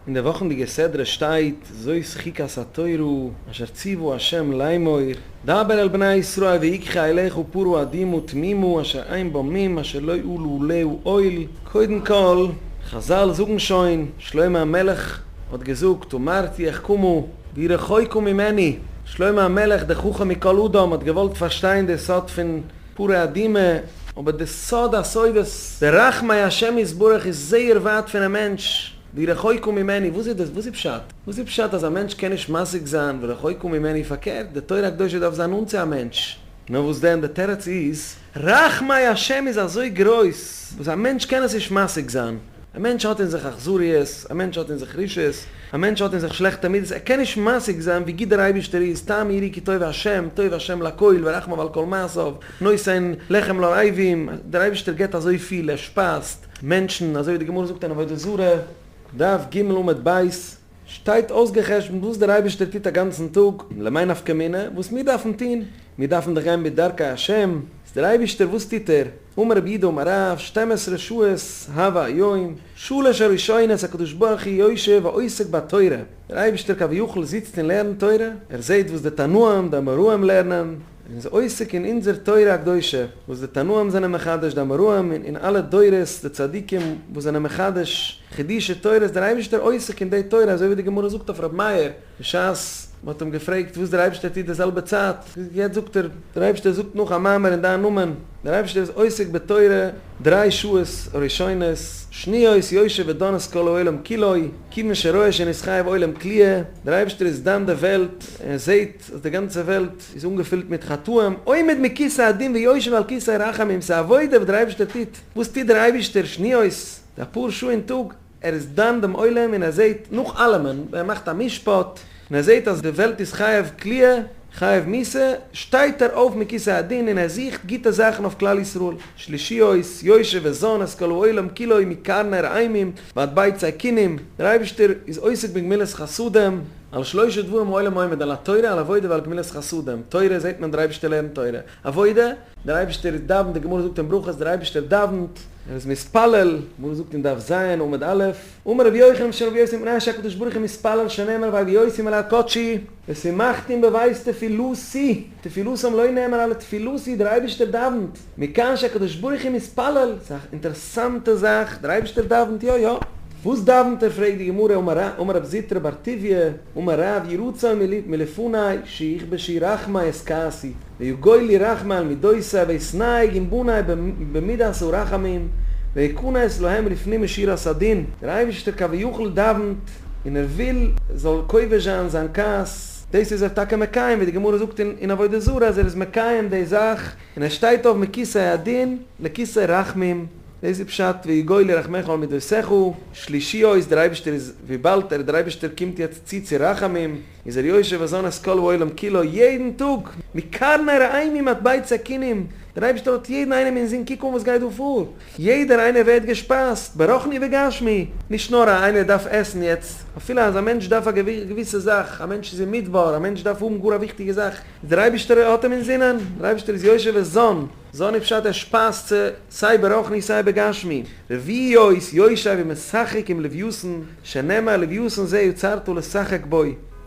אין די וואכנדיגע סדרה שטייט, זאת חוקת התורה אשר ציוה ה' לאמור, דבר אל בני ישראל ויקחו אליך פרה אדומה תמימה אשר אין בה מום אשר לא עלה עליה עול, קודם כל, חזל זאגן שוין, שלמה המלך האט געזאגט, אמרתי אחכמה והיא רחוקה ממני, שלמה המלך דער חכם מכל אדם האט געוואלט פארשטיין די סוד פון פרה אדומה, אבער די סוד הסודות, די רחמי השם יתברך איז זייער ווייט פונעם מענטש, והיא רחוקה ממני, וואס איז דאס? וואס איז פשט? וואס איז פשט אז א מענטש קען נישט משיג זיין ורחוקה ממני? פארקערט, די תורה הקדושה דארף זיין נאנט צו א מענטש. נאר וואס דען, די תירוץ איז, רחמי השם איז אזוי גרויס, וואס א מענטש קען עס נישט משיג זיין. א מענטש האט אין זיך אכזריות, א מענטש האט אין זיך רשעות, א מענטש האט אין זיך שלעכטע מידות, ער קען נישט משיג זיין ווי גוט דער אייבערשטער איז, טעמו וראו כי טוב ה', טוב ה' לכל ורחמיו על כל מעשיו, נותן לחם לרעבים, דער אייבערשטער געבט אזויפיל, ער שפייזט מענטשן, אזוי ווי די גמרא זאגט אין עבודה זרה, דף ג עמוד ב', שטייט אויסגע'חשבונ'ט וואס דער אייבערשטער טוט א גאנצן טאג, למאי נפקא מינה וואס מיר דארפן טון, מיר דארפן דאך גיין בדרכי השם, איז דער אייבערשטער וואס טוט ער? אמר רב יהודה אמר רב, שתים עשרה שעות הוה היום, שלש הראשונות הקדוש ברוך הוא יושב ועוסק בתורה, דער אייבערשטער כביכול זיצט און לערנט תורה, ער זעט וואס די תנאים די אמוראים לערנען, און איז עוסק אין אונזער תורה הקדושה, וואס די תנאים זענען מחדש, די אמוראים און אין אלע דורות די צדיקים וואס זענען מחדש חידושי תורה, איז דער אייבערשטער עוסק אין די תורה, אזוי ווי די גמרא זאגט אויף רבי מאיר, בשעת מען האט אים געפרעגט וואס דער אייבערשטער טוט די זעלבע צייט, יעצט זאגט ער, דער אייבערשטער זאגט נאך א מאמר אין דיין נאמען, דער אייבערשטער איז עוסק בתורה דריי שעות הראשונות, שניות יושב ודן את כל העולם כולו, כיוון שרואה שנתחייב עולם כליאה, דער אייבערשטער איז דן די וועלט, ער זעט אז די גאנצע וועלט איז אנגעפילט מיט חטאים, עומד מכסא הדין ויושב על כסא רחמים, ס'איז א עבודה וואס דער אייבערשטער טוט, וואס טוט דער אייבערשטער שניות, די אפאר שעה אין טאג, ער איז דן דעם עולם און ער זעט נאך אלעמען, ער מאכט א משפט, און ער זעט אז די וועלט איז חייב כליאה, חייב מיתה, שטייט ער אויף מכסא הדין און ער זוכט גוטע זאכן אויף כלל ישראל, שלישיות, יושב וזן את כל העולם כולו מקרני ראמים ועד ביצי כינים, דער אייבערשטער איז עוסק בגמילות חסדים, על שלשה דברים העולם עומד, על התורה, על עבודה ועל גמילות חסדים, תורה זעט מען דער אייבערשטער לערנט תורה, עבודה, דער אייבערשטער דאווענט, די גמרא זאגט אין ברכות דער אייבערשטער דאווענט, ער איז מתפלל, גמרא זאגט אין דף ז עמוד א', אמר רבי יוחנן בשם רבי יוסי מפני שהקדוש ברוך הוא מתפלל שנאמר והביאותים אל הר קדשי ושמחתים בבית תפילתי, תפילתם לא נאמר אלא תפילתי, דער אייבערשטער דאווענט, מכאן שהקדוש ברוך הוא מתפלל, ס'איז א אינטערעסאנטע זאך, דער אייבערשטער דאווענט, יא יא, וואס דאווענט ער פרעגט די גמרא, אמר רב זוטרא בר טוביה, אמר רב יהי רצון מלפני שיכבשו רחמי את כעסי, ויגולו רחמי על מדותי ואתנהג עם בני במידת הרחמים ואכנס להם לפנים משורת הדין, דער אייבערשטער כביכול דאווענט און ער וויל זאל כובש זיין זיין כעס, דאס איז ער טאקע מקיים ווי די גמרא זאגט אין עבודה זרה אז ער איז מקיים די זאך און ער שטייט אויף מכסא הדין לכסא רחמים, דאס איז פשט ויגולו רחמיך על מדותיך, שלישיות דער אייבערשטער איז וויבאלד ער דער אייבערשטער קומט יעצט צו צו רחמים, איז ער יושב וזן את כל העולם כולו יעדן טאג, מקרני ראמים עד ביצי כינים, דער אייבערשטער האט יעדן איינעם אינזין קוק אן וואס גייט דא פאר, יעדער איינער ווערט געשפייזט, ברוחני וגשמי, נישט נאר א איינער דארף עסן יעצט, אפילו אז א מענטש דארף א געוויסע זאך, א מענטש איז אין מדבר, א מענטש דארף האבן גאר א וויכטיגע זאך, איז דער אייבערשטער האט אים אינזינען, דער אייבערשטער איז יושב וזן. זן איז פשט ער שפייזט צו סיי ברוחני סיי בגשמי, רביעיות יושב ומשחק עם לוויתן, שנאמר לוויתן זה יצרת לשחק בו.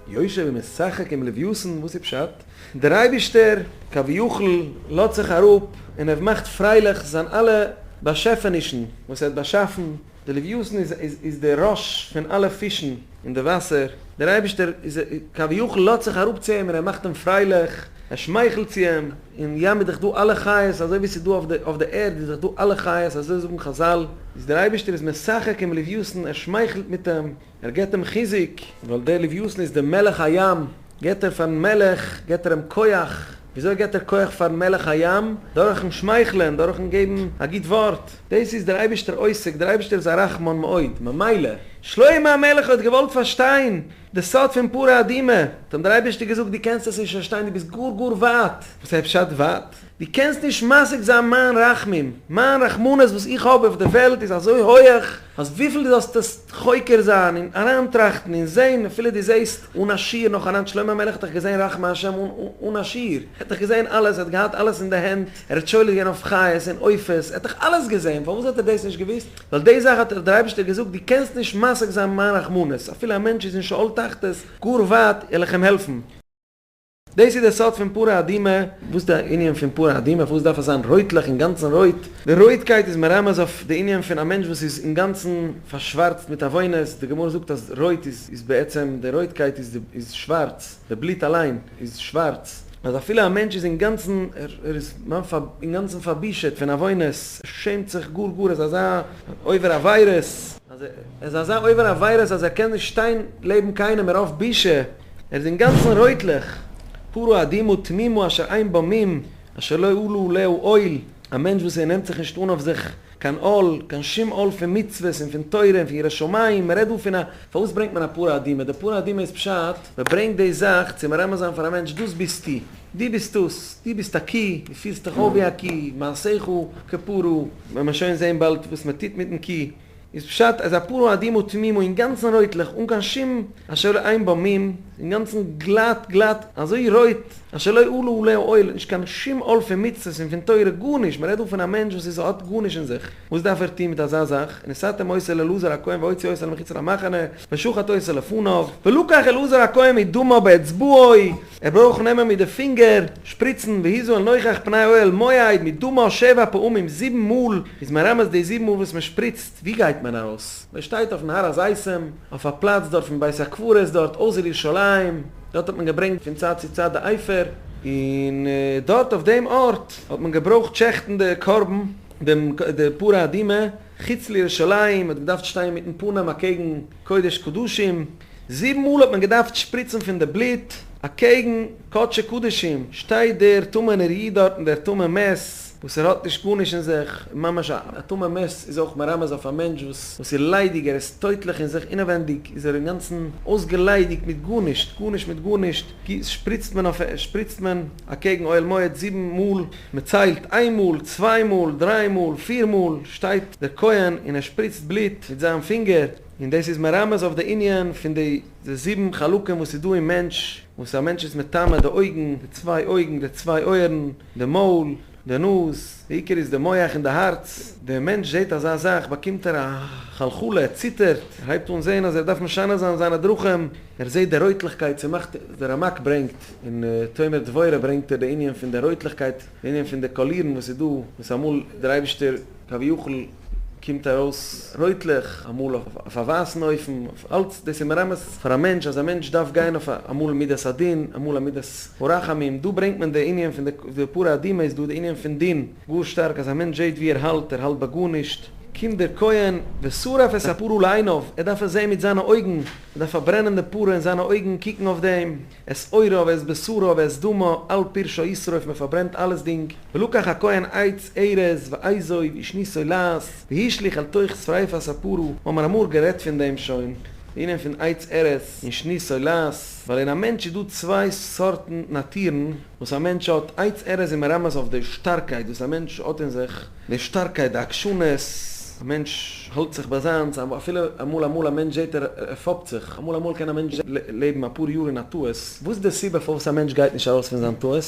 יושב ומשחק עם לוויתן, וואס איז פשט? דער אייבישטער כביכול לאזט זיך אראפ און ער מאכט פרייליך זיין אלע באשעפענישן וואס ער האט באשאפן, די לוויתן איז איז די ראש פון אלע פישן אין די וואסער, דער אייבערשטער איז כביכול לאזט זיך אראפ צו אים און ער מאכט אים פרייליך, ער שמייכלט צו אים, אין ים איז דאך דא אלע חיות אזוי ווי ס'איז דא אויף די ערד איז דאך דא אלע חיות אזוי זאגן חזל, איז דער אייבערשטער איז משחק עם לוויתן ער שמייכלט מיט אים, ער געבט אים חיזוק, ווייל דער לוויתן איז דער מלך הים, געבט ער פארן מלך, געבט ער אים כח, וויאזוי געבט ער כח פארן מלך הים? דורכן שמייכלען, דורכן געבן א גוט ווארט, דאס איז דער אייבערשטער עוסק, דער אייבערשטער איז א רחמן מאוד, ממילא, שלמה המלך האט געוואלט פארשטיין די סוד פון פרה אדומה, האט אים דער אייבערשטער געזאגט, דו קענסט עס נישט פארשטיין, דו ביסט גאר גאר ווייט, וואס הייסט פשט ווייט? דו קענסט נישט משיג זיין מיין רחמים, מיין רחמנות וואס איך האב אויף די וועלט איז אזוי הויעך, אז וויפיל דו זאלסט עס חוקר זיין און אריינטראכטן און זען, אפילו דו זעסט אן א שיעור נאכאנאנד, שלמה המלך האט דאך געזען רחמי השם אן א שיעור, ער האט דאך געזען אלעס, ער האט געהאט אלעס אין די הענט, ער האט שולט געווען אויף חיות און עופות, ער האט דאך אלעס געזען, פארוואס האט ער דאס נישט געוואוסט? ווייל די זאך האט דער אייבערשטער געזאגט, דו קענסט נישט. משיג זיין מיין רחמנות, אפילו א מענטש איז אין שאול תחתית, גאר ווייט, וועל איך אים העלפן. דאס איז דער סוד פון פרה אדומה. וואס איז די ענין פון פרה אדומה? פארוואס דארף עס זיין רויטלעך, אינגאנצן רויט? די רויטקייט איז מרמז אויף די ענין פון א מענטש וואס איז אינגאנצן פארשווארצט מיט עוונות, די גמרא זאגט אז רויט איז בעצם, די רויטקייט איז שווארץ, די בלוט אליין איז שווארץ, אז אפילו א מענטש איז אינגאנצן, ער איז אינגאנצן פארבושעט פון עוונות, ער שעמט זיך גאר גאר, ער איז אזא עובר עבירות, אז ער איז אזא עובר עבירות אז ער קען נישט שטיין לעבן קיינעם מרוב בושה, ער איז אינגאנצן רויטלעך, פרה אדומה תמימה אשר אין בה מום, אשר לא עלה עליה עול, א מענטש וואס ער נעמט זיך נישט אן אויף זיך קיין עול, קיין שום עול פון מצוות און פון תורה און פון יראת שמים, מען רעדט דא פון א, פארוואס ברענגט מען א פרה אדומה? די פרה אדומה איז פשט, מען ברענגט די זאך צו מרמז זיין פאר א מענטש, דאס ביסטו, דו ביסט דאס, דו ביסט א קי, דו פירסט דיך אויף ווי א קי, מעשיך כפרה, וועט מען שוין זען באלד וואס מען טוט מיטן קי. איז פשט אז א פרה אדומה תמימה אינגאנצן רויטלעך אן קיין שום אשר אין בה מום, אינגאנצן גלאט גלאט אזוי רויט אשר לא עלה עליה עול, נישט קיין שום עול פון מצוות און פון תורה גארנישט, מען רעדט דא פון א מענטש וואס איז האט גארנישט אין זיך, וואס דארף ער טון מיט אזא זאך, ונתתם אותה אל אלעזר הכהן והוציא אותה אל מחוץ למחנה ושחט אותה לפניו, ולקח אלעזר הכהן מדמה באצבעו, ער ברויך נעמען מיט די פינגער, שפריצן, והזה אל נוכח פני אוהל מועד, מדמה שבע פעמים, זיבן מאל, איז מרמז די זיבן מאל וואס מען שפריצט, ווי גייט מען ארויס? מען שטייט אויפן הר הזיתים, אויף א פלאץ דארט פון בית הקברות דארט אויסער ירושלים, דארט האט מען געברענגט פון צייט צו צייט די אפר, און דארט אויף דעם ארט האט מען געברויכט שעכטן די קרבן, דעם די פרה אדומה, חוץ לירושלים, מען האט געדארפט שטיין מיטן פנים אקעגן קודש קדשים, זיבן מאל האט מען געדארפט שפריצן פון די בלוט אקעגן קדשי קדשים, שטייט דער טמא'נער איד דארטן, דער טמא מת, וואס ער האט נישט גארנישט אין זיך, ממש א טמא מת איז אויך מרמז אויף א מענטש וואס וואס איז ליידיג, ער איז טויטליך אין זיך, אינעווענדיג איז ער אינגאנצן אויסגעליידיגט מיט גארנישט, גארנישט מיט גארנישט, שפריצט מען אויף שפריצט מען אקעגן אוהל מועד זיבן מאל, מען ציילט איין מאל, צוויי מאל, דריי מאל, פיר מאל, שטייט דער כהן און ער שפריצט בלוט מיט זיין פינגער, און דאס איז מרמז אויף די ענין פון די זיבן חלקים וואס איז דא אין מענטש, וואס א מענטש איז מטמא, די אויגן, די צוויי אויגן, די צוויי אויערן, די מויל, די נאז, די עיקר איז די מח און די הארץ, די מענטש זעט אזא זאך באקומט ער א חלחלה, ער ציטערט, ער הייבט אן זען אז ער דארף משנה זיין זיינע דרכים, ער זעט די רויטליכקייט, ס'מאכט, די רמק ברענגט, אין תומר דבורה ברענגט ער די ענין פון די רויטליכקייט, די ענין פון די קאלירן וואס איז דא, וואס אמאל דער אייבישטער כביכול קומט ארויס רויטליך, אמאל אויף א ווייסן אופן, אויף אלץ, דאס איז מרמז פאר א מענטש אז א מענטש דארף גיין אויף א אמאל מידת הדין, אמאל א מידת הרחמים, דא ברענגט מען די ענין פון די פרה אדומה איז דא די ענין פון דין גאר שטארק אז א מענטש זעט ווי ער האלט, ער האלט ביי גארנישט, קומט דער כהן ושרף את הפרה לעיניו, ער דארף עס זען מיט זיינע אויגן, ער דארף פארברענען די פרה אין זיינע אויגן, קוקן אויף דעם. את עורה ואת בשרה ואת דמה על פרשה ישרוף מען פארברענט אלעס דינג, ולקח הכהן עץ ארז ואזוב ושני תולעת והשליך אל תוך שריפת הפרה, האמער אמאל גערעדט פון דעם שוין, די ענין פון עץ ארז און שני תולעת, ווייל אין א מענטש איז דא צוויי סארטן נאטירן וואס א מענטש האט, עץ ארז איז מרמז אויף די שטארקייט וואס א מענטש האט אין זיך, די שטארקייט, די עקשנות, א מענטש האלט זיך ביי זיינס, אפילו אמאל אמאל א מענטש זעט ער ער פאפט זיך, אמאל אמאל קען א מענטש לעבן אפאר יאר אין א טעות, וואס איז די סיבה פארוואס א מענטש גייט נישט ארויס פון זיין טעות?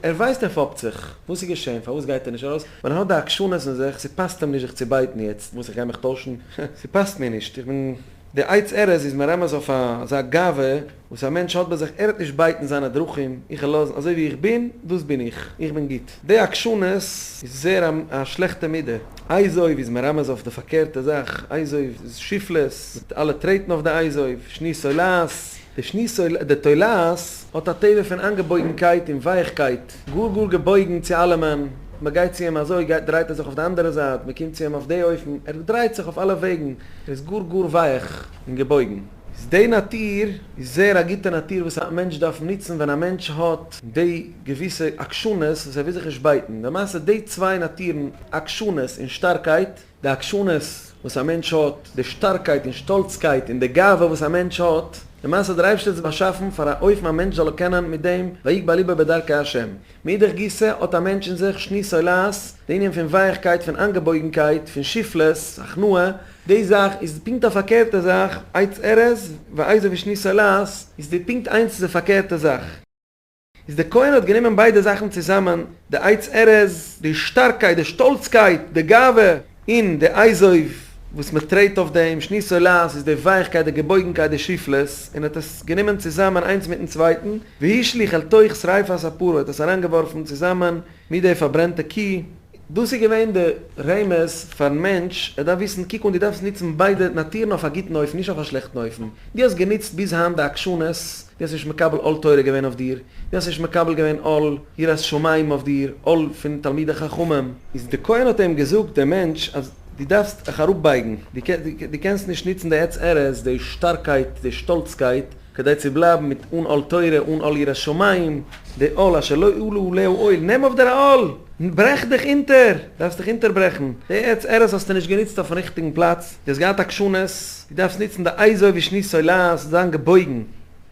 ער ווייסט ער פאפט זיך, וואס איז געשען פארוואס גייט ער נישט ארויס? ווייל ער האט די עקשנות אין זיך, ס'פאסט אים נישט זיך צו בייטן יעצט, וואס איך גיי מיך טוישן? ס'פאסט מיר נישט, איך בין. די עץ ארז איז מרמז אויף אזא גאווה וואס א מענטש האט ביי זיך, ער וועט נישט בייטן זיינע דרכים, איך וועל לאזן אזוי ווי איך בין, דאס בין איך, איך בין גוט. די עקשנות איז זייער א שלעכטע מידה. אזוב איז מרמז אויף די פארקערטע זאך, אזוב איז שפלות, אלע טרעטן אויף די אזוב, שני תולעת, די שני תולעת, די תולעת האט א טבע פון איינגעבויגנקייט און ווייכקייט, גאר גאר געבויגן צו אלעמען, מען גייט צו אים אזוי גייט דרייט ער זיך אויף די אנדערע זייט, מען קומט צו אים אויף די אופן, ער דרייט זיך אויף אלע וועגן, ער איז גאר גאר ווייך און געבויגן. איז די נאטור איז זייער א גוטע נאטור וואס א מענטש דארף נוצן ווען א מענטש האט די געוויסע עקשנות וואס ער וויל זיך נישט בייטן. למעשה די צוויי נאטורן עקשנות און שטארקייט, די עקשנות וואס א מענטש האט, די שטארקייט און שטאלצקייט און די גאווה וואס א מענטש האט, למעשה האט דער אייבערשטער עס באשאפן פאר א אופן א מענטש זאל קענען מיט דעם ויגבה לבו בדרכי השם. מאידך גיסא האט א מענטש אין זיך שני תולעת, די ענין פון ווייכקייט, פון איינגעבויגנקייט, פון שפלות, הכנעה, די זאך איז פונקט א פארקערטע זאך, עץ ארז ואזוב ושני תולעת איז די פונקט איינס די פארקערטע זאך. איז די כהן האט גענומען ביידע זאכן צוזאמען, די עץ ארז, די שטארקייט, די שטאלצקייט, די גאווה, און די אזוב, וואס מען טרעט אויף דעם, שני תולעת איז די ווייכקייט, די געבויגנקייט, די שפלות, און האט עס גענומען צוזאמען איינס מיטן צווייטן, והשליך אל תוך שריפת הפרה, האט עס אריינגעווארפן צוזאמען מיט די פארברענטע קי. דאס איז געווען די רמז פארן מענטש, ער דארף וויסן, קוק אן, דו דארפסט נוצן ביידע נאטורן אויף א גוטן אופן, נישט אויף א שלעכטן אופן. דו האסט גענוצט ביז היינט די עקשנות, דו האסט נישט מקבל עול תורה געווען אויף דיר, דו האסט נישט מקבל געווען עול יראת שמים אויף דיר, עול פון תלמידי חכמים. איז די כהן האט אים געזאגט, דער מענטש, אז דו דארפסט דיך אראפבייגן, דו קענסט נישט נוצן די עץ ארז, די שטארקייט, די שטאלצקייט, כדי צו בלייבן מיט אן עול תורה, אן עול יראת שמים, די עול אשר לא עלה עליה עול, נעם אויף דיר א עול! ברעך דיך אונטער! דארפסט דיך אונטערברעכן! די עץ ארז האסטו נישט גענוצט אויפן ריכטיגן פלאץ, דו האסט געהאט עקשנות, דו דארפסט נוצן די אזוב ושני תולעת, זיין געבויגן,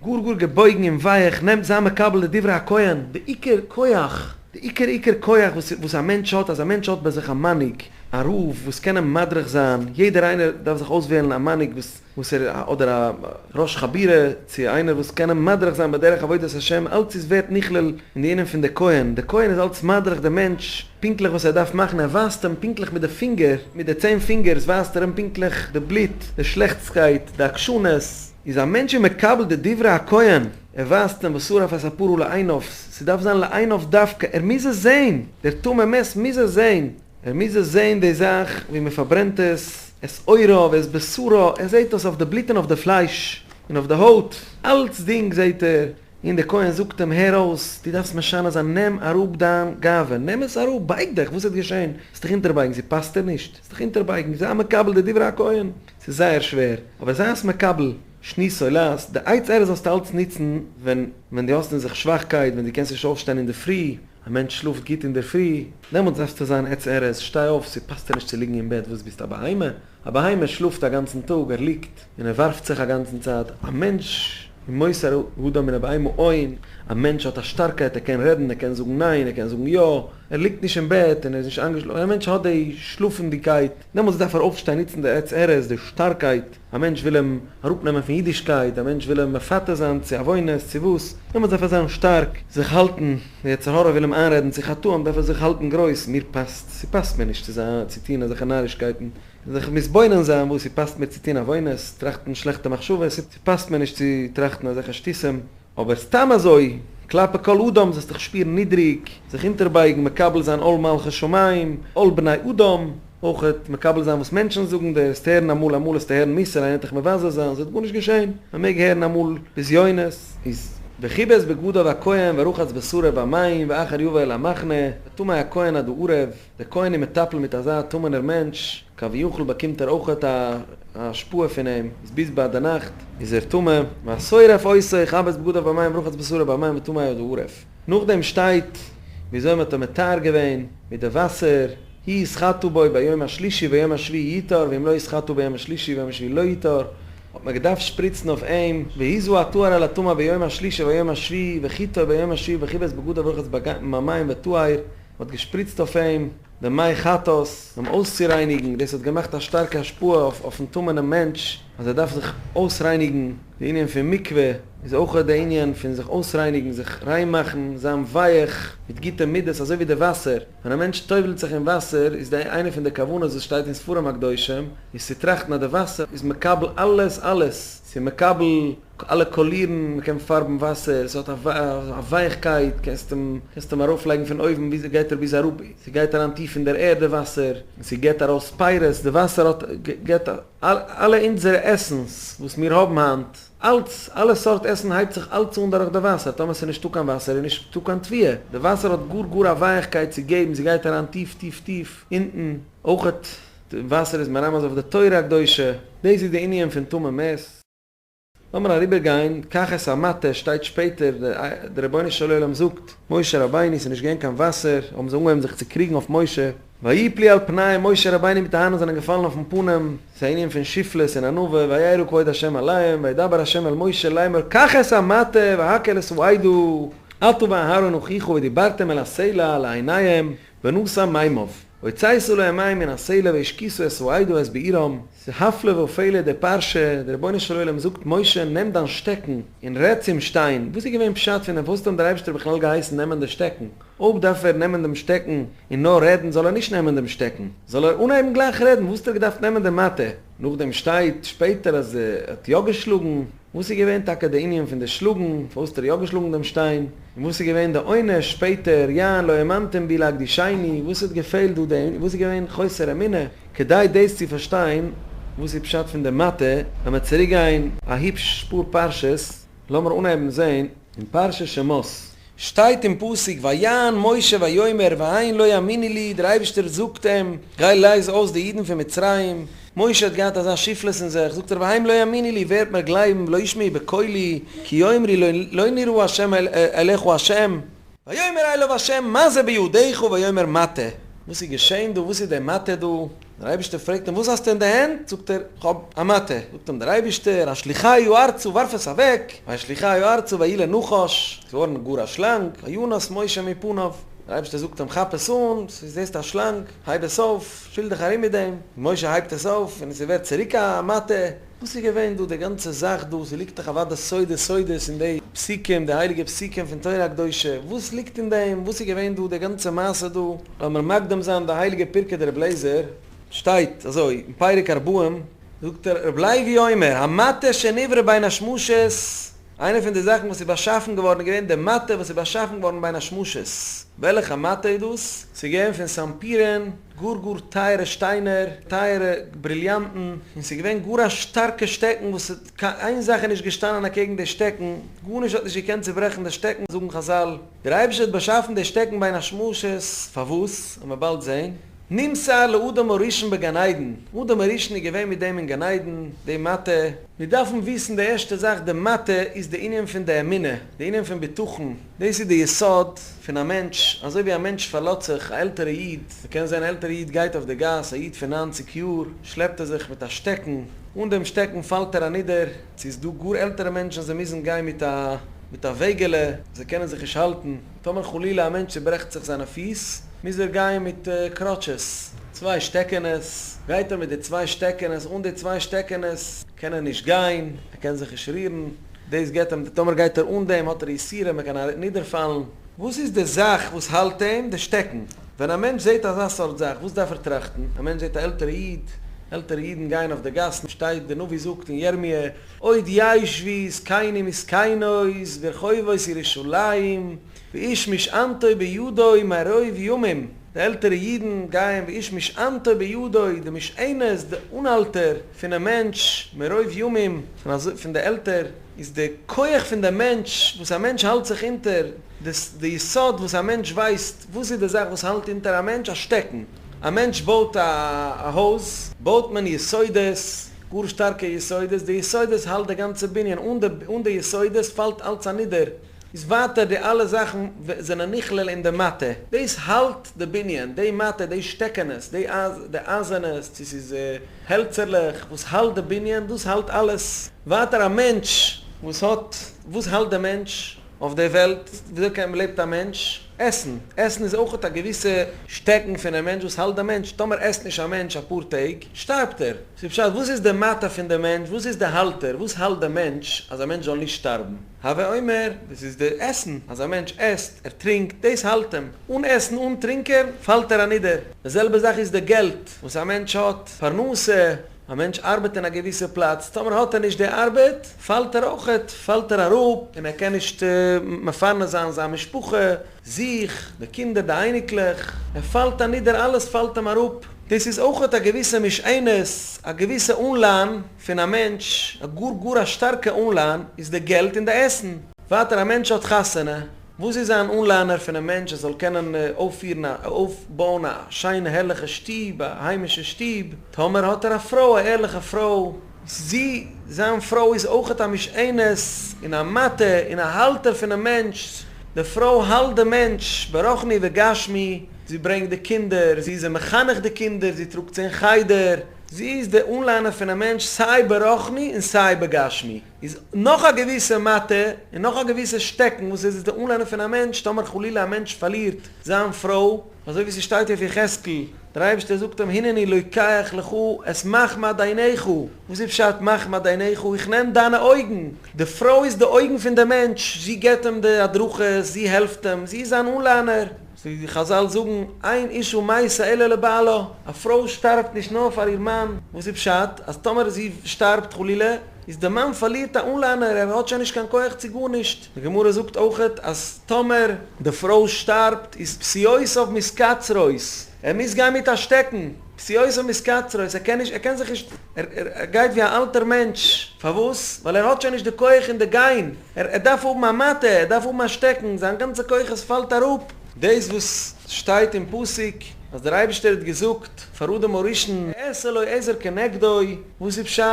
גאר גאר געבויגן און ווייך, נעם, זיי מקבל די דברי הכהן, די עיקר כח, די עיקר עיקר כח וואס א מענטש האט, אז א מענטש האט ביי זיך א מנהיג, א רב וואס קען אים מדריך זיין, יעדער איינער דארף זיך אויסוועלן א מנהיג וואס וואס ער אדער א ראש חבורה צו איינער וואס קען אים מדריך זיין בדרך עבודת השם, אלץ איז ווערט נכלל אין די ענין פון די כהן, די כהן איז אלץ מדריך די מענטש פונקטליך וואס ער דארף מאכן, ער ווייזט אים פונקטליך מיט די פינגער, מיט די צען פינגערס ווייזט ער אים פונקטליך די בלוט, די שלעכטסקייט, די עקשנות, איז א מענטש איז מקבל די דברי הכהן, ער ווייזט אים ושרף את הפרה לעיניו, ס'דארף זיין לעיניו דווקא, ער מוז עס זען, דער טמא מת מוז עס זען. ער מוז עס זעהן די זאך ווי מען פארברענט עס, את עורה ואת בשרה, ער זעהט עס אויף די בלוט און אויף די פלייש און אויף די הויט, אלצדינג זעהט ער, און דער כהן זאגט אים הער אויס, דו דארפסט משנה זיין, נעם אראפ דיין גאווה, נעם עס אראפ, בייג דיך, וואס וועט געשעהן, וועסט דיך אונטערבייגן, ס'פאסט דיר נישט, וועסט דיך אונטערבייגן, זיי מקבל די דברי הכהן, ס'איז זייער שווער, אבער זיי עס מקבל, שני תולעת, די עץ ארז זאלסטו אלץ נוצן ווען ווען דו האסט אין זיך שוואכקייט, ווען דו קענסט נישט אויפשטיין אינדערפרי, א מענטש שלאפט גוט אינדערפרי, דעמאלטס דארפסטו זיין עץ ארז, שטיי אויף, ס'פאסט דיר נישט צו ליגן אין בעט, וואס ביסטו א בהמה? א בהמה שלאפט א גאנצן טאג, ער ליגט און ער ווארפט זיך א גאנצן צייט, א מענטש, מותר האדם מן הבהמה אין, א מענטש האט א שטארקייט, ער קען רעדן, ער קען זאגן ניין, ער קען זאגן יא, ער ליגט נישט אין בעט און ער איז נישט איינגעשלאפן, א מענטש האט די שלאפנדיגקייט, דעמאלטס דארף ער אויפשטיין, נוצן די עץ ארז, די שטארקייט. א מענטש וויל אים אראפנעמען פון אידישקייט, א מענטש וויל אים מפתה זיין צו עוונות, צו וואס, דעמאלטס דארף ער זיין שטארק, זיך האלטן, די יצר הרע וויל אים איינרעדן צו חטאים, דארף ער זיך האלטן גרויס, מיר פאסט, ס'פאסט מיר נישט צו זיין, צו טון אזעלכע נארישקייטן, זיך מתבונן זיין, וואס, ס'פאסט מיר צו טון עוונות, טראכטן שלעכטע מחשבות, ס'פאסט מיר נישט צו טראכטן אזעלכע שטותים, אבער סתם אזוי, כלפי כל אדם, זאלסט דיך שפירן נידריג, זיך אונטערבייגן, מקבל זיין עול מלכות שמים, עול בני אדם, אויכעט מקבל זיין וואס מענטשן זאגן דיר, וועסט הערן אמאל אמאל וועסטו הערן מוסר, איינער וועט דיך מבזה זיין, ס'וועט גארנישט געשען, מען מעג הערן אמאל בזיונות. איז וכיבס בגדיו הכהן ורחץ בשרו במים ואחר יבא אל המחנה, וטמא הכהן עד הערב, דער כהן איז מטפל מיט אזא טמא'נער מענטש, כביכול באקומט ער אויכעט א השפעה פון אים, איז ביז ביי די נאכט איז ער טמא, והשורף אותו יכבס בגדיו במים ורחץ בשרו במים וטמא עד הערב. נאכדעם שטייט וויאזוי מען האט אים מטהר געווען מיט די וואסער, הוא יתחטא בו ביום השלישי וביום השביעי יטהר ואם לא יתחטא ביום השלישי וביום השביעי לא יטהר, האט מען געדארפט שפריצן אויף אים, והזה הטהור על הטמא ביום השלישי וביום השביעי וחיטא ביום השביעי וכיבס בגדיו ורחץ במים וטהר, מען האט געשפריצט אויף אים די מי חטאת אים אויסצורייניגן, דאס האט געמאכט א שטארקע השפעה אויפן טמא'נעם מענטש אז ער דארף זיך אויסרייניגן, די ענין פון מקווה איז אויך די ענין פון זיך אויסרייניגן, זיך ריין מאכן, זיין ווייך, מיט גוטע מידות, אזוי ווי די וואסער, ווען א מענטש טובל'ט זיך אין וואסער איז די איינע פון די כוונות וואס שטייט אין ספרים הקדושים איז צו טראכטן אז די וואסער איז מקבל אלעס אלעס, ס'איז מקבל אלע קאלירן, מ'קען פארבן וואסער, ס'האט א ווייכקייט, קענסט אים קענסט אים ארויפלייגן פון אויבן ביז גייט ער ביז אראפ, ס'גייט אריין טיף אין דער ערד די וואסער, און ס'געט ארויס פירות, די וואסער האט געט אלע אונזערע עסנס וואס מיר האבן היינט, אלץ, אלע סארט עסן הייבט זיך אלץ אן דורך די וואסער, טאמער ס'איז נישטא קיין וואסער איז נישטא קיין תבואה, די וואסער האט גאר גאר א ווייכקייט צו געבן, ס'גייט אריין טיף טיף טיף אונטן, אויכעט די וואסער איז מרמז אויף די תורה הקדושה, דאס איז די ענין פון טמא מת. לאמיר אריבער גיין, קח את המטה שטייט שפעטער, דער רבונו של עולם זאגט, משה רבינו ס'איז נישט געווען קיין וואסער, האבן זיי אנגעהויבן זיך צו קריגן אויף משה, ויפלו על פניהם, משה רבינו מיט אהרן זענען געפאלן אויפן פנים, ס'איז א ענין פון שפלות און ענווה, וירא כבוד ה' עליהם, וידבר ה' אל משה לאמור קח את המטה והקהל את העדה, אתה ואהרן אחיך ודיברתם אל הסלע לעיניהם, ונתן מימיו. הוצאת להם מים מן הסלע והשקית את העדה את בעירם, ס'איז הפלא ופלא די פרשה, דער רבונו של עולם זאגט משה נעם דיין שטעקן און רעד צום שטיין, וואס איז געווען פשט פון דעם פארוואס האט אים דער אייבערשטער בכלל געהייסן נעמען די שטעקן, אויב דארף ער נעמען דעם שטעקן און נאר רעדן זאל ער נישט נעמען דעם שטעקן, זאל ער אנהייבן גלייך רעדן, וואס האט ער געדארפט נעמען די מטה? נאכדעם שטייט שפעטער אז ער האט יא געשלאגן, וואס איז געווען טאקע די ענין פון די שלאגן, פארוואס האט ער יא געשלאגן דעם שטיין, און וואס איז געווען די עונש שפעטער, יען לא האמנתם בי להקדישני, וואס האט געפעלט דא, די וואס איז געווען חוסר אמונה, כדי דאס צו פארשטיין וואס איז פשט פון די מטה, וועלן מיר צוריק גיין א היפש פאר פרשות, לאמיר אנהייבן זען אין פרשת שמות. שטייט אין פסוק ויען משה ויאמר והן לא יאמינו לי, דער אייבערשטער זאגט אים, גיי לייז אויס די אידן פון מצרים, משה האט געהאט אזא שפלות אין זיך, זאגט ער והם לא יאמינו לי, ווער וועט מיר גלייבן, ולא ישמעו בקולי, כי יאמרו לא נראה ה' אליך ה'. ויאמר אליו ה' מה זה בידך ויאמר מטה, וואס איז געשען דא, וואס איז די מטה דא, דער אייבערשטער פרעגט אים וואס האסטו אין די הענט, זאגט ער איך האב א מטה, זאגט אים דער אייבערשטער השליכהו ארצה, ווארף עס אוועק, וישליכהו ארצה ויהי לנחש, ס'איז געווארן גאר א שלאנג, וינס משה מפניו, דער אייבערשטער זאגט אים כאפ עס אן, זעסט א שלאנג, הייב עס אויף, שפיל דיך ארום מיט דעם, משה הייבט עס אויף און עס ווערט צוריק א מטה. וואס איז געווען דא די גאנצע זאך דא? ס'ליגט דאך אוודאי סודי סודות אין די פסוקים, די הייליגע פסוקים פון תורה הקדושה, וואס ליגט אין דעם? וואס איז געווען דא די גאנצע מעשה דא? לאמיר מקדים זיין די הייליגע פרקי דרבי אליעזר, שטייט אזוי אין פרק ארבעים, זאגט ער, רבי לוי אומר, המטה שנברא בין השמשות, איינע פון די זאכן וואס איז באשאפן געווארן איז געווען די מטה וואס איז באשאפן געווארן בין השמשות, וועלכע מטה איז דאס? ס'איז געווען פון סנפירין, גאר גאר טייערע שטיינער, טייערע בריליאנטן, און ס'איז געווען גאר א שטארקע שטעקן וואס קיין איין זאך איז נישט געשטאנען אקעגן די שטעקן, גארנישט האט נישט געקענט צוברעכן די שטעקן, זאגן חזל, דער אייבערשטער האט באשאפן די שטעקן בין השמשות, פארוואס? וועלן מיר באלד זען. נמסר לאדם הראשון בגן עדן, אדם הראשון איז געווען מיט דעם אין גן עדן, די מטה. מיר דארפן וויסן די ערשטע זאך, די מטה איז די ענין פון די אמונה, די ענין פון בטחון, דאס איז די יסוד פון א מענטש, אזוי ווי א מענטש פארלאזט זיך, א עלטערע איד, מ'קען זען א עלטערע איד גייט אויף די גאס, א איד פון ניינציג יאר, שלעפט ער זיך מיט א שטעקן, אן דעם שטעקן פאלט ער אנידער, ס'איז דא גאר עלטערע מענטשן זיי מוזן גיין מיט א מיט א וועגעלע, זיי קענען זיך נישט האלטן, טאמער חלילה א מענטש צוברעכט זיך זיינע פיס, מוז ער גיין מיט קראטשעס, צוויי שטעקענעס, גייט ער מיט די צוויי שטעקענעס, אן די צוויי שטעקענעס קען ער נישט גיין, ער קען זיך נישט רירן, דאס געט אים, טאמער גייט ער אן דעם האט ער יסורים, ער קען אנידערפאלן. וואס איז די זאך וואס האלט אים? די שטעקן. ווען א מענטש זעט אזא סארט זאך, וואס דארף ער טראכטן? א מענטש זעט א עלטערע איד, עלטערע אידן גייען אויף די גאסן, שטייט, די נביא זאגט אין ירמי', עוד ישבו זקנים וזקנות ברחובות ירושלים, ואיש משענתו בידו מרוב ימים, די עלטערע אידן גייען ואיש משענתו בידו, די משענת, די אנהאלטער פונעם מענטש, מרוב ימים, פון די עלטער, איז די כח פון די מענטש, וואס א מענטש האלט זיך אונטער, די יסוד וואס א מענטש ווייסט, וואס איז די זאך וואס האלט אונטער א מענטש? א שטעקן. א מענטש בויט א הויז, בויט מען יסודות, גאר שטארקע יסודות, די יסודות האלט די גאנצע בנין, אן די יסודות פאלט אלץ אנידער, איז ווייטער די אלע זאכן זענען נכלל אין די מטה, דאס האלט די בנין, די מטה, די שטעקענעס, די אייזענעס, צו ס'איז העלצערלעך, וואס האלט די בנין, דאס האלט אלעס. ווייטער א מענטש וואס האט, וואס האלט די מענטש אויף די וועלט, וויאזוי קען לעבט א מענטש? עסן, עסן איז אויכעט א געוויסע שטעקן פונעם מענטש וואס האלט די מענטש, טאמער עסט נישט א מענטש אפאר טעג, שטארבט ער. ס'איז פשט, וואס איז די מטה פון די מענטש, וואס איז די האלטער, וואס האלט די מענטש אז א מענטש זאל נישט שטארבן? הווה אומר, דאס איז די עסן, אז א מענטש עסט, ער טרינקט, דאס האלט אים, אן עסן אן טרינקען פאלט ער אנידער. די זעלבע זאך איז די געלט וואס א מענטש האט, פרנסה, א מענטש ארבעט אין א געוויסע פלאץ, טאמער האט ער נישט די ארבעט, פאלט ער אויכעט, פאלט ער אראפ, און ער קען נישט מפרנס זיין זיין משפחה, זיך, די קינדער, די אייניקלעך, ער פאלט אנידער, אלעס פאלט אים אראפ. דאס איז אויכעט א געוויסע משענת, א געוויסע אנליין פון א מענטש, א גאר גאר א שטארקע אנליין איז די געלט און די עסן. ווייטער א מענטש האט חתונה, וואס איז אן אנליינער פונעם מענטש ער זאל קענען אויפפירן א אויפבויען א שיינע הערליכע שטוב, א היימישע שטוב, טאמער האט ער א פרוי, א ערליכע פרוי, זי, זיין פרוי איז אויכעט א משענת און א מטה און א האלטער פונעם מענטש, די פרוי האלט די מענטש ברוחני וגשמי, זי ברענגט די קינדער, זי איז מחנך די קינדער, זי טראגט זיי אין חדר, זי איז די אנליינער פונעם מענטש סיי ברוחני און סיי בגשמי. איז נאך א געוויסע מטה און נאך א געוויסע שטעקן וואס איז די אנליינער פון א מענטש, טאמער חלילה א מענטש פארלירט זיין פרוי, אזוי ווי ס'שטייט אויף יחזקאל, דער אייבערשטער זאגט אים הנני לוקח לך את מחמד עיניך, וואס איז פשט מחמד עיניך? איך נעם דיינע אויגן, די פרוי איז די אויגן פון די מענטש, זי געבט אים די הדרכות, זי העלפט אים, זי איז זיין אנליינער, אזוי ווי חזל זאגן, אין אישה מתה אלא לבעלה, א פרוי שטארבט נישט נאר פאר איר מאן, וואס איז פשט אז טאמער זי שטארבט חלילה, איז די מאן פארלירט א אנליינער, ער האט שוין נישט קיין כח צו גארנישט, די גמרא זאגט אויכעט אז טאמער די פרוי שטארבט איז פסיעותיו מתקצרות, ער מוז גיין מיט א שטעקן, פסיעותיו מתקצרות, ער קען נישט, ער קען זיך נישט, ער גייט ווי א אלטער מענטש, פארוואס? ווייל ער האט שוין נישט די כח אין די גיין, ער ער דארף האבן א מטה, ער דארף האבן א שטעקן, זיין גאנצע כוחות פאלט אראפ. דאס וואס שטייט אין פסוק אז דער אייבערשטער האט געזאגט פאר אדם הראשון אעשה לו עזר כנגדו, וואס איז פשט?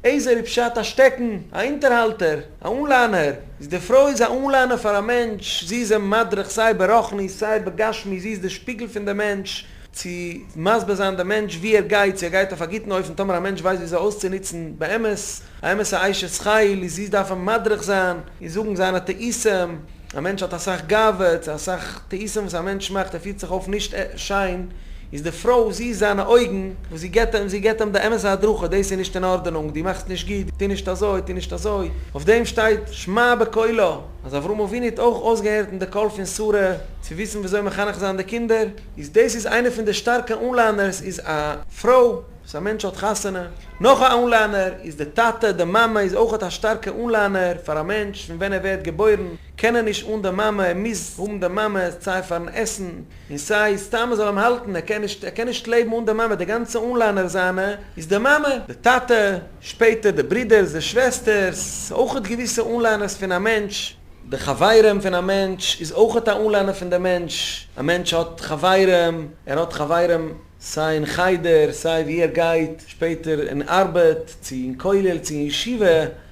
עזר איז פשט א שטעקן, א אונטערהאלטער, א אנליינער, איז די פרוי איז א אנליינער פאר א מענטש, זי איז אים מדריך סיי ברוחני סיי בגשמי, זי איז די שפיגל פון די מענטש, צו מסביר זיין די מענטש ווי ער גייט, צו ער גייט אויף א גוטן אופן, טאמער א מענטש ווייסט וויאזוי אויסצונוצן באמת א אמת'ע אשת חיל, איז זי דארף אים מדריך זיין און זאגן זיינע טעותים, א מענטש האט אסאך גאווה, צו אסאך טעותים וואס א מענטש מאכט, ער פירט זיך אויף נישט שיין, איז די פרוי, זי איז זיינע אויגן, וואס זי געבט אים, זי געבט אים די אמת'ע הדרכה, דאס איז נישט אין ארדענונג, דו מאכסט נישט גוט, טו נישט אזוי, טו נישט אזוי, אויף דעם שטייט שמע בקולה, אז אברהם אבינו האט אויך אויסגעהערט אין די קול פון שרה, צו וויסן וויאזוי מחנך זיין די קינדער. איז דאס איז איינע פון די שטארקע אנליינערס איז א פרוי וואס א מענטש האט חתונה, נאך א אנליינער איז די טאטע, די מאמע איז אויכעט א שטארקע אנליינער פאר א מענטש פון ווען ער ווערט געבוירן קען ער נישט אן די מאמע ער מוז האבן די מאמע סיי פארן עסן און סיי סתם מען זאל אים האלטן ער קען נישט ער קען נישט לעבן אן די מאמע די גאנצע אנליינער זיינע איז די מאמע, די טאטע, שפעטער די ברודערס די שוועסטערס, אויכעט געוויסע אנליינערס פון א מענטש. די חברים פון א מענטש איז אויכעט א אנליינער פון די מענטש, א מענטש האט חברים, ער האט חברים סיי אין חדר, סיי ווי ער גייט שפעטער אין ארבעט, צו אין כולל, צו אין ישיבה,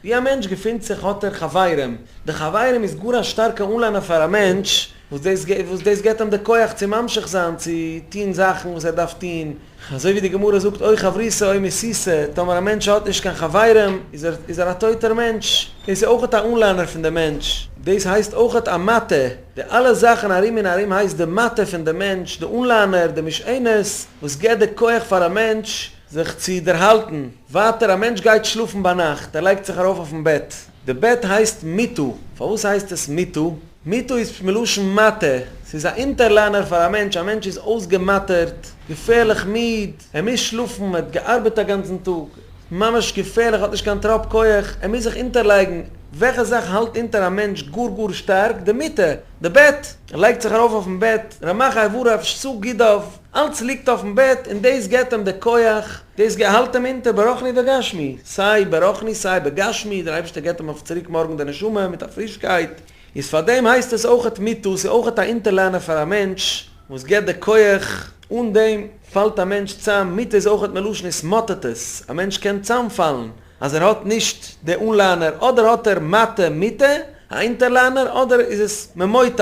ווי א מענטש געפינט זיך האט ער חברים, די חברים איז גאר א שטארקע אנליינער פאר א מענטש, וואס דאס וואס דאס געבט אים די כח צו ממשיך זיין צו טון זאכן וואס ער דארף טון, אזוי ווי די גמרא זאגט או חברותא או מיתותא, טאמער א מענטש האט נישט קיין חברים איז ער איז ער א טויטער מענטש, דאס איז אויכעט א אנליינער פון די מענטש, דאס הייסט אויכעט א מטה, די אלע זאכן ארום און ארום הייסט די מטה פון די מענטש, די אנליינער, די משענת וואס געבט די כח פאר א מענטש זיך צו דערהאלטן, ווייטער א מענטש גייט שלאפן ביינאכט, ער לייגט זיך ארויף אויפן בעט, די בעט הייסט מיטה, פארוואס הייסט עס מיטה? מיטה איז מלשון מטה, ס'איז א אונטערליינער פאר א מענטש, א מענטש איז אויסגעמאטערט, געפערליך מיד, ער מוז שלאפן, ער האט געארבעט א גאנצן טאג, ממש געפערליך, האט נישט קיין טראפ כח, ער מוז זיך אונטערלייגן, וועלכע זאך האלט אונטער א מענטש גאר גאר שטארק? די מיטה, די בעט, ער לייגט זיך ארויף אויפן בעט, רמ"ח איבריו שס"ה גידיו, אלץ ליגט אויפן בעט און דאס געבט אים די כח, דאס האלט אים אונטער ברוחני וגשמי, סיי ברוחני סיי בגשמי, דער אייבערשטער געבט אים אויף צוריק מארגן די נשמה מיט א פרישקייט, איז פאר דעם הייסט עס אויכעט מיטה, ס'איז אויכעט א אונטערליינער פאר א מענטש וואס געבט די כח, אן דעם פאלט א מענטש צאם, מיטה איז אויכעט מלשון התמוטטות, א מענטש קען צאמפאלן אז ער האט נישט די אנליינער, אדער האט ער מטה מיטה, א אונטערליינער, אדער איז עס ממוטט,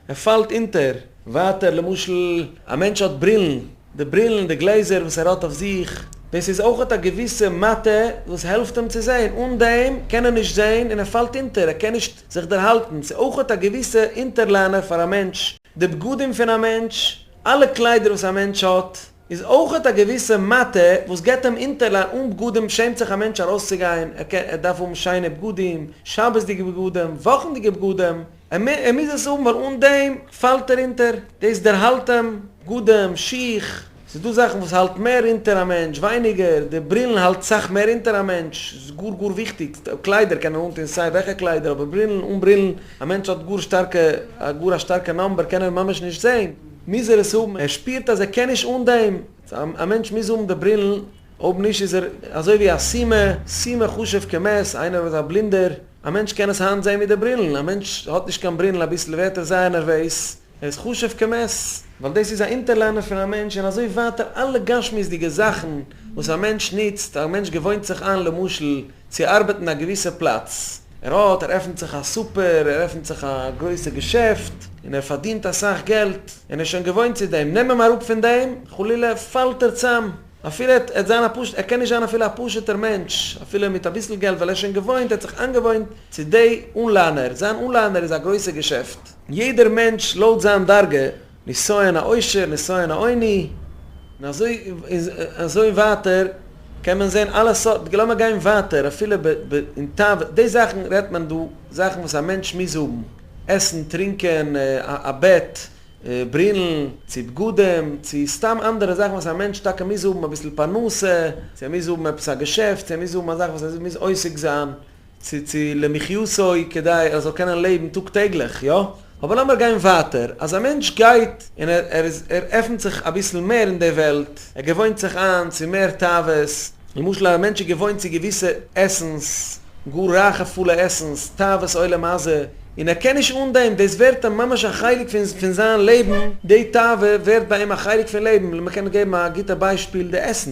ער פאלט אונטער. ווייטער למשל א מענטש האט ברילן, די ברילן, די גלעזער וואס ער האט אויף זיך, דאס איז אויכעט א געוויסע מטה וואס העלפט אים צו זען, אן דעם קען ער נישט זען און ער פאלט אונטער, ער קען נישט זיך דערהאלטן, ס'איז אויכעט א געוויסע אונטערליינער פאר א מענטש, די בגדים פון א מענטש, אלע קליידער וואס א מענטש האט, איז אויכעט א געוויסע מטה וואס געבט אים אונטערליין, אן בגדים שעמט זיך א מענטש ארויסצוגיין, ער קען, ער דארף האבן שיינע בגדים, שבת'דיגע בגדים, וואכנדיגע בגדים, ער מוז עס האבן ווייל אן דעם פאלט ער אונטער, דאס דערהאלט אים, בגדים, שיך, ס'איז דא זאכן וואס האלט מער אונטער א מענטש, ווייניגער, די ברילן האלט סאך מער אונטער א מענטש, ס'איז גאר גאר וויכטיג, קליידער קען ער אנטון סיי וועלכע קליידער, אבער ברילן, אן ברילן, א מענטש האט גאר שטארקע, א גאר א שטארקע נאמבער קען ער ממש נישט זען, מוז ער עס האבן, ער שפירט אז ער קען נישט אן דעם, א מענטש מוז האבן די ברילן, אויב נישט איז ער אזוי ווי א סומא, סומא חשוב כמת, איינער וואס איז א בלינדער, א מענטש קען עס היינט זען מיט די ברילן, א מענטש האט נישט קיין ברילן אביסל ווערט ער זייער נערוועז, ער איז חשוב כמת, ווייל דאס איז א אונטערליינער פון א מענטש און אזוי ווייטער אלע גשמיות'דיגע זאכן וואס א מענטש נוצט, א מענטש געוואוינט זיך איין למשל צו ארבעטן אין א געוויסע פלאץ, ער האט, ער עפנט זיך א סופער, ער עפנט זיך א גרויסע געשעפט, און ער פארדינט אסאך געלט, און ער איז שוין געוואוינט צו דעם, נעם אים אראפ פון דעם, חלילה פאלט ער צאם. אפילו ער וועט זיין א פשוט, ער קען נישט זיין אפילו א פשוט'ער מענטש, אפילו מיט אביסל געלט, ווייל ער איז שוין געוואוינט, ער האט זיך איינגעוואוינט צו די אנליינער, זיין אנליינער איז א גרויסע געשעפט. יעדער מענטש לויט זיין דרגה, נסיון העושר, נסיון העוני. און אזוי אזוי ווייטער קען מען זען אלע סארט, לאמיר גיין ווייטער אפילו ב ב אין תאווה, די זאכן רעדט מען דא זאכן וואס א מענטש מוז האבן, עסן, טרינקען, א בעט, ברילן, צו בגדים, צו סתם אנדערע זאכן וואס א מענטש טאקע מוז האבן, אביסל פרנסה, צו ער מוז האבן עפעס א געשעפט, צו ער מוז האבן א זאך וואס ער מוז עוסק זיין, צו צו למחיותו כדי ער זאל קענען לעבן טאג טעגליך, יא? אבער לאמיר גיין ווייטער, אז א מענטש גייט און ער ער איז ער עפנט זיך אביסל מער אין די וועלט, ער געוואוינט זיך איין צו מער תאוות, למשל א מענטש איז געוואוינט צו געוויסע עסנס, גאר רייכע פולע עסנס, תאוות עולם הזה, און ער קען נישט אן דעם, דאס ווערט אים ממש א חלק פון פון זיין לעבן, די תאווה ווערט ביי אים א חלק פון לעבן, מען קען געבן א גוטע ביישפיל די עסן,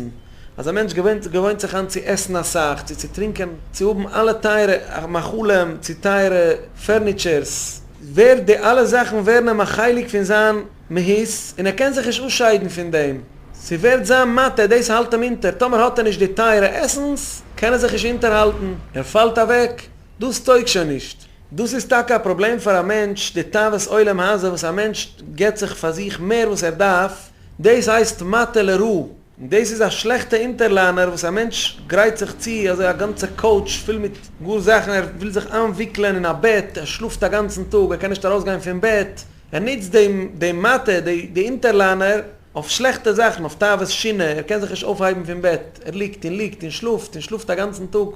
אז א מענטש געוואוינט געוואוינט זיך איין צו עסן אסאך, צו צו טרינקען, צו האבן אלע טייערע מאכלים, צו טייערע פערניטשערס, ווערט די אלע זאכן ווערן אים א חלק פון זיין מהות, און ער קען זיך נישט אפשיידן פון דעם, ס'ווערט זיין מטה, דאס האלט אים אונטער, טאמער האט ער נישט די טייערע עסנס, קען ער זיך נישט אונטערהאלטן, ער פאלט אוועק, דאס טויג שוין נישט. דאס איז טאקע א פראבלעם פאר א מענטש, די תאוות עולם הזה וואס א מענטש געבט זיך פאר זיך מער וואס ער דארף, דאס הייסט מטה לרעה, און דאס איז א שלעכטע אונטערליינער וואס א מענטש גרייט זיך צו, אזוי א גאנצע קאוטש פול מיט גאר זאכן, ער וויל זיך איינוויקלען אין א בעט, ער שלאפט א גאנצן טאג, ער קען נישט ארויסגיין פון בעט, ער נוצט דעם דעם מטה, די די אונטערליינער, אויף שלעכטע זאכן, אויף תאוות שינה, ער קען זיך נישט אויפהייבן פון בעט, ער ליגט און ליגט און שלאפט און שלאפט א גאנצן טאג,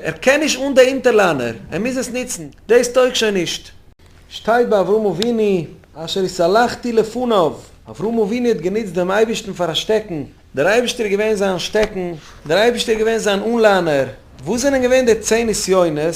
ער קען נישט אן די אונטערליינער, ער מוז עס נוצן, דאס טויג שוין נישט. שטייט ביי אברהם אבינו, אשר התהלכתי לפניו, אברהם אבינו האט גענוצט דעם אייבערשטן פאר א שטעקן, דער אייבערשטער איז געווען זיין שטעקן, דער אייבערשטער איז געווען זיין אנליינער. וואס זענען געווען די צען נסיונות?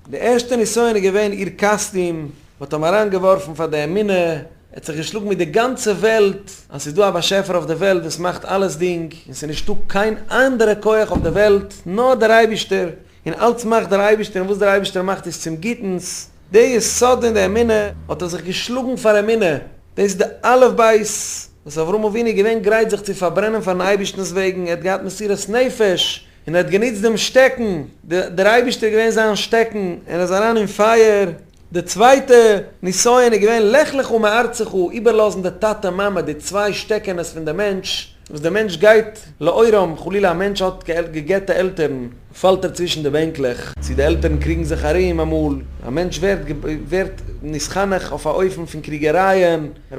די ערשטע נסיון איז געווען אור כשדים, מען האט אים אריין געווארפן פאר די אמונה, ער האט זיך געשלאגן מיט די גאנצע וועלט אז ס'איז דא א באשעפער אויף די וועלט וואס מאכט אלעס דינג, און ס'איז נישטא קיין אנדערע כח אויף די וועלט נאר דער אייבערשטער, און אלץ מאכט דער אייבערשטער און וואס דער אייבערשטער מאכט איז צום גוטנס, די יסוד אין די אמונה האט ער זיך געשלאגן פאר אמונה, דאס איז די אלף בית וואס אברהם אבינו איז געווען גרייט זיך צו פארברענען פארן אייבערשטנ'ס וועגן, ער האט געהאט מסירת נפש, און ער האט גענוצט דעם שטעקן, דער אייבערשטער איז געווען זיין שטעקן, און ער איז אריין אין פייער. די צווייטע נסיון איז געווען לך לך מארצך, איבערלאזן די טאטע מאמע, די צוויי שטעקענעס פון די מענטש, וואס דער מענטש גייט לאורם, חלילה א מענטש האט גע'גט'ע עלטערן, פאלט ער צווישן די בענקלעך, צו די עלטערן קריגן זיך ארום אמאל, א מענטש ווערט ווערט נתחנך אויף א אופן פון קריגערייען, ער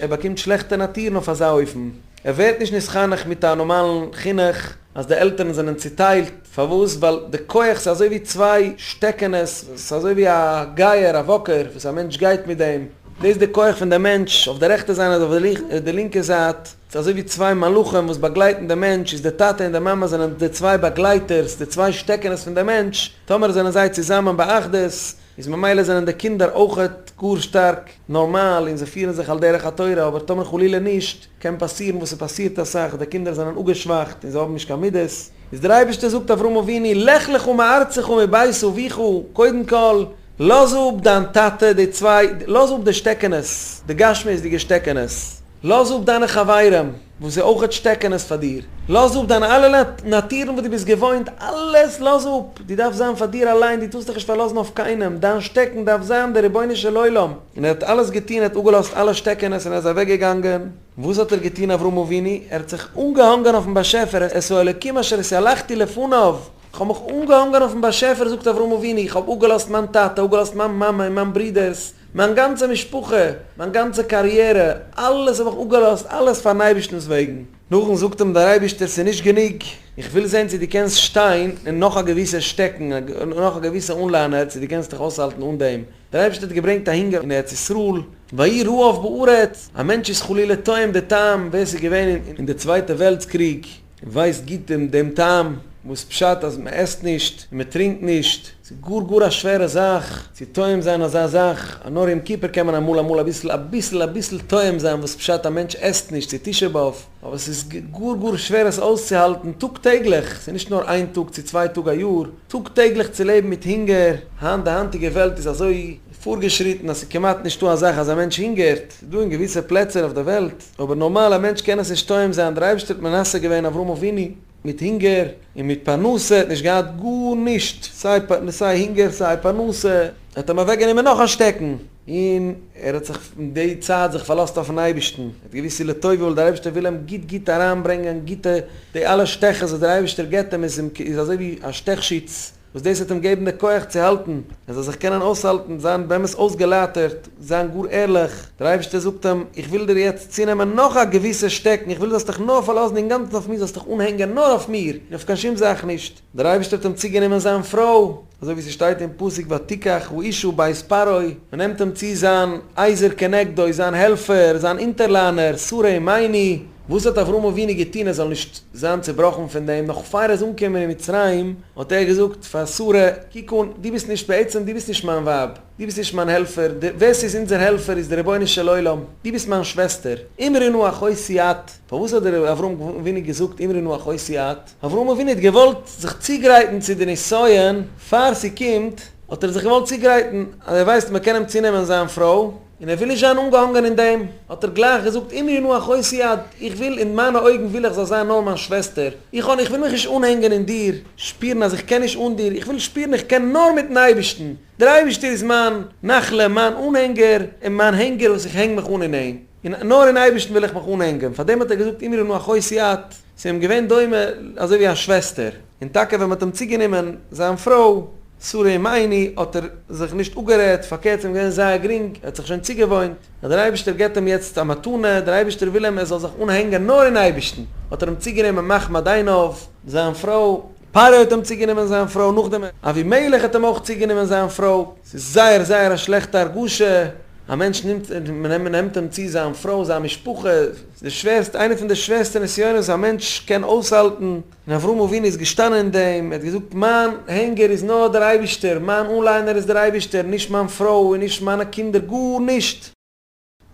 באקומט שלעכטע נאטירן אויף אזא אופן. ער ווערט נישט נתחנך מיט א נארמאלן חינוך אז די עלטערן זענען צוטיילט, פארוואס? ווייל די כח ס'איז אזוי ווי צוויי שטעקענעס, ס'איז אזוי ווי א גייער, א וואקער, וואס א מענטש גייט מיט דעם, דאס איז די כח פון די מענטש, אויף די רעכטע זייט און אויף די לינקע זייט, ס'איז אזוי ווי צוויי מלאכים וואס באגלייטן די מענטש, איז די טאטע און די מאמע זענען די צוויי באגלייטערס, די צוויי שטעקענעס פון די מענטש, טאמער זענען זיי צוזאמען באחדות, איז ממילא זענען די קינדער אויכעט גאר שטארק נארמאל און זיי פירן זיך על דרך התורה, אבער טאמער חלילה נישט, קען פאסירן וואס ס'פאסירט אסאך, די קינדער זענען אפגעשוואכט און זיי האבן נישט קיין מידות, איז דער אייבערשטער זאגט אברהם אבינו לך לך מארצך ומבית אביך, קודם כל לאז אפ דיין טאטע, די צוויי, לאז אפ די שטעקענעס, די גשמיות'דיגע שטעקענעס, לאז אפ דיינע חברים וואס איז אויכעט שטעקענעס פאר דיר, לאז אפ דיינע אלע נאטירן וואס דו ביסט געוואוינט, אלעס לאז אפ, דו דארפסט זיין פאר דיר אליין, דו טארסט דיך נישט פארלאזן אויף קיינעם, דיין שטעקן דארף זיין דער רבונו של עולם. און ער האט אלעס געטון, ער האט אפגעלאזט אלע שטעקענעס און ער איז אוועק געגאנגען. וואס האט ער געטון אברהם אבינו? ער האט זיך אנגעהאנגען אויפן באשעפער, את האלוקים אשר התהלכתי לפניו, איך האב מיך אנגעהאנגען אויפן באשעפער זאגט אברהם אבינו, איך האב אפגעלאזט מיין טאטע, אפגעלאזט מיין מאמע און מיין ברודערס, מיין גאנצע משפחה, מיין גאנצע קאריערע, אלעס האב איך אפגעלאזט, אלעס פארן אייבערשטנ'ס וועגן. נאכדעם זאגט אים דער אייבערשטער, ס'איז נישט גענוג, איך וויל זען צו דו קענסט שטיין אין נאך א געוויסע שטעקן, נאך א געוויסע אנליינער, צו דו קענסט דיך אויסהאלטן אן דעם. דער אייבערשטער האט געברענגט א הונגער אין ארץ ישראל, ויהי רעב בארץ, א מענטש איז חלילה טועם די טעם, ווער ס'איז געווען אין די צווייטע וועלטס קריג ווייסט גוט דעם טעם, וואס פשט אז מען עסט נישט און מען טרינקט נישט, ס'איז גאר גאר א שווערע זאך צו טועם זיין אזא זאך, נאר יום כיפור קען מען אמאל אמאל אביסל אביסל אביסל טועם זיין וואס פשט א מענטש עסט נישט צו תשעה באב, אבער ס'איז גאר גאר שווער עס אויסצוהאלטן טאג טעגליך, ס'איז נישט נאר איין טאג צו צוויי טאג א יאר, טאג טעגליך צו לעבן מיט הונגער, היינט די היינטיגע וועלט איז אזוי פארגעשריטן אז ס'איז כמעט נישטא א זאך אז א מענטש הונגערט, ס'איז דא אין געוויסע פלעצער אויף די וועלט, אבער נארמאל א מענטש קען עס נישט טועם זיין, דער אייבערשטער האט מנסה געווען אברהם אבינו מיט הונגער און מיט פרנסה, ער האט נישט געהאט גארנישט, סיי הונגער סיי פרנסה, ער האט אים אוועק גענומען נאך א שטעקן. און ער האט זיך אין די צייט זיך פארלאזט אויפן אייבערשטן, ער האט געוואוסט ס'איז לטובה ווייל דער אייבערשטער וויל אים גוט גוט אריינברענגען גוטע, די אלע שטעכעס וואס דער אייבערשטער געבט אים איז איז אזוי ווי א שטעכשיץ וואס דאס וועט אים געבן די כח צו האלטן, ער זאל זיך קענען אויסהאלטן, זיין באמת אויסגעלייטערט, זיין גאר ערליך, דער אייבערשטער זאגט אים, איך וויל דיר יעצט צונעמען נאך א געוויסע שטעקן, איך וויל זאלסט דיך נאר פארלאזן אינגאנצן אויף מיר, זאלסט דיך אנהענגען נאר אויף מיר, און אויף קיין שום זאך נישט. דער אייבערשטער האט אים צוגענומען זיין פרוי, אזוי ווי ס'שטייט אין פסוק ותקח האשה בית פרעה, מען נעמט אים צו זיין עזר כנגדו, זיין העלפער, זיין אונטערליינער, שרה אמנו. וואס האט אברהם אבינו געטון ער זאל נישט זיין צעבראכן פון דעם, נאך פאר ער איז אנגעקומען אין מצרים האט ער געזאגט פאר שרה, קוק אן, דו ביסט נישט בעצם, דו ביסט נישט מיין ווייב, דו ביסט נישט מיין העלפער, ווער ס'איז אונזער העלפער איז דער רבונו של עולם, דו ביסט מיין שוועסטער, אמרי נא אחותי את. פארוואס האט דער אברהם אבינו געזאגט אמרי נא אחותי את? אברהם אבינו האט געוואלט זיך צוגרייטן צו די נסיון פאר ס'קומט, האט ער זיך געוואלט צוגרייטן אז ער ווייסט מ'קען אים צונעמען זיין פרוי, און ער וויל נישט זיין אנגעהאנגען אין דעם, האט ער גלייך געזאגט אמרי נא אחותי את, איך וויל, אין מיינע אויגן וויל איך זאל זיין נאר מיין שוועסטער, איך האב, איך וויל מיך נישט אנהענגען אין דיר, שפירן אז איך קען נישט אן דיר, איך וויל שפירן איך קען נאר מיטן אייבערשטן, דער אייבערשטער איז מיין נחלה, מיין אנהענגער, און מיין הענגער וואס איך הענג מיך אן אין אים, און נאר אין אייבערשטן וויל איך מיך אנהענגען, פארדעם האט ער געזאגט אמרי נא אחותי את. ס'איז אים געווען דומה אזוי ווי א שוועסטער, און טאקע ווען מ'האט אים צוגענומען זיין פרוי, שרה אמנו, האט ער זיך נישט אפגערעדט, פארקערט ס'איז אים געווען זייער גרינג, ער האט זיך שוין צוגעוואוינט אז דער אייבערשטער געבט אים יעצט א מתנה, דער אייבערשטער וויל אים ער זאל זיך אנהענגען נאר אין אייבערשטן, האט ער אים צוגענומען מחמד עיניו, זיין פרוי, פרעה האט אים צוגענומען זיין פרוי, נאכדעם אבימלך האט אים אויך צוגענומען זיין פרוי, ס'איז זייער זייער א שלעכטע הרגשה, א מענטש נעמט, מען נעמט אים צו זיין פרוי, זיין משפחה, ס'איז די שווערסטע, איינע פון די שווערסטע נסיונות וואס א מענטש קען אויסהאלטן, און אברהם אבינו איז געשטאנען אין דעם, ער האט געזאגט, מיין הענגער איז נאר דער אייבישטער, מיין אנליינער איז דער אייבישטער, נישט מיין פרוי און נישט מיינע קינדער, גארנישט!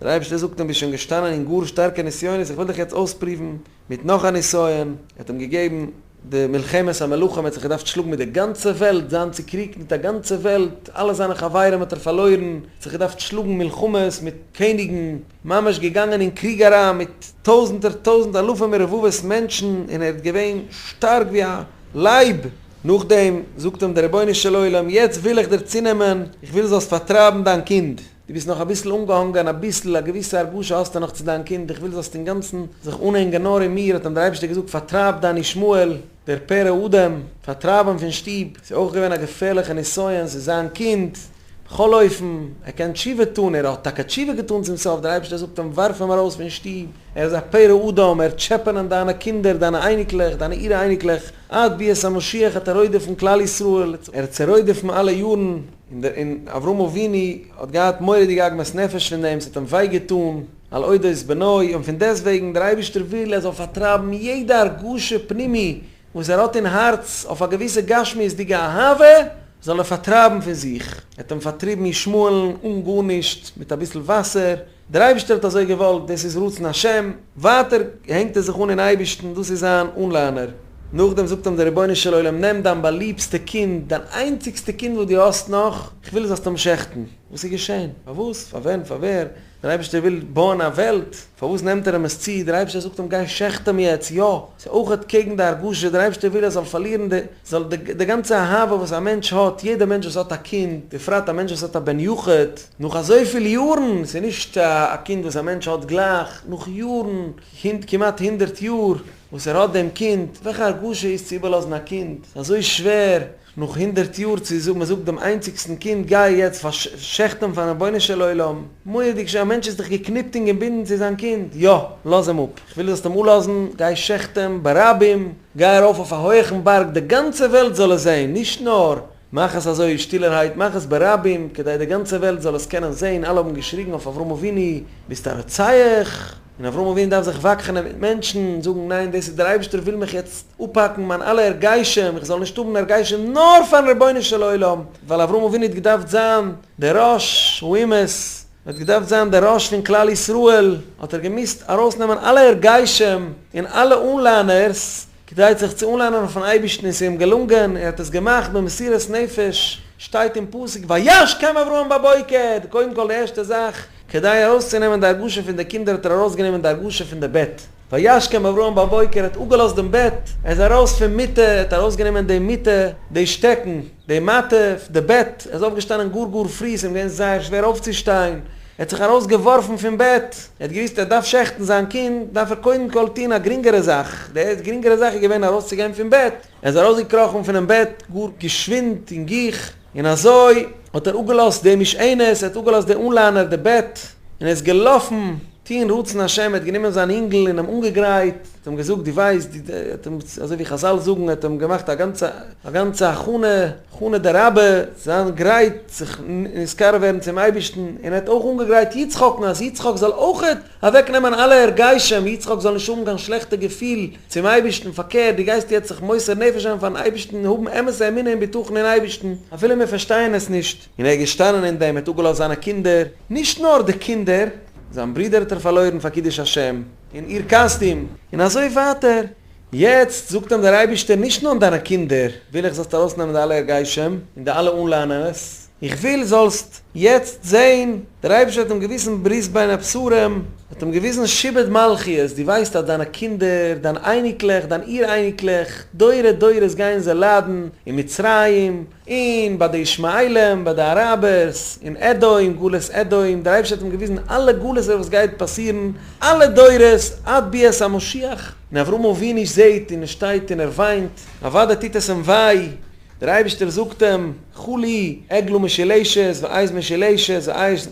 דער אייבערשטער זאגט אים, ביסט שוין געשטאנען אין גאר שטארקע נסיונות, איך וויל דיך יעצט אויספרואוון מיט נאך א נסיון, ער האט אים געגעבן די מלחמת המלכים, ער האט זיך געדארפט שלאגן מיט די גאנצע וועלט, זיין צוקריגט מיט א גאנצע וועלט, אלע זיינע חברים האט ער פארלוירן, ער האט זיך געדארפט שלאגן מלחמות מיט קעניגן, ממש געגאנגען אין קריג אריין מיט טויזנטער טויזנט אלפים ורבבות מענטשן, און ער איז געווען שטארק ווי א לייב. נאכדעם זאגט אים דער רבונו של עולם, יעצט וויל איך דיר צונעמען, איך וויל זאלסט פארטרייבן דיין קינד, דו ביסט נאך אביסל אנגעהאנגען, אביסל, א געוויסע הרגשה האסטו נאך צו דיין קינד, איך וויל זאלסט אינגאנצן זיך אנהענגען נאר אין מיר, האט אים דער אייבערשטער געזאגט, פארטרייב דיין ישמעאל, דער פרא אדם, פארטרייב אים פון שטוב, ס'איז אויך געווען א געפערליכע נסיון, ס'איז זיין קינד, בכל אופן, ער קען תשובה טון, ער האט טאקע תשובה געטון צום סוף, דער אייבערשטער זאגט אים, ווארף אים ארויס פון שטוב, ער איז א פרא אדם, ער וועט טשעפענען דיינע קינדער, דיינע אייניקלעך, דיינע אור אייניקלעך, עד ביאת המשיח וועט ער רודפ'ן כלל ישראל, ער וועט זיי רודפ'ן אלע יארן. און דער און אברהם אבינו האט געהאט מורא'דיגע עגמת נפש פון דעם, ס'האט אים וויי געטאן על אודות בנו, און פון דעסטוועגן דער אייבערשטער וויל ער זאל פארטרייבן יעדע הרגשה פנימי וואס ער האט אין הארץ אויף א געוויסע גשמיות'דיגע אהבה, זאל ער פארטרייבן פון זיך, ער האט אים פארטריבן ישמעאל'ן אן גארנישט, מיט אביסל וואסער, דער אייבערשטער האט אזוי געוואלט, דאס איז רצון השם, ווייטער הענגט ער זיך אן אין אייבערשטן, דאס איז זיין אנליינער. נאכדעם זאגט אים דער רבונו של עולם, נעם דיין באליבסטע קינד, דיין איינציגסטע קינד וואס דו האסט נאך, איך וויל זאלסט אים שעכטן. וואס איז געשען? פארוואס? פאר ווען? פאר ווער? דער אייבערשטער וויל בויען א וועלט, פארוואס נעמט ער אים עס צו? דער אייבערשטער זאגט אים, גיי שעכט אים יעצט, יא, ס'איז אויכעט קעגן די הרגשה, דער אייבערשטער וויל ער זאל פארלירן די, זאל די, די גאנצע אהבה וואס א מענטש האט, יעדער מענטש וואס האט א קינד, בפרט א מענטש וואס האט א בן יחיד, נאך אזויפיל יארן, ס'איז נישט א קינד וואס א מענטש האט גלייך, נאך יארן, כמעט הונדערט יאר, וואס ער האט דעם קינד, וועלכע הרגשה איז צו איבערלאזן א קינד, ס'איז אזוי שווער, נאך הונדערט יאר צו זאגן, מ'זאגט דעם איינציגסטן קינד גיי יעצט שעכט אים פארן רבונו של עולם, מורא'דיג שווער, א מענטש איז דאך געקניפט און געבינדן צו זיין קינד, יא, לאז אים אפ, איך וויל זאלסט אים אפלאזן, גיי שעכט אים ברבים, גיי ארויף אויף א הויעכן בארג די גאנצע וועלט זאל עס זען, נישט נאר מאך עס אזוי שטילערהייט, מאך עס ברבים, כדי די גאנצע וועלט זאל עס קענען זען, אלע האבן געשריגן אויף אברהם אבינו, ביסט א רוצח! און אברהם אבינו דארף זיך וואקח'נען מיט מענטשן, זאגן ניין דאס איז דער אייבערשטער וויל מיך יעצט אפהאקן מיין אלע הרגשים, איך זאל נישט האבן הרגשים נאר פארן רבונו של עולם, ווייל אברהם אבינו האט געדארפט זיין דער ראש האומות, ער האט געדארפט זיין דער ראש פון כלל ישראל, האט ער געמוזט ארויסנעמען אלע הרגשים און אלע אנליינערס, כדי זיך צו אנליינען אויפן אייבערשטן און ס'איז אים געלונגען, ער האט עס געמאכט במסירות נפש, שטייט אין פסוק וישכם אברהם בבוקר, קודם כל די ערשטע זאך, כדי ארויסצונעמען די הרגשה פון די קינדער האט ער ארויסגענומען די הרגשה פון די בעט. וישכם אברהם בבוקר, ער האט אפגעלאזט דעם בעט, ער איז ארויס פון מיטה, ער האט ארויסגענומען די מיטה, די שטעקן, די מטה, די בעט, ער איז אויפגעשטאנען גאר גאר פרי, ס'איז אים געווען זייער שווער אויפצושטיין, ער האט זיך ארויסגעווארפן פון בעט, ער האט געוואוסט ער דארף שעכטן זיין קינד, דארף ער קודם כל טון א גרינגערע זאך, די גרינגערע זאך איז געווען ארויסצוגיין פון בעט, ער איז ארויסגעקראכן פונעם בעט גאר געשווינד און גיך, און אזוי האט ער אפגעלאזט די משענת, ער האט אפגעלאזט די אנליינער, די בעט, און ער איז געלאפן טון רצון השם, ער האט גענומען זיין אינגל און אים אנגעגרייט, האט אים געזאגט, דו ווייסט, דו, ער האט אים, אזוי ווי חזל זאגן, ער האט אים געמאכט א גאנצע, א גאנצע הכנה, הכנה דרבה, צו זיין גרייט זיך נתקרב ווערן צום אייבערשטן, און ער האט אויך אנגעגרייט יצחק'ן, אז יצחק זאל אויכעט אוועקנעמען אלע הרגשים, יצחק זאל נישט האבן קיין שלעכטע געפיל צום אייבערשטן, פארקערט, דו גייסט יעצט זיך מוסר נפש זיין פארן אייבערשטן און האבן אמת'ע אמונה און בטחון אין אייבערשטן, אפילו מיר פארשטייען עס נישט. און ער איז געשטאנען אין דעם, ער האט אפגעלאזט זיינע קינדער, נישט נאר די קינדער, זיין ברודער האט ער פארלוירן פאר קידוש השם, אין אור כשדים, און אזוי ווייטער. יעצט זאגט אים דער אייבערשטער, נישט נאר דיינע קינדער וויל איך זאלסט ארויסנעמען די אלע הרגשים און די אלע אנליינערס, איך וויל זאלסט יעצט זען, דער אייבערשטער האט אים געוויזן ברית בין הבתרים, האט אים געוויזן שעבוד מלכיות, דו ווייסט אז דיינע קינדער, דיין אייניקלעך, דיין אור אייניקלעך, דורי דורות גייען זיי ליידן אין מצרים, און ביי די ישמעאלים, ביי די אראבערס, אין אדום, גלות אדום, דער אייבערשטער האט אים געוויזן אלע גלות'ער וואס גייט פאסירן, אלע דורות, עד ביאת המשיח. און אברהם אבינו זעט און ער שטייט און ער וויינט, אוודאי טוט עס אים וויי, דער אייבערשטער זאגט אים, חלי, עגלה משולשת, ועז משולשת,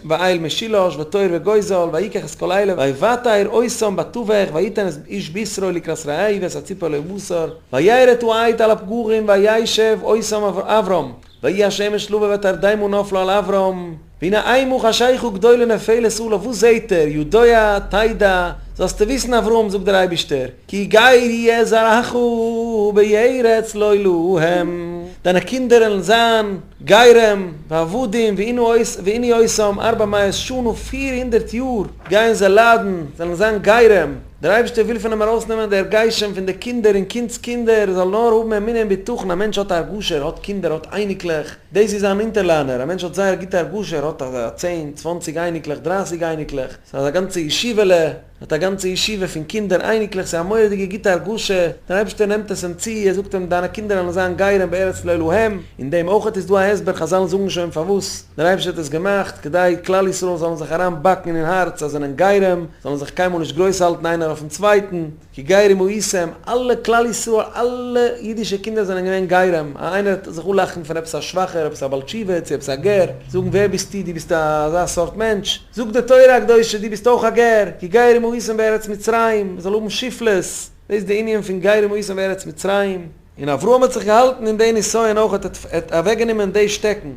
ואיל משולש, ותור וגוזל, ויקח את כל אלה, ויבתר אותם בתווך, ויתן את איש בשרו לקראת רעהו ואת הציפור לבשר, וירד העד על הפגרים וישב אותם אברם, ויהי השמש לבוא והתרדמה נפלה על אברם, והנה אימה חשכה גדולה נופלת עליו, וואס זעהט ער? ידוע תדע, זאלסטו וויסן אברהם, זאגט דער אייבישטער, כי גר יהיה זרעך בארץ לא להם, דיינע קינדער וועלן זיין גרים ועבדים וענו אותם ארבע מאות שנה, 400 יאר גייען זיי ליידן, זיי וועלן זיין גרים, דער אייבערשטער וויל פון אים ארויסנעמען די הרגשים פון די קינדער און קינד'ס קינדער, זאל נאר האבן אמונה און בטחון, א מענטש האט א הרגשה, ער האט קינדער, ער האט אייניקלעך, דאס איז זיין אונטערליינער, א מענטש האט זייער גוטע הרגשה, ער האט א צען, צוואנציג אייניקלעך, דרייסיג אייניקלעך, ס'איז א גאנצע ישיבה'לע, ער האט א גאנצע ישיבה פון קינדער, אייניקלעך, ס'איז א מורא'דיגע גוטע הרגשה, דער אייבערשטער נעמט עס אים צו, ער זאגט אים דיינע קינדער וועלן זיין גרים בארץ לא להם, אין דעם אויכעט איז דא א הסבר, חזל זאגן שוין פארוואס דער אייבערשטער האט עס געמאכט, כדי כלל ישראל זאלן זיך אריין באקן אין הארץ אז זענען גרים, זאלן זיך קיינמאל נישט גרויס האלטן איינער אויפן צווייטן, כי גרים הייתם, אלע כלל ישראל, אלע אידישע קינדער זענען געווען גרים, א איינער וועט זיך אנלאכן פון עפעס א שוואכער, עפעס א בעל תשובה, צו עפעס א גר, זאגן ווער ביסטו, דו ביסט אזא סארט מענטש, זאגט די תורה הקדושה, דו ביסט אויך א גר, כי גרים הייתם בארץ מצרים, מען זאל האבן שפלות, דאס איז די ענין פון גרים הייתם בארץ מצרים. און אברהם האט זיך געהאלטן אין די נסיון אויך, ער האט אוועקגענומען די שטעקן.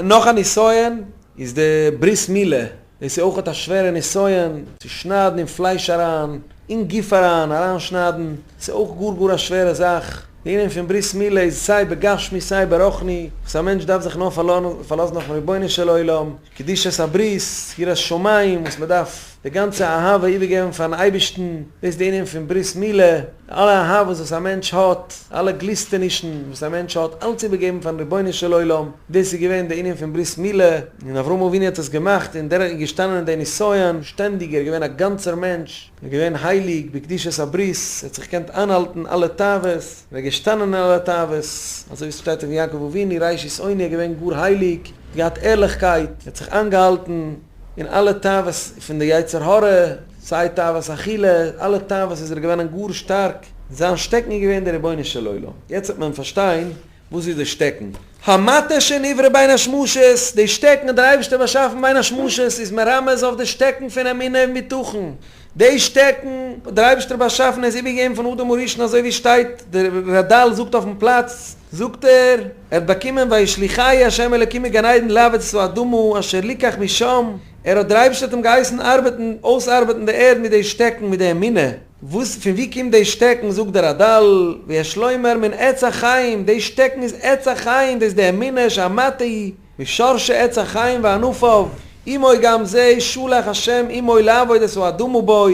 נאך א נסיון איז די ברית מילה, דאס איז אויך א שווערע נסיון, צו שניידן אין פלייש אריין, אין גוף אריין, אריינשניידן, ס'איז אויך גאר גאר א שווערע זאך, די ענין פון ברית מילה איז סיי בגשמי סיי ברוחני, וואס א מענטש דארף זיך נאר פארלאזן אויפן רבונו של עולם, קדושת הברית, יראת שמים, וואס מען דארף די גאנצע אהבה איבערגעבן פארן אייבערשטן, דאס איז די ענין פון ברית מילה, אלע אהבות וואס א מענטש האט, אלע גליסטענישן וואס א מענטש האט, אלץ איבערגעבן פארן רבונו של עולם, דאס איז געווען די ענין פון ברית מילה, און אברהם אבינו האט עס געמאכט, און דער איז געשטאנען אין די נסיון, שטענדיג, ער איז געווען א גאנצער מענטש, ער איז געווען הייליג בקדושת הברית, ער האט זיך געקענט איינהאלטן אלע תאוות, ער איז געשטאנען אין אלע תאוות, אזוי ווי עס שטייט אויף יעקב אבינו, ראשית עוני, ער איז געווען גאר הייליג, האט געהאט ערליכקייט, ער האט זיך איינגעהאלטן אין אלע תאוות פון די יצר הרע, סיי תאוות אכילה, אלע תאוות איז ער געווען גאר שטארק, זיין שטעקן איז געווען דער רבונו של עולם. יעצט וועט מען פארשטיין וואס איז די שטעקן. המטה שנברא בין השמשות, די שטעקן האט דער אייבערשטער באשאפן בין השמשות, איז מרמז אויף די שטעקן פון אמונה און בטחון. די שטעקן האט דער אייבערשטער באשאפן עס איבערגעגעבן פון אדם הראשון אזוי ווי שטייט, דער רדל זאגט אויפן פלאץ, זאגט ער, ער האט באקומען וישליכהו ה' אלוקים מגן עדן לעבד את האדמה אשר לקח משם, ער האט דער אייבערשטער האט אים געהייסן ארבעטן, אויסארבעטן די ערד מיט די שטעקן, מיט די אמונה. וואס פון ווי קומט די שטעקן זאגט דער רדל, ויש לומר מן עץ החיים, די שטעקן איז עץ החיים, דאס איז די אמונה שהמטה היא משרשי עץ החיים וענפיו, עמו גם זה שלח השם עמו לעבוד את האדמה בו,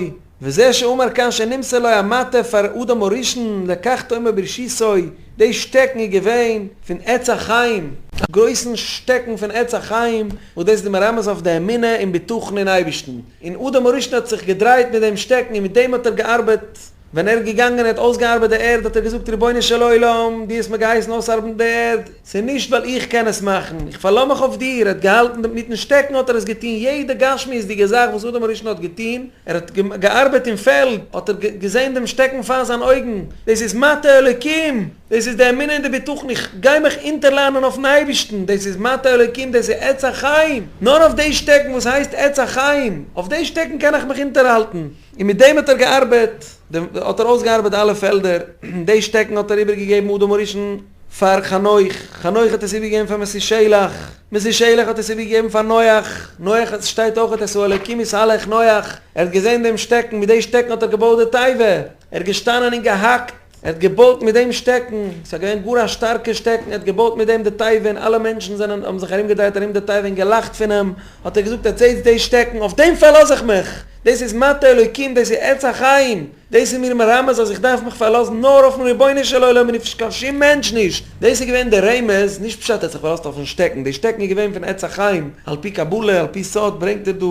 וזה שאמר כאן שנמסר לו המטה פאר אדם הראשון לקחתו עמו ברשותו, די שטעקן איז געווען פון עץ החיים. גרויסן שטעקן פון עץ החיים, וואס דאס איז מרמז אויף די אמונה און בטחון אין אייבערשטן, און אדם הראשון האט זיך געדרייט מיט דעם שטעקן און מיט דעם האט ער געארבעט, ווען ער איז געגאנגען און האט אויסגעארבעט די ערד האט ער געזאגט רבונו של עולם דו האסט מיר געהייסן אויסארבעטן די ערד, ס'איז נישט ווייל איך קען עס מאכן, איך פארלאז מיך אויף דיר, ער האט געהאלטן דעם מיטן שטעקן האט ער עס געטון, יעדע גשמיות'דיגע זאך וואס אדם הראשון האט געטון, ער האט געארבעט אין פעלד, האט ער געזען דעם שטעקן פאר זיין אויגן, דאס איז מטה אלוקים, דאס איז די אמונה און די בטחון, איך גיי מיך אונטערלענען אויפן אייבערשטן, דאס איז מטה אלוקים, דאס איז עץ החיים, נאר אויף די שטעקן וואס הייסט עץ החיים, אויף די שטעקן קען איך מיך אונטערהאלטן. און מיט דעם האט ער געארבעט, האט ער אויסגעארבעט אלע פעלדער, די שטעקן האט ער איבערגעגעבן אדם הראשון פאר חנוך, חנוך האט עס איבערגעגעבן פאר מתושלח, מתושלח האט עס איבערגעגעבן פאר נח, נח עס שטייט אויך את האלוקים התהלך נח, ער האט געזען דעם שטעקן, מיט די שטעקן האט ער געבויט די תיבה, ער איז געשטאנען און געהאקט, ער האט געבויט מיט דעם שטעקן, ס'איז געווען גאר א שטארקע שטעקן, ער האט געבויט מיט דעם די תיבה און אלע מענטשן זענען האבן זיך ארומגעדרייט ארום די תיבה און געלאכט פון אים, האט ער געזאגט עטס זעטס די שטעקן, אויף דעם פארלאז איך מיך, דאס איז מטה אלוקים, דאס איז עץ החיים, דאס איז מיר מרמז אז איך דארף מיך פארלאזן נאר אויפן רבונו של עולם און אויף קיין שום מענטש נישט, דאס איז געווען די רמז, נישט פשט ער האט זיך פארלאזט אויפן שטעקן, די שטעקן איז געווען פון עץ החיים, על פי קבלה, על פי סוד ברענגט ער דא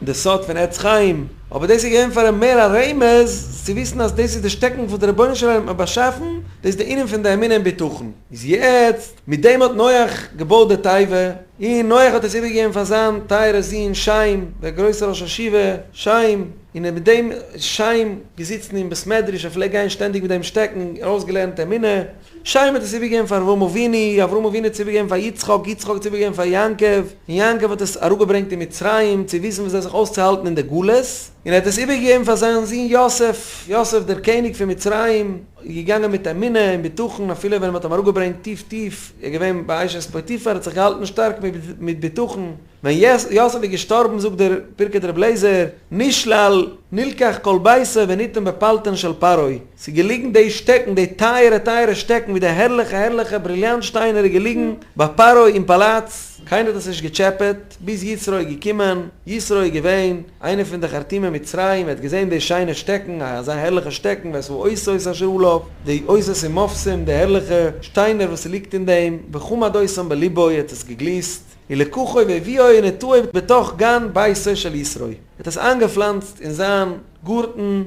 די סוד פון עץ חיים, אבער דאס איז געווען פאר אים מער א רמז צו וויסן אז דאס איז די שטעקן וואס דער רבונו של עולם האט באשאפן, דאס איז די ענין פון די אמונה און בטחון. איז יעצט, מיט דעם האט נח געבויט די תיבה, און נח האט עס איבערגעגעבן פאר זיין טייערע זון שם, דער גרויסער ראש ישיבה שם, און מיט דעם איז שם געזיצן אין בית מדרש, ער פלעגט גיין שטענדיג מיט דעם שטעקן, ארויסגעלערנט אמונה. שם האט עס איבערגעגעבן פאר אברהם אבינו, אברהם אבינו האט עס איבערגעגעבן פאר יצחק, יצחק האט עס איבערגעגעבן פאר יעקב, און יעקב האט עס אראפגעברענגט אין מצרים צו וויסן וויאזוי זיך אויסצוהאלטן אין די גלות, און ער האט עס איבערגעגעבן פאר זיין זון יוסף, יוסף דער קעניג פון מצרים איז געגאנגען מיט אמונה און בטחון אפילו ווען מען האט אים אראפגעברענגט טיף טיף, ער איז געווען ביי אשת פוטיפר, האט זיך געהאלטן שטארק מיט בטחון. ווען יוסף איז געשטארבן זאגט דער פרקי דרבי אליעזר, נשלל, נלקח כל ביתו וניתן בפלטין של פרעה, ס'איז געליגן די שטעקן, די טייערע טייערע שטעקן מיט די הערליכע הערליכע בריליאנט שטיינער איז געליגן ביי פרעה אין פאלאץ, קיינער האט עס נישט געטשעפעט, ביז יתרו איז געקומען, יתרו איז געווען איינער פון די חרטומי מצרים, ער האט געזען די שיינע שטעקן, אזא הערליכע שטעקן, ואת האותות אשר עליו, די אותות ומופתים, די הערליכע שטיינער וואס ס'ליגט אין דעם, וחמד אותם בלבו, ער האט עס געגליסט. ולקחו והביאו ונטעו בתוך גן ביתו של יתרו, ער האט עס איינגעפלאנצט אין זיין גארטן,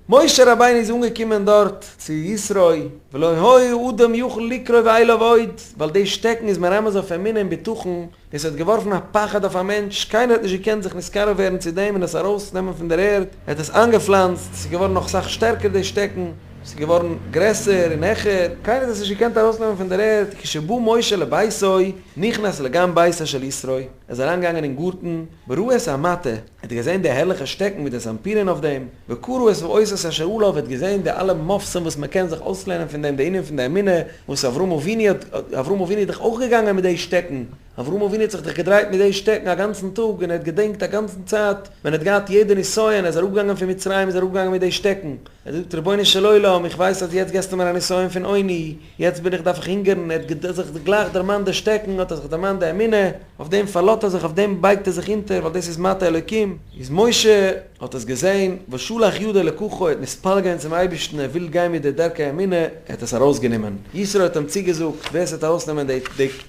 משה רבינו איז אנגעקומען דארט צו יתרו, ולא היה אדם יכול לקרוב אליו עוד, ווייל די שטעקן איז מרמז אויף אמונה און בטחון, דאס האט געווארפן א פחד אויף א מענטש, קיינער האט נישט געקענט זיך נתקרב ווערן צו דעם און עס ארויס נעמען פון דער ערד, ער האט עס איינגעפלאנצט, עס איז געווארן נאך סאך שטערקער די שטעקן. ס'איז געווארן גרעסער און העכער, קיינער האט עס נישט געקענט ארויסנעמען פון דער ערד, כשבא משה לביתו, נכנס לגן ביתו של יתרו, ער איז אריינגעגאנגען אין גארטן, וראה את המטה, ער האט געזען די הערליכע שטעקן מיט די סנפירין אויף דעם, וקרא את האותות אשר עליו, ער האט געזען די אלע מופתים וואס מען קען זיך אויסלערנען פון דעם, די ענין פון די אמונה וואס אברהם אבינו האט, אברהם אבינו איז דאך אויך געגאנגען מיט די שטעקן, אברהם אבינו האט זיך דאך געדרייט מיט די שטעקן א גאנצן טאג און ער האט געדענקט א גאנצן צייט ווען ער האט געהאט יעדע נסיון, ער איז אראפגעגאנגען פון מצרים איז ער אראפגעגאנגען מיט די שטעקן, ער זאגט רבונו של עולם איך ווייס אז יעצט געסטו מיר א נסיון פון עוני, יעצט בין איך דארף איך הונגערן, ער האט זיך גלייך דערמאנט די שטעקן, האט ער זיך דערמאנט די אמונה, אויף דעם פארלאט ער זיך, אויף דעם בייגט ער זיך אונטער, ווייל דאס איז מטה אלוקים. איז משה האט עס געזען, ושלח ידו לקחו, ער האט מתפלל געווען צום אייבערשטן, ער וויל גיין מיט די דרכי אמונה, ער האט עס ארויסגענומען, יתרו האט אים צוגעזאגט, ווער עס וועט ארויסנעמען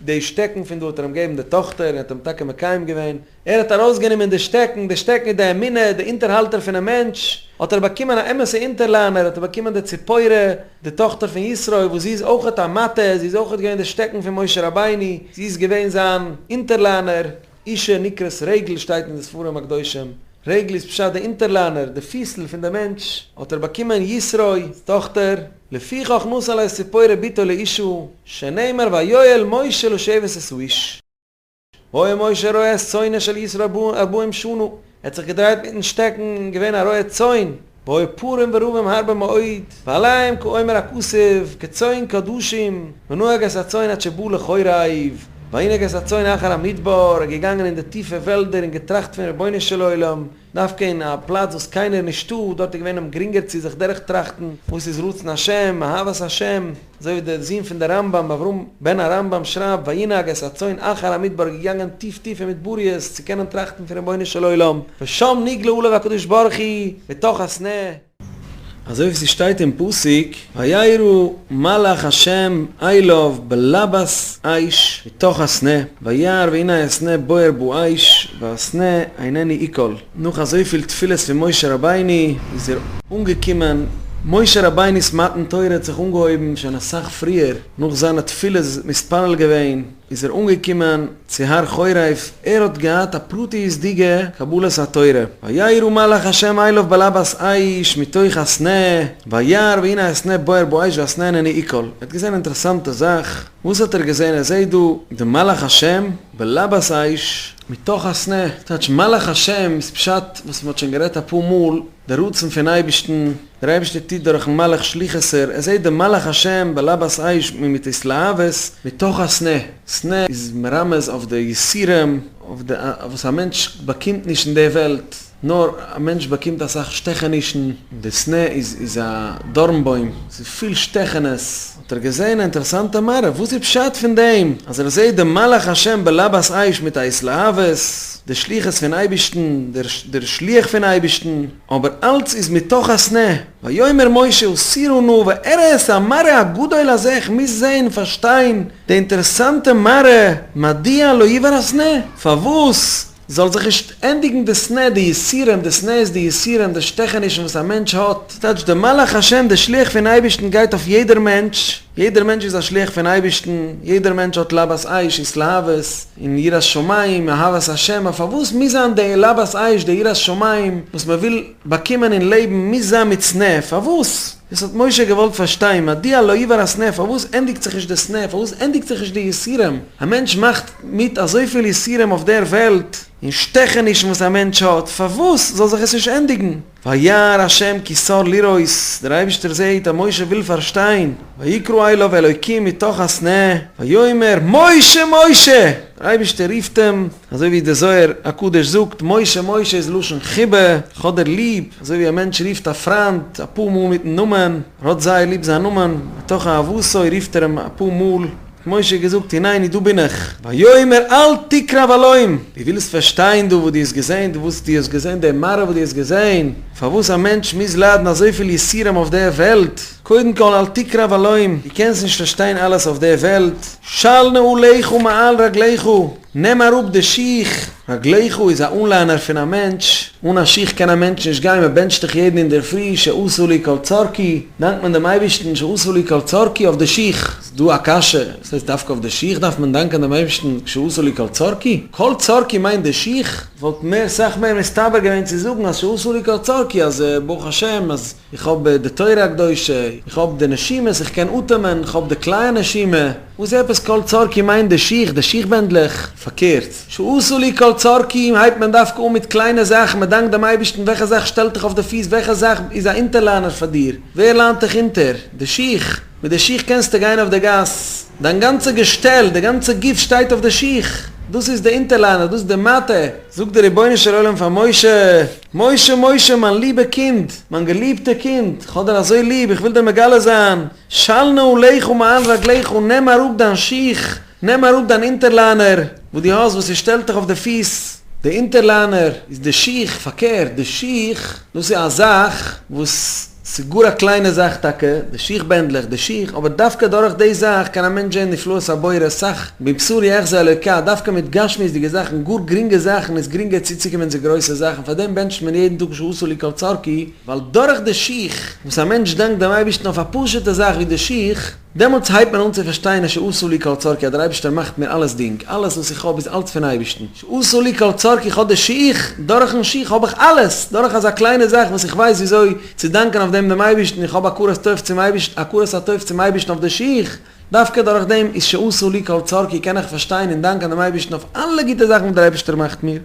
די שטעקן פון דא האט ער אים געבן די טאכטער, און האט אים טאקע מקיים געווען, ער האט ארויסגענומען די שטעקן, די שטעקן איז די אמונה, די אונטערהאלטער פונעם מענטש, האט ער באקומען א אמת'ע אונטערלענער, האט ער באקומען די ציפורה, די טאכטער פון יתרו, וואס זי איז אויכעט א מטה, זי איז אויכעט געווען די שטעקן פון משה רבינו, זי איז געווען זיין אונטערלענער, אישה נקראת רגל שטייט אין די ספרים הקדושים, רגל איז פשט די אונטערלענער, די פיסל פון די מענטש, האט ער באקומען יתרו'ס טאכטער, לפיכך נתן לו את ציפורה בתו לאשה, שנאמר ויואל משה לשבת את האיש. והיה משה רועה את צאנו של יתרו ארבעים שנה, ער האט זיך געדרייט מיטן שטעקן און געווען א רועה צאן, והיו פרים ורבים הרבה מאוד, ועליהם כאומר הכתוב, כצאן קדשים, ונהג את הצאן עד שבא לחורב, וינהג את הצאן אחר המדבר, ער איז געגאנגען אין די טיפע וועלדער און געטראכט פון רבונו של עולם, דווקא אין א פלאץ וואס קיינער איז נישטא, דארט איז געווען אים גרינגער צו זיך דורכטראכטן וואס איז רצון השם, אהבת השם, אזוי ווי דער זון פון דער רמב ם, אברהם בן הרמב ם שרייבט, וינהג את הצאן אחר המדבר געגאנגען טיף טיף אין מדבריות צו קענען טראכטן פון רבונו של עולם, ושם נגלה עליו הקדוש ברוך הוא מתוך הסנה. אזוי ווי ס'שטייט אין פסוק, וירא מלאך השם אליו בלבת אש מתוך הסנה, וירא והנה הסנה בוער באש, והסנה איננו אוכל. נאך אזויפיל תפילות פון משה רבינו איז ער אנגעקומען, משה רבינו'ס מתן תורה האט זיך אנגעהויבן שוין אסאך פריער, נאך זיינע תפילות מתפלל געווען איז ער אנגעקומען צו הר חורב, ער האט געהאט א פרטיות'דיגע קבלת התורה, וירא מלאך ה' אליו בלבת אש מתוך הסנה, וירא והנה הסנה בוער באש והסנה איננו אוכל, ער האט געזען אינטערעסאנטע זאך, וואס האט ער געזען? ער זעט דא די מלאך השם בלבת אש מתוך הסנה, טייטש מלאך השם איז פשט וואס מען האט שוין גערעדט אפאר מאל, די רצון פון אייבערשטן, דער אייבערשטער טוט דורכן מלאך שליחות'ער, ער זעט די מלאך השם בלבת אש מיט התלהבות מתוך הסנה, סנה איז מרמז אויף די יסורים, אויף די וואס א מענטש באקומט נישט אין די וועלט, נאר א מענטש באקומט אסאך שטעכענישן, די סנה איז איז א דארנבוים, ס'איז פיל שטעכענעס. האט ער געזען א אינטערעסאנטע מראה, וואס איז פשט פון דעם אז ער זעט דעם מלאך השם בלבת אש מיט א התלהבות, די שליחות פון אייבערשטן, דער שליח פון אייבערשטן, אבער אלץ איז מתוך הסנה, ויאמר משה הסירה נא ואראה את המראה הגדול הזה, איך מוז זען, פארשטיין, די אינטערעסאנטע מראה, מדוע לא יבער הסנה, פארוואס זאל זיך נישט ענדיגן די סנה, די יסורים, די סנה איז די יסורים, די שטעכענישן וואס א מענטש האט, ס'טייטש די מלאך השם די שליח פון אייבערשטן גייט אויף יעדער מענטש, יעדער מענטש איז א שליח פון אייבערשטן, יעדער מענטש האט לבת אש, התלהבות, און יראת שמים, אהבת השם, אבער פארוואס מוז זיין די לבת אש, די יראת שמים, וואס מען וויל באקומען אין לעבן מוז זיין מיט סנה, פארוואס? דאס האט משה געוואלט פארשטיין, מדוע לא יבער הסנה, פארוואס ענדיגט זיך נישט די סנה, פארוואס ענדיגט זיך נישט די יסורים, א מענטש מאכט מיט אזויפיל יסורים אויף דער וועלט, און שטעכענישן וואס א מענטש האט, פארוואס זאל זיך עס נישט ענדיגן? וירא ה' כי סר לראות, דער אייבערשטער זעט אז משה וויל פארשטיין, ויקרא אליו אלוקים מתוך הסנה, ויאמר משה משה! דער אייבערשטער רופט אים, אזוי ווי דער זוהר הקדוש זאגט, משה משה איז לשון חיבה, איך האב דיר ליב, אזוי ווי א מענטש רופט א פריינד אפאר מאל מיטן נאמען, ער האט זייער ליב זיין נאמען, מתוך אהבתו רופט ער אים אפאר מאל, האט משה געזאגט, הנני דא בין איך, ויאמר אל תקרב הלום, דו ווילסט פארשטיין דא וואס דו האסט געזען, דו וואס דו האסט געזען, די מראה וואס דו האסט געזען, פארוואס א מענטש מוז ליידן אזויפיל יסורים אויף דער וועלט, קודם כל אל תקרב הלום, דו קענסט נישט פארשטיין אלעס אויף דער וועלט, של נעליך מעל רגליך, נעם אראפ די שיך, רגליך איז א אנליינער פון א מענטש, אן א שיך קען א מענטש נישט גיין, מען בענטשט דאך יעדן אינדערפרי שעשה לי כל צרכי, דאנקט מען דעם אייבערשטן שעשה לי כל צרכי אויף די שיך, איז דא א קשיא, וואס הייסט דווקא אויף די שיך דארף מען דאנקען דעם אייבערשטן שעשה לי כל צרכי? כל צרכי מיינט די שיך? וואלט מער סאך מער מסתבר געווען צו זאגן אז שעשה לי כל צרכי אז ברוך השם אז איך האב די תורה הקדושה, איך האב די נשימות, איך קען אטעמען, איך האב די כלי הנשימה, וואס עפעס כל צרכי מיינט די שיך, די שיך בענדלעך? פארקערט, שעשה לי כל צרכי הייבט מען דווקא אן מיט קליינע זאכן, מען דאנקט דעם אייבערשטן, וועלכע זאך שטעלט דיך אויף די פיס, וועלכע זאך איז א אונטערליינער פאר דיר, ווער ליינט דיך אונטער? די שיך! מיט די שיך קענסטו גיין אויף די גאס, דיין גאנצע געשטעל, די גאנצע גוף שטייט אויף די שיך, דאס איז די אונטערליינער, דאס איז די מטה. זאגט דער רבונו של עולם פאר משה, משה משה מיין ליבע קינד, מיין געליבטע קינד, איך האב דיר אזוי ליב, איך וויל דיר מגלה זיין, של נעליך מעל רגליך, נעם אראפ דיין שיך, נעם אראפ דיין אונטערליינער וואס דו האסט וואס ס'שטעלט דיך אויף די פיס, די אונטערליינער איז די שיך, פארקערט די שיך דאס איז א זאך וואס ס'איז גאר א קליינע זאך טאקע, די שיך בענדלעך, די שיך, אבער דווקא דורך די זאך קען א מענטש זען נפלאות הבורא, סך מבשרי אחזה אלוקה, דווקא מיט גשמיות'דיגע זאכן, גאר גרינגע זאכן, איז גרינגער צוצוקומען צו גרויסע זאכן, פארדעם בענטשט מען יעדן טאג שעשה לי כל צרכי, ווייל דורך די שיך, וואס א מענטש דאנקט דעם אייבערשטן אויף א פשוט'ע זאך ווי די שיך, דעמאלטס הייבט מען אן צו פארשטיין אז שעשה לי כל צרכי אז דער אייבערשטער מאכט מיר אלעס דינג, אלעס וואס איך האב איז אלץ פון אייבערשטן, שעשה לי כל צרכי איך האב די שיך, דורכן שיך האב איך אלעס, דורך אזא קליינע זאך וואס איך ווייס וויאזוי צו דאנקען אויף דעם דעם אייבערשטן, איך האב הכרת טוב צום אייבערשטן, הכרת הטוב צום אייבערשטן אויף די שיך, דווקא דורך דעם איז שעשה לי כל צרכי קען איך פארשטיין און דאנקען דעם אייבערשטן אויף אלע גוטע זאכן וואס דער אייבערשטער מאכט מיר.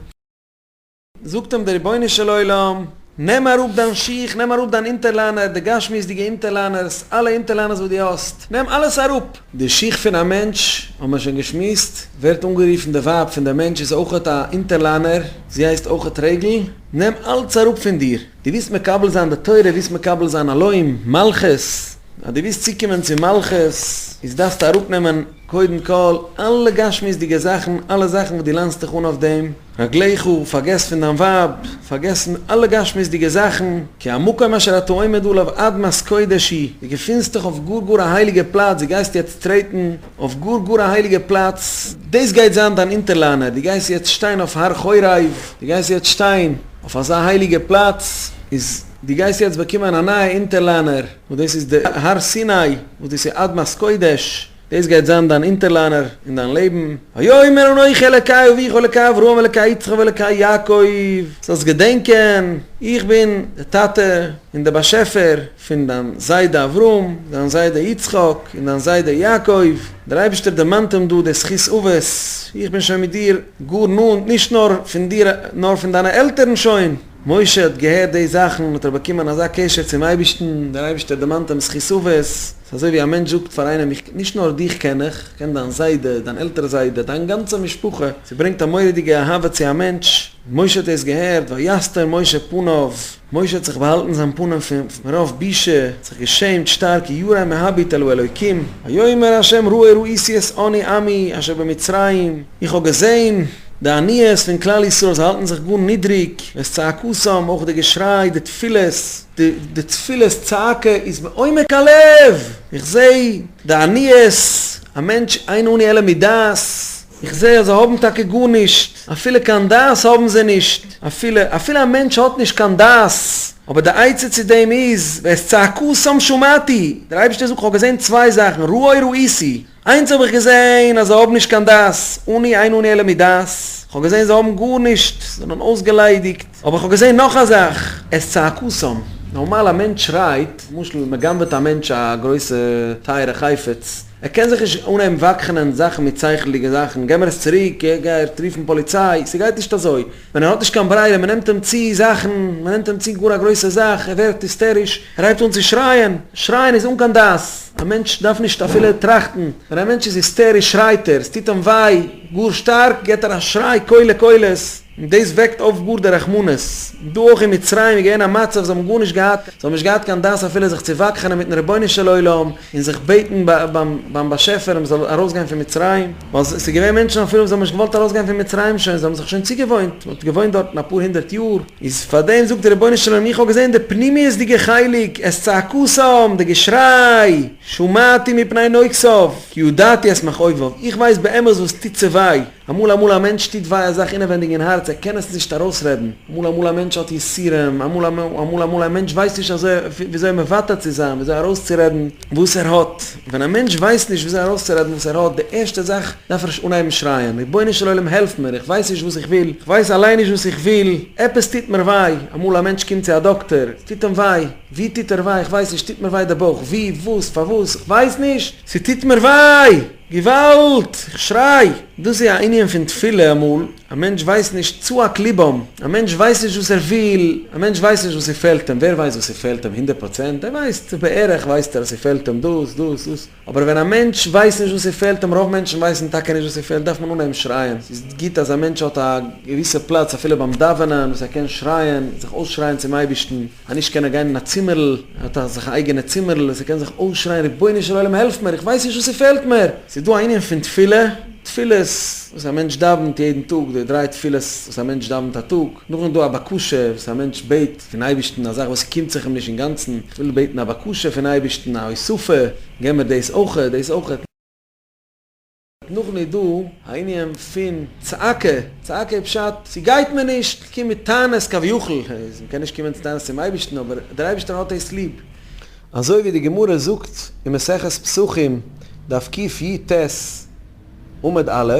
זאגט אים דער רבונו של עולם, נעם אראפ דיין שיך, נעם אראפ דיין אונטערליינער, די גשמיות'דיגע אונטערליינערס, אלע אונטערליינערס וואס דו האסט, נעם אלעס אראפ! די שיך פון א מענטש, האבן מיר שוין געשמועסט, ווערט אנגערופן די ווייב פון דער מענטש איז אויכעט א אונטערליינער, זי הייסט אויכעט רגל, נעם אלץ אראפ פון דיר, דו ווילסט מקבל זיין די תורה, ווילסט מקבל זיין הלוים, מלכות, אז דו ווילסט צוקומען צו מלכות, איז דארפסטו אראפנעמען קודם כל אלע גשמיות'דיגע זאכן, אלע זאכן וואס דו לאנסט דיך אן אויף דעם, רגליך, פארגעס פון דיין ווייב, פארגעס פון אלע גשמיות'דיגע זאכן, כי המקום אשר אתה עומד עליו אדמת קודש היא, דו געפינסט דיך אויף גאר גאר א הייליגע פלאץ, דו גייסט יעצט טרעטן אויף גאר גאר א הייליגע פלאץ, דאס גייט זיין דיין אונטערלאנער, דו גייסט יעצט שטיין אויף הר חורב, דו גייסט יעצט שטיין אויף אזא הייליגע פלאץ, איז דו גייסט יעצט באקומען א נייע אונטערלאנער, וואס דאס איז די הר סיני, וואס דאס איז אדמת קודש. דאס גייט זיין דיין אונטערלאנער אין דיין לעבן, ויאמר אנכי אלקי אביך אלקי אברהם אלקי יצחק ואלקי יעקב, זאלסט געדענקען, איך בין דער טאטע און דער באשעפער פון דיין זיידע אברהם, דיין זיידע יצחק, און דיין זיידע יעקב, דער אייבערשטער דערמאנט אים דא די זכות אבות, איך בין שוין מיט דיר גאר נאנט, נישט נאר פון דיר, נאר פון דיינע עלטערן שוין. משה האט געהערט די זאכן האט ער באקומען אזא קשר צום אייבערשטן, דער אייבערשטער דערמאנט אים זכות אבות, ס'איז אזוי ווי א מענטש זאגט פאר איינעם איך, נישט נאר דיך קען איך, איך קען דיין זיידע, דיין עלטער זיידע, דיין גאנצע משפחה, ס'ברענגט א מורא'דיגע אהבה צו א מענטש, משה האט דאס געהערט, ויסתר משה פניו, משה האט זיך באהאלטן זיין פנים פון מרוב בושה, זיך געשעמט שטארק, כי ירא מהביט אל האלוקים, ויאמר ה' ראה ראיתי את עני עמי אשר במצרים, איך האב געזען די עניות פון כלל ישראל, זיי האלטן זיך גאר נידריג, ואת צעקתם, אויך די געשריי, די תפילות, די תפילות צעקה איז מעומק הלב, איך זע די עניות, א מענטש אין עני אלא מדעת, איך זע אז זיי האבן טאקע גארנישט, אפילו קיין דעת האבן זיי נישט, אפילו אפילו א מענטש האט נישט קיין דעת, אבער די עצה צו דעם איז, ואת צעקתם שמעתי, דער אייבערשטער זאגט איך האב געזען צוויי זאכן, ראה ראיתי, איינס האב איך געזען אז זיי האבן נישט קיין דעת, עני אין עני אלא מדעת, איך האב געזען זיי האבן גארנישט, זיי זענען אויסגעליידיגט, אבער איך האב געזען נאך א זאך, את צעקתם, נארמאל א מענטש שרייט, למשל מען גנב'עט א מענטש א גרויסע טייערע חפץ, ער קען זיך נישט אנהייבן וואקחנען זאכן מיט שכל'דיגע זאכן, געב מיר עס צוריק, גיי רופן פאליציי, ס'גייט נישט אזוי, ווען ער האט נישט קיין ברירה, מען נעמט אים צו זאכן, מען נעמט אים צו גאר א גרויסע זאך, ער ווערט היסטעריש, ער הייבט אן צו שרייען, שרייען איז אן קיין דעת, א מענטש דארף נישט אפילו טראכטן, ווען א מענטש איז היסטעריש שרייט ער, עס טוט אים וויי גאר שטארק געבט ער א שריי קולי קולות, און דאס וועקט אויף גאר די רחמנות, דא אויך אין מצרים איז געווען א מצב זיי האבן גארנישט געהאט, זיי האבן נישט געהאט קיין דעת אפילו זיך צו וואקחענען מיטן רבונו של עולם, און זיך בעטן ביים באשעפער מען זאל ארויסגיין פון מצרים, ווייל ס'איז געווען מענטשן אפילו וואס האבן נישט געוואלט ארויסגיין פון מצרים שוין, זיי האבן זיך שוין צוגעוואוינט, מען האט געוואוינט דארטן אפאר הונדערט יאר, איז פארדעם זאגט דער רבונו של עולם איך האב געזען די פנימיות'דיגע חלק, את צעקתם, די געשריי, שמעתי מפני נוגשיו, כי ידעתי את מכאוביו, איך ווייס באמת וואס טוט זיי וויי, אמאל אמאל א מענטש טוט וויי א זאך אינעווענדיג אין הארץ ער קען עס נישט ארויסרעדן, אמאל אמאל א מענטש האט יסורים, אמאל אמאל אמאל א מענטש ווייסט נישט אזוי וויאזוי מבטא צו זיין, וויאזוי ארויסצורעדן וואס ער האט, ווען א מענטש ווייסט נישט וויאזוי ארויסצורעדן וואס ער האט, די ערשטע זאך דארף ער נישט אנהייבן שרייען, רבונו של עולם העלף מיר, איך ווייס נישט וואס איך וויל, איך ווייס אליין נישט וואס איך וויל, עפעס טוט מיר וויי, אמאל א מענטש קומט צו א דאקטער, עס טוט אים וויי, ווי טוט ער וויי, איך ווייס נישט, טוט מיר וויי די בויך, ווי, וואס, פארוואס, איך ווייס נישט, ס'טוט מיר וויי! געוואלד! איך שריי! דאס איז א ענין פון תפילה אמאל, א מענטש ווייסט נישט צעק לבם, א מענטש ווייסט נישט וואס ער וויל, א מענטש ווייסט נישט וואס ס'פעלט אים, ווער ווייסט וואס ס'פעלט אים הונדערט פראצענט? ער ווייסט בערך ווייסט ער אז ס'פעלט אים דאס דאס דאס, אבער ווען א מענטש ווייסט נישט וואס ס'פעלט אים, רוב מענטשן ווייסן טאקע נישט וואס ס'פעלט, דארף מען אנהייבן שרייען, ס'איז גוט אז א מענטש האט א געוויסע פלאץ אפילו ביים דאווענען וואס ער קען שרייען, זיך אויסשרייען צום אייבערשטן. א נישט קען ער גיין אין א צימערל, ער האט א זיך א אייגענע צימערל וואס ער קען זיך אויסשרייען רבונו של עולם העלף מיר איך ווייס נישט וואס ס'פעלט מיר. ס'איז דא א ענין פון תפילה, תפילות וואס א מענטש דאווענט יעדן טאג, די דריי תפילות וואס א מענטש דאווענט א טאג, נאכדעם איז דא א בקשה וואס א מענטש בעט פון אייבערשטן א זאך וואס קומט זיך אים נישט אינגאנצן, איך וויל בעטן א בקשה פון אייבערשטן א הוספה, געב מיר דאס אויכעט, דאס אויכעט. נאכדעם איז דא א ענין פון צעקה, צעקה איז פשט, ס'גייט מיר נישט, כ'קום מיט טענות כביכול, מ'קען נישט קומען צו טענות צום אייבערשטן אבער דער אייבערשטער האט דאס ליב. אזוי ווי די גמרא זאגט אין מסכת פסחים דף קי"ט עמוד א'.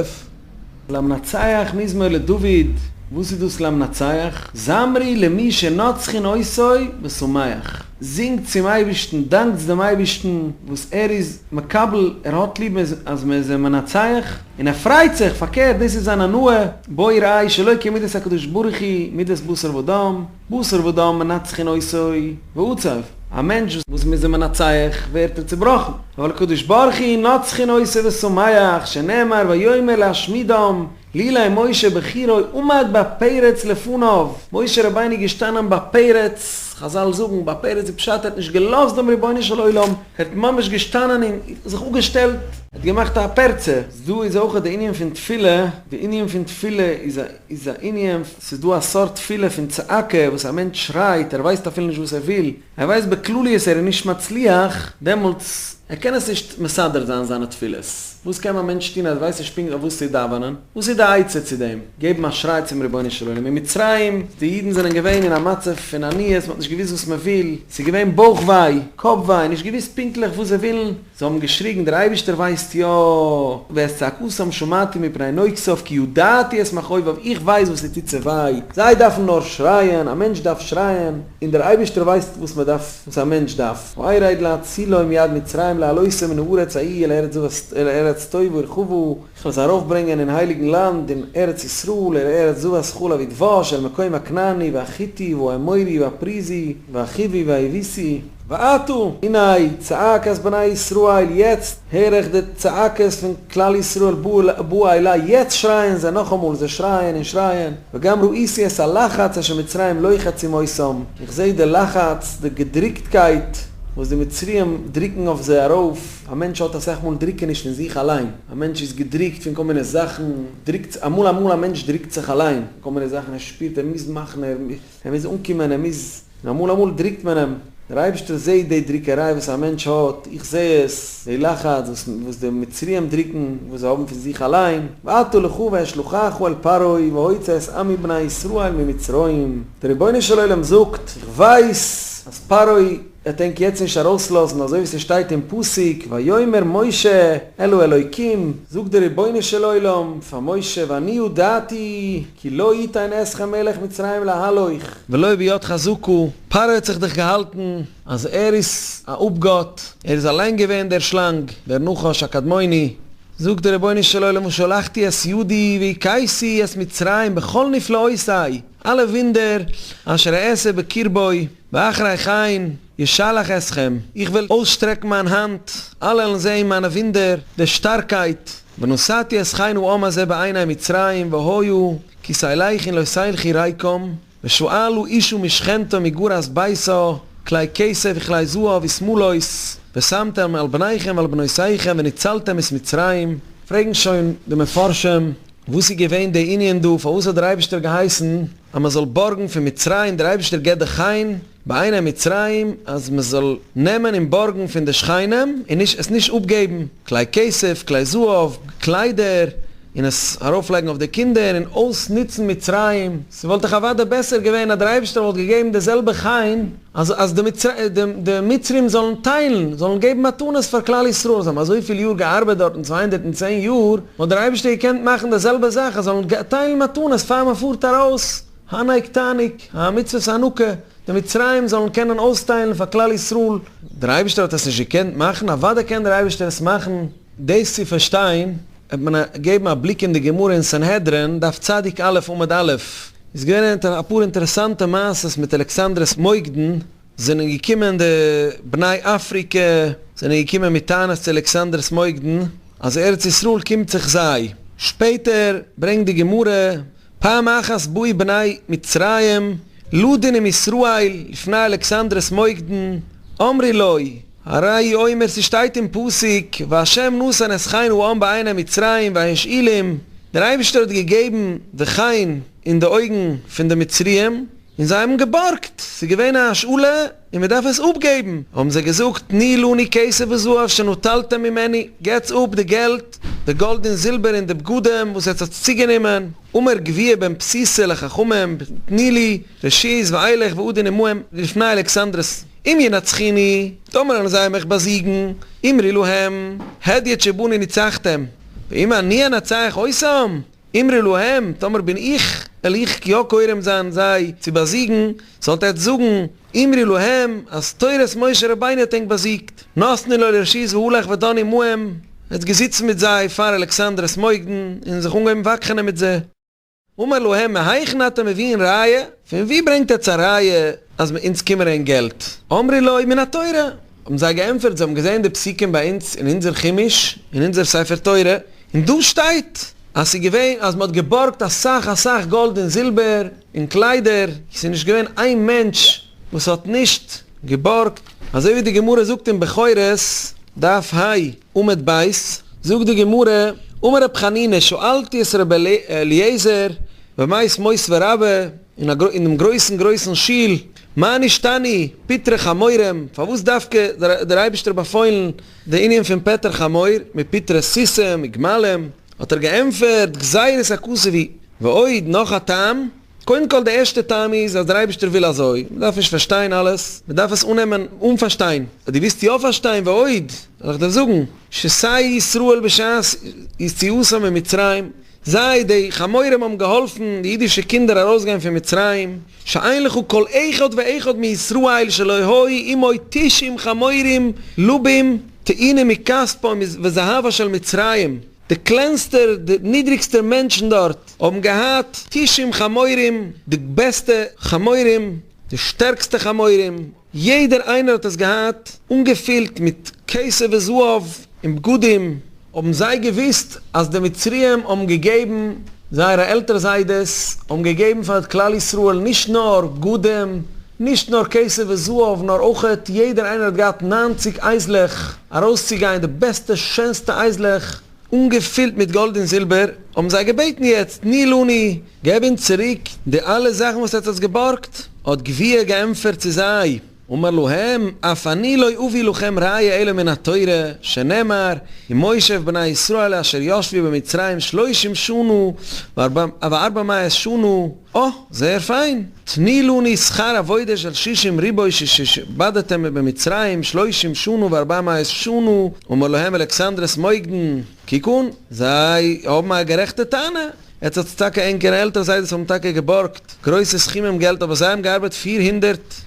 למנצח מזמור לדוד, וואס איז דאס למנצח? זמרו למי שנצחין אותו ושמח, זינגט צום אייבערשטן, דאנקטס דעם אייבערשטן וואס ער איז מקבל, ער האט ליב אז מען איז אים מנצח, און ער פרייט זיך, פארקערט דאס איז זיין הנאה, בוא וראה שלא כמידת הקדוש ברוך הוא, מידת בשר ודם, בשר ודם מנצחין אותו ועצב, א מענטש וואס מען איז אים מנצח ווערט ער צובראכן, אבל הקדוש ברוך הוא נצחין אותו ושמח, שנאמר ויאמר להשמידם, לולא משה בחורו עמד בפרץ לפניו, משה רבינו איז געשטאנען בפרץ, חזל זאגן בפרץ איז פשט ער האט נישט געלאזט דעם רבונו של עולם, ער האט ממש געשטאנען און זיך אפגעשטעלט, ער האט געמאכט א פרצה. דא איז אויך די ענין פון תפילה, די ענין פון תפילה איז א איז א ענין, ס'איז דא א סארט תפילה פון צעקה וואס א מענטש שרייט, ער ווייסט אפילו נישט וואס ער וויל, ער ווייסט בכלליות ער איז נישט מצליח, דעמאלטס ער קען עס נישט מסדר זיין זיינע תפילות, וואס קען א מענטש טון אז ער ווייסט נישט פונקט אויף וואס צו דאווענען, וואס איז די עצה צו דעם? געבן א שריי צום רבונו של עולם, אין מצרים, די אידן זענען געווען אין א מצב פון עניות, מען האט נישט געוואוסט וואס מען וויל, ס'איז געווען בויך וויי, קאפ וויי, נישט געוואוסט פונקטליך וואס זיי ווילן, זיי האבן געשריגן, דער אייבערשטער ווייסט יא, ואת צעקתם שמעתי מפני נוגשיו כי ידעתי את מכאוביו, איך ווייס וואס ס'טוט זיי וויי, זיי דארפן נאר שרייען, א מענטש דארף שרייען, און דער אייבערשטער ווייסט וואס מען דארף, וואס א מענטש דארף, וארד להצילו מיד מצרים להעלותו מן הארץ ההיא אל ארץ אל ארץ טובה ורחבה, איך וועל זיי ארויפברענגען אין הייליגן לאנד, אין ארץ ישראל, אל ארץ זבת חלב ודבש, אל מקום הכנעני והחתי והאמורי והפריזי והחוי והיבוסי. ועתה, הנה, צעקת בני ישראל, יעצט הער איך די צעקות פון כלל ישראל באה אלי, יעצט שרייען זיי נאכאמאל, זיי שרייען און שרייען, וגם ראיתי את הלחץ אשר מצרים לוחצים אותם, איך זעה די לחץ, די געדריקטקייט וואס די מצריים דריקן אויף זיי ארויף. א מענטש האט אסאך מאל דריקעניש פון זיך אליין, א מענטש איז געדריקט פון כל מיני זאכן, דריקט, אמאל אמאל א מענטש דריקט זיך אליין, כל מיני זאכן, ער שפירט ער מוז מאכן, ער מוז אנקומען, ער מוז, און אמאל אמאל דריקט מען אים, דער אייבערשטער זעט די דריקעריי וואס א מענטש האט, איך זע עס, די לחץ וואס וואס די מצריים דריקן, וואס זיי האבן פון זיך אליין, ועתה לכה ואשלחך אל פרעה והוצא את עמי בני ישראל ממצרים, דער רבונו של עולם זאגט, איך ווייס אז פרעה וועט ענק יעצט נישט ארויסלאזן אזוי ווי ס'שטייט אין פסוק ויאמר משה אל האלוקים, זאגט דער רבונו של עולם פאר משה ואני ידעתי כי לא יתן אתכם מלך מצרים להלוך ולא ביד חזקה, פרעה האט זיך דאך געהאלטן אז ער איז א אפגאט, ער איז אליין געווען דער שלאנג, דער נחש הקדמוני, זאגט דער רבונו של עולם ושלחתי את ידי והכיתי את מצרים בכל נפלאותי, אלע וואונדער אשר אעשה בקרבו, ואחרי כן ישלח אתכם, איך וועל אויסשטרעקן מיין האנט, אלע וועלן זען מיינע וואונדער, די שטארקייט, ונתתי את חן העם הזה בעיני מצרים, והיה כי תלכון לא תלכו ריקם, ושאלה אשה משכנתה מגרת ביתה, כלי כסף וכלי זהב ושמלות, ושמתם על בניכם ועל בנותיכם ונצלתם את מצרים. פרעגן שוין די מפרשים, וואס איז געווען די ענין דא, פארוואס האט דער אייבערשטער געהייסן אז מען זאל בארגן פון מצרים, דער אייבערשטער געבט די חן בעיני מצרים אז מען זאל נעמען און בארגן פון די שכנים און נישט עס נישט אפגעבן, כלי כסף, כלי זהב, קליידער, און עס ארויפלייגן אויף די קינדער און אויסנוצן מצרים, ס'וואלט דאך אוודאי בעסער געווען אז דער אייבערשטער וואלט געגעבן די זעלבע חן אז אז די די מצרים זאלן טיילן, זאלן געבן מתנות פאר כלל ישראל, זיי האבן אזויפיל יאר געארבעט דארטן, 210 יאר, וואלט דער אייבערשטער געקענט מאכן די זעלבע זאך אז זאלן טיילן מתנות פאר מען פארט ארויס, העניק תעניק, א מצוות הענקה, די מצריים זאלן קענען אויסטיילן פאר כלל ישראל. דער אייבערשטער האט עס נישט געקענט מאכן? אוודאי קען דער אייבערשטער עס מאכן. דאס צו פארשטיין וועט מען געבן א בליק אין די גמרא אין סנהדרין, דף צדיק א' עמוד א', איז געווען אפאר אינטערעסאנטע מעשות מיט אלכסנדרוס מוקדון, זענען געקומען די בני אפריקע זענען געקומען מיט טענות צו אלכסנדרוס מוקדון אז ארץ ישראל קומט זיך זיי, שפעטער ברענגט די גמרא פעם אחת באו בני מצרים לדון עם ישראל לפני אלכסנדרוס מוקדון אמרו לו הרי הוא אומר ס'שטייט אין פסוק וה' נתן את חן העם בעיני מצרים וישאילום דער אייבערשטער האט געגעבן די חן אין די אויגן פון די מצריים און זיי האבן געבארגט, ס'איז געווען א השאלה און מען דארף עס אפגעבן, האבן זיי געזאגט תנו לנו כסף וזהב שנטלתם ממנו, געטס אפ די געלט, די גאלד און זילבער און די בגדים וואס עטס האטס צוגענומען, אמר גביהא בן פסיסא לחכמים תנו לי רשות ואלך ואדון עמהם לפני אלכסנדרוס, אם ינצחוני, טאמער וועלן זיי מיך באזיגן, אמרו להם, הדיוט שבנו ניצחתם, ואם אני אנצח אותם, אמרו להם, טאמער בין איך, וועל איך יא גורם זיין זיי צו באזיגן, זאלט עטץ זאגן, אמרו להם, אז תורת משה רבינו האט ענק באזיגט, נתנו לו רשות והלך ודן עמהם, ער האט געזיצן מיט זיי פאר אלכסנדרוס מוקדון, און זיך אנגעהויבן וואקחענען מיט זיי. אמר להם, מהיכן אתם מביאין ראיה? פון וואו ברענגט עטץ א ראיה אז אונז קומען ענק געלט? אמרו לו, מן התורה. האבן זיי געענטפערט, זיי האבן געזען די פסוקים ביי אונז אין אונזער חומש, אין אונזער ספר תורה, און דא שטייט אז ס'איז געווען אז מ'האט געבארגט אסאך אסאך גאלד און זילבער און קליידער, ס'איז נישט געווען איין מענטש. וואס האט נישט געבארגט, אזוי ווי די גמרא זאגט אין בכורות, דף ה, עמוד ב', זאגט די גמרא, אמר רב חנינא, שאלתי את רבי אליעזר בבית מותביה רבה, אין דעם גרויסן גרויסן שול, מה נשתנו פטרי חמורים, פארוואס דווקא דער אייבערשטער באפוילן די ענין פון פטר חמור מפטרי סוסים וגמלים, האט ער געענטפערט, גזירת הכתוב היא, ועוד, נאך א טעם, קודם כל די ערשטע טעם איז אז דער אייבערשטער וויל אזוי, מען דארף נישט פארשטיין אלעס, מען דארף עס אננעמען אן פארשטיין, אז דו ווילסט יא פארשטיין ועוד, זאל איך דיר זאגן, שסייעו ישראל בשעת יציאתם ממצרים, זיי, די חמורים האבן געהאלפן די אידישע קינדער ארויסגיין פון מצרים, שאין לך כל אחד ואחד מישראל שלא היו עמו תשעים חמורים לבים טעונים מכספם וזהבה של מצרים, די קלענסטער, די נידריגסטער מענטשן דארט האבן געהאט תשעים חמורים, די בעסטע חמורים, די שטערקסטע חמורים, יעדער איינער האט עס געהאט אנגעפילט מיט כסף וזהב און בגדים, האבן זיי געוואוסט אז די מצריים האבן געגעבן, זייערע עלטער זיידעס האבן געגעבן פאר כלל ישראל נישט נאר בגדים, נישט נאר כסף וזהב, נאר אויכעט יעדער איינער האט געהאט ניינציג אייזלעך ארויסצוגיין, די בעסטע שענסטע אייזלעך, אנגעפילט מיט גאלד און זילבער, האבן זיי געבעטן יעצט, תנו לנו, געב אונז צוריק די אלע זאכן וואס עטס האטס געבארגט. האט גביהה געענטפערט צו זיי, אמר להם, אף אני לא אביא לכם ראיה אלא מן התורה, שנאמר, ומושב בני ישראל אשר ישבו במצרים שלושים שנה וארבע מאות שנה, אה, זייער פיין, תנו לנו שכר עבודה של שישים ריבוא ששעבדתם במצרים שלושים שנה וארבע מאות שנה, אמר להם אלכסנדרס מוקדן, קוק אן, זיי האבן א גערעכטע טענה, עטס האטס טאקע ענקערע עלטער זיידעס האבן טאקע געבארגט גרויסע סכומים געלט אבער זיי האבן געארבעט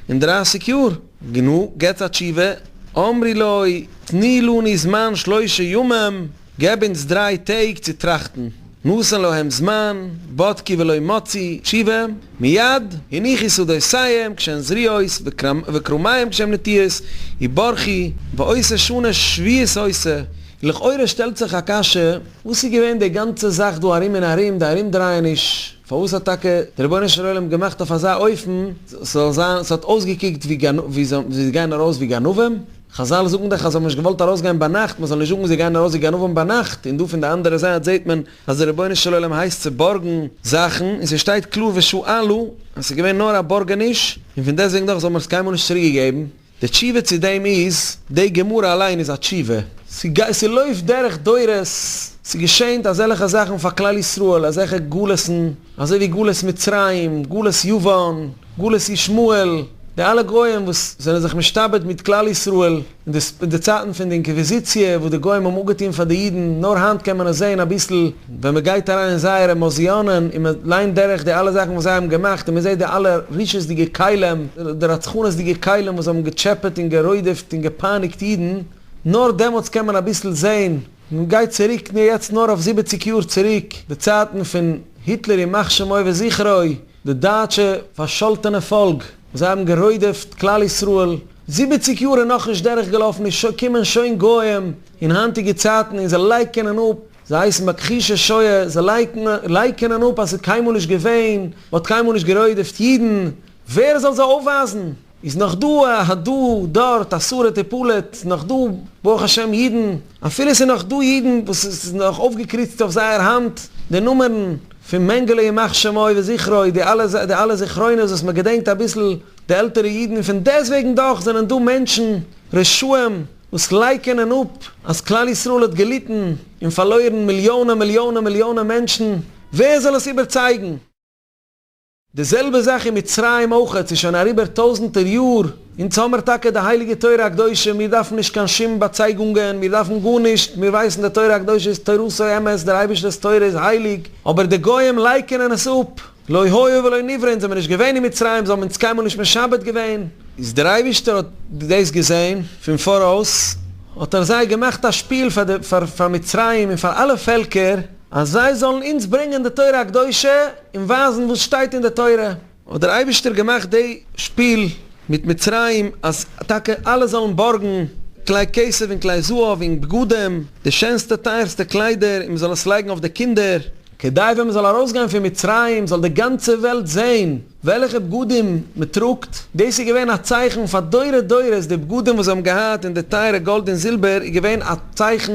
430 יאר, נו, געטס א תשובה, אמרו לו, תנו לנו זמן שלושה ימים, געב אונז דריי טעג צו טראכטן, נתן להם זמן, בדקו ולא מצאו תשובה, מיד הניחו שדותיהם כשהן זרועות וכרמיהם כשהן נטועות, וברחו, ואותה שנה שביעית היתה. לכאורה שטעלט זיך א קשיא, וואס איז געווען די גאנצע זאך דא ארום און ארום, די ארומדרייעניש, פארוואס האט טאקע דער רבונו של עולם געמאכט אויף אזא אופן ס'זאל זיין, ס'האט אויסגעקוקט ווי זיי גייען ארויס ווי גנבים, חזל זאגן דאך אז זיי האבן נישט געוואלט ארויסגיין ביינאכט, מ'זאל נישט זאגן זיי גייען ארויס ווי גנבים ביינאכט, און דא פון די אנדערע זייט זעט מען אז דער רבונו של עולם הייסט צו בארגן זאכן, און ס'שטייט קלאר ושאלו אז ס'איז געווען נאר א בארגעניש, און פון דעסטוועגן דאך זאל מען עס קיינמאל נישט צוריק געגעבן. די תשובה צו דעם איז, די גמרא אליין איז א תשובה, ס'לויפט דורך דורות, ס'געשענט אזעלכע זאכן פאר כלל ישראל, אזעלכע גלות'ן, אזוי ווי גלות מצרים, גלות יוון, גלות ישמעאל, די אלע גוים וואס זענען זיך משתעבד מיט כלל ישראל אין די צייטן פון די אינקוויזיציע וואס די גוים האבן אפגעטון פאר די אידן, נאר היינט קען מען עס זען אביסל ווען מען גייט אריין אין זייערע מוזיאנען און מען ליינט דורך די אלע זאכן וואס זיי האבן געמאכט און מען זעט די אלע רשעות'דיגע כלים, די רצחנות'דיגע כלים וואס האבן געטשעפעט און גערודפ'ט און געפייניגט אידן, נאר דעמאלטס קען מען אביסל זען. מען גייט צוריק יעצט נאר אויף זיבעציג יאר צוריק, די צייטן פון היטלער ימח שמו וזכרו, די דייטשע פארשאלטענע פאלק, וואס זיי האבן גערודפ'ט כלל ישראל, זיבעציג יאר איז נאכנישט דורך געלאפן איז שוין קומען שוין גוים אין היינטיגע צייטן און זיי לייקענען אפ, זיי הייסן מכחישי שואה, זיי לייקענען אפ אז ס'איז קיינמאל נישט געווען, מ'האט קיינמאל נישט גערודפ'ט אידן, ווער זאל זיי אויפווייזן? איז נאך דא א דא דארט א שריד ופליט, נאך דא ברוך השם אידן, אפילו ס'איז נאך דא אידן וואס ס'איז נאך אויפגעקריצט אויף זייער האנט די נומערן פון מענגעלע ימח שמו וזכרו, די אלע די אלע זכרונות וואס מ'געדענקט אביסל די עלטערע אידן, און פון דעסטוועגן דאך זענען דא מענטשן רשעים וואס לייקענען אפ אז כלל ישראל האט געליטן און פארלוירן מיליאנען מיליאנען מיליאנען מענטשן, ווער זאל עס איבערצייגן? די זעלבע זאך אין מצרים אויכעט, ס'איז שוין אריבער טויזענטער יאר, אונז האמער טאקע די הייליגע תורה הקדושה, מיר דארפן נישט קיין שום באצייגונגען, מיר דארפן גארנישט, מיר ווייסן די תורה הקדושה איז תורתו אמת, דער אייבערשטער'ס תורה איז הייליג, אבער די גוים לייקענען עס אפ, לא היה ולא נברא, אונז זעמער נישט געווען אין מצרים, זיי האבן אונז קיינמאל נישט משעבד געווען. איז דער אייבערשטער האט דאס געזען פון פאראויס, האט ער זיי געמאכט א שפיל פאר די פאר מצרים און פאר אלע פעלקער, אז זיי זאלן אונז ברענגען די תורה הקדושה און ווייזן וואס שטייט אין די תורה. האט דער אייבערשטער געמאכט די שפיל מיט מצרים אז טאקע אלע זאלן בארגן כלי כסף און כלי זהב און בגדים, די שענסטע טייערסטע קליידער, און מען זאל עס לייגן אויף די קינדער. כדי ווען מען זאל ארויסגיין פון מצרים זאל די גאנצע וועלט זען וועלכע בגדים מען טראגט, דאס איז געווען א צייכן פאר דורי דורות, די בגדים וואס זיי האבן געהאט און די טייערע גאלד און זילבער איז געווען א צייכן,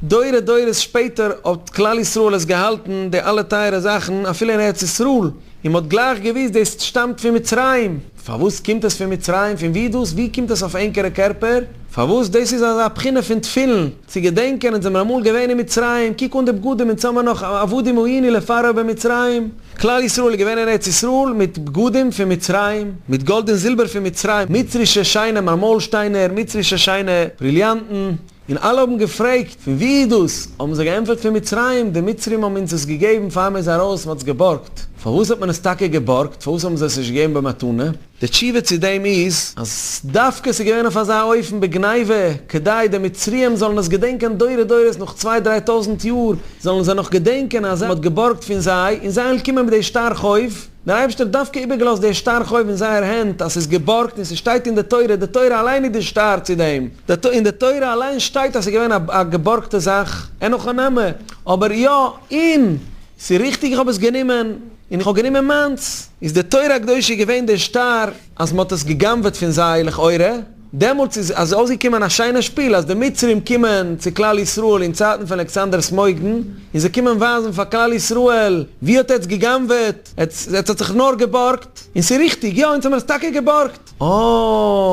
דורי דורות שפעטער האט כלל ישראל עס געהאלטן די אלע טייערע זאכן אפילו אין ארץ ישראל, און מען האט גלייך געוואוסט דאס שטאמט פון מצרים. פארוואס קומט עס פון מצרים? פון ווי דאס? ווי קומט עס אויף ענקערע קערפער? פארוואס דאס איז אזא בחינה פון תפילין, צו געדענקען אונז זעמער אמאל געווען אין מצרים, קוק אן די בגדים אונז האמער נאך עבדים היינו לפרעה במצרים, כלל ישראל איז געווען אין ארץ ישראל מיט בגדים פון מצרים, מיט גאלד און זילבער פון מצרים, מצרישע שיינע מארמאלשטיינער, מצרישע שיינע בריליאנטן, און אלע האבן געפרעגט, פון ווי איז דאס? האבן זיי געענטפערט, פון מצרים, די מצרים האבן אונז עס געגעבן פאר מען איז ארויס, מען האט עס געבארגט. פארוואס האט מען עס טאקע געבארגט? פארוואס האבן זיי עס נישט געגעבן במתנה? די תשובה צו דעם איז, אז דווקא עס איז געווען אויף אזא אופן בגניבה, כדי די מצריים זאלן עס געדענקען דורי דורות נאך צוויי דריי טויזנט יאר, זאלן זיי נאך געדענקען אז מען האט געבארגט פון זיי, און זיי וועלן קומען מיט די שטר חוב. דער אייבערשטער האט דווקא איבערגעלאזט די שטר חוב אין זייער הענט אז ס'איז געבארגט און ס'שטייט אין די תורה, די תורה אליין איז די שטר צו דעם, אין די תורה אליין שטייט אז ס'איז געווען א געבארגטע זאך, אין הכי נמי, אבער יא, און ס'איז ריכטיג איך האב עס גענומען, און איך האב גענומען מיינס, איז די תורה הקדושה געווען די שטר אז מ'האט עס גע'גנב'עט פון זיי לכאורה. דעמאלטס איז אזוי אויסגעקומען א שיינע שפיל אז די מצרים קומען צו כלל ישראל אין צייטן פון אלכסנדר סמויגדן און זיי קומען ווייזן פאר כלל ישראל ווי האט עטץ גע'גנב'עט, עטץ האט זיך נאר געבארגט, און ס'איז ריכטיג, יא אונז האמיר עס טאקע געבארגט, אה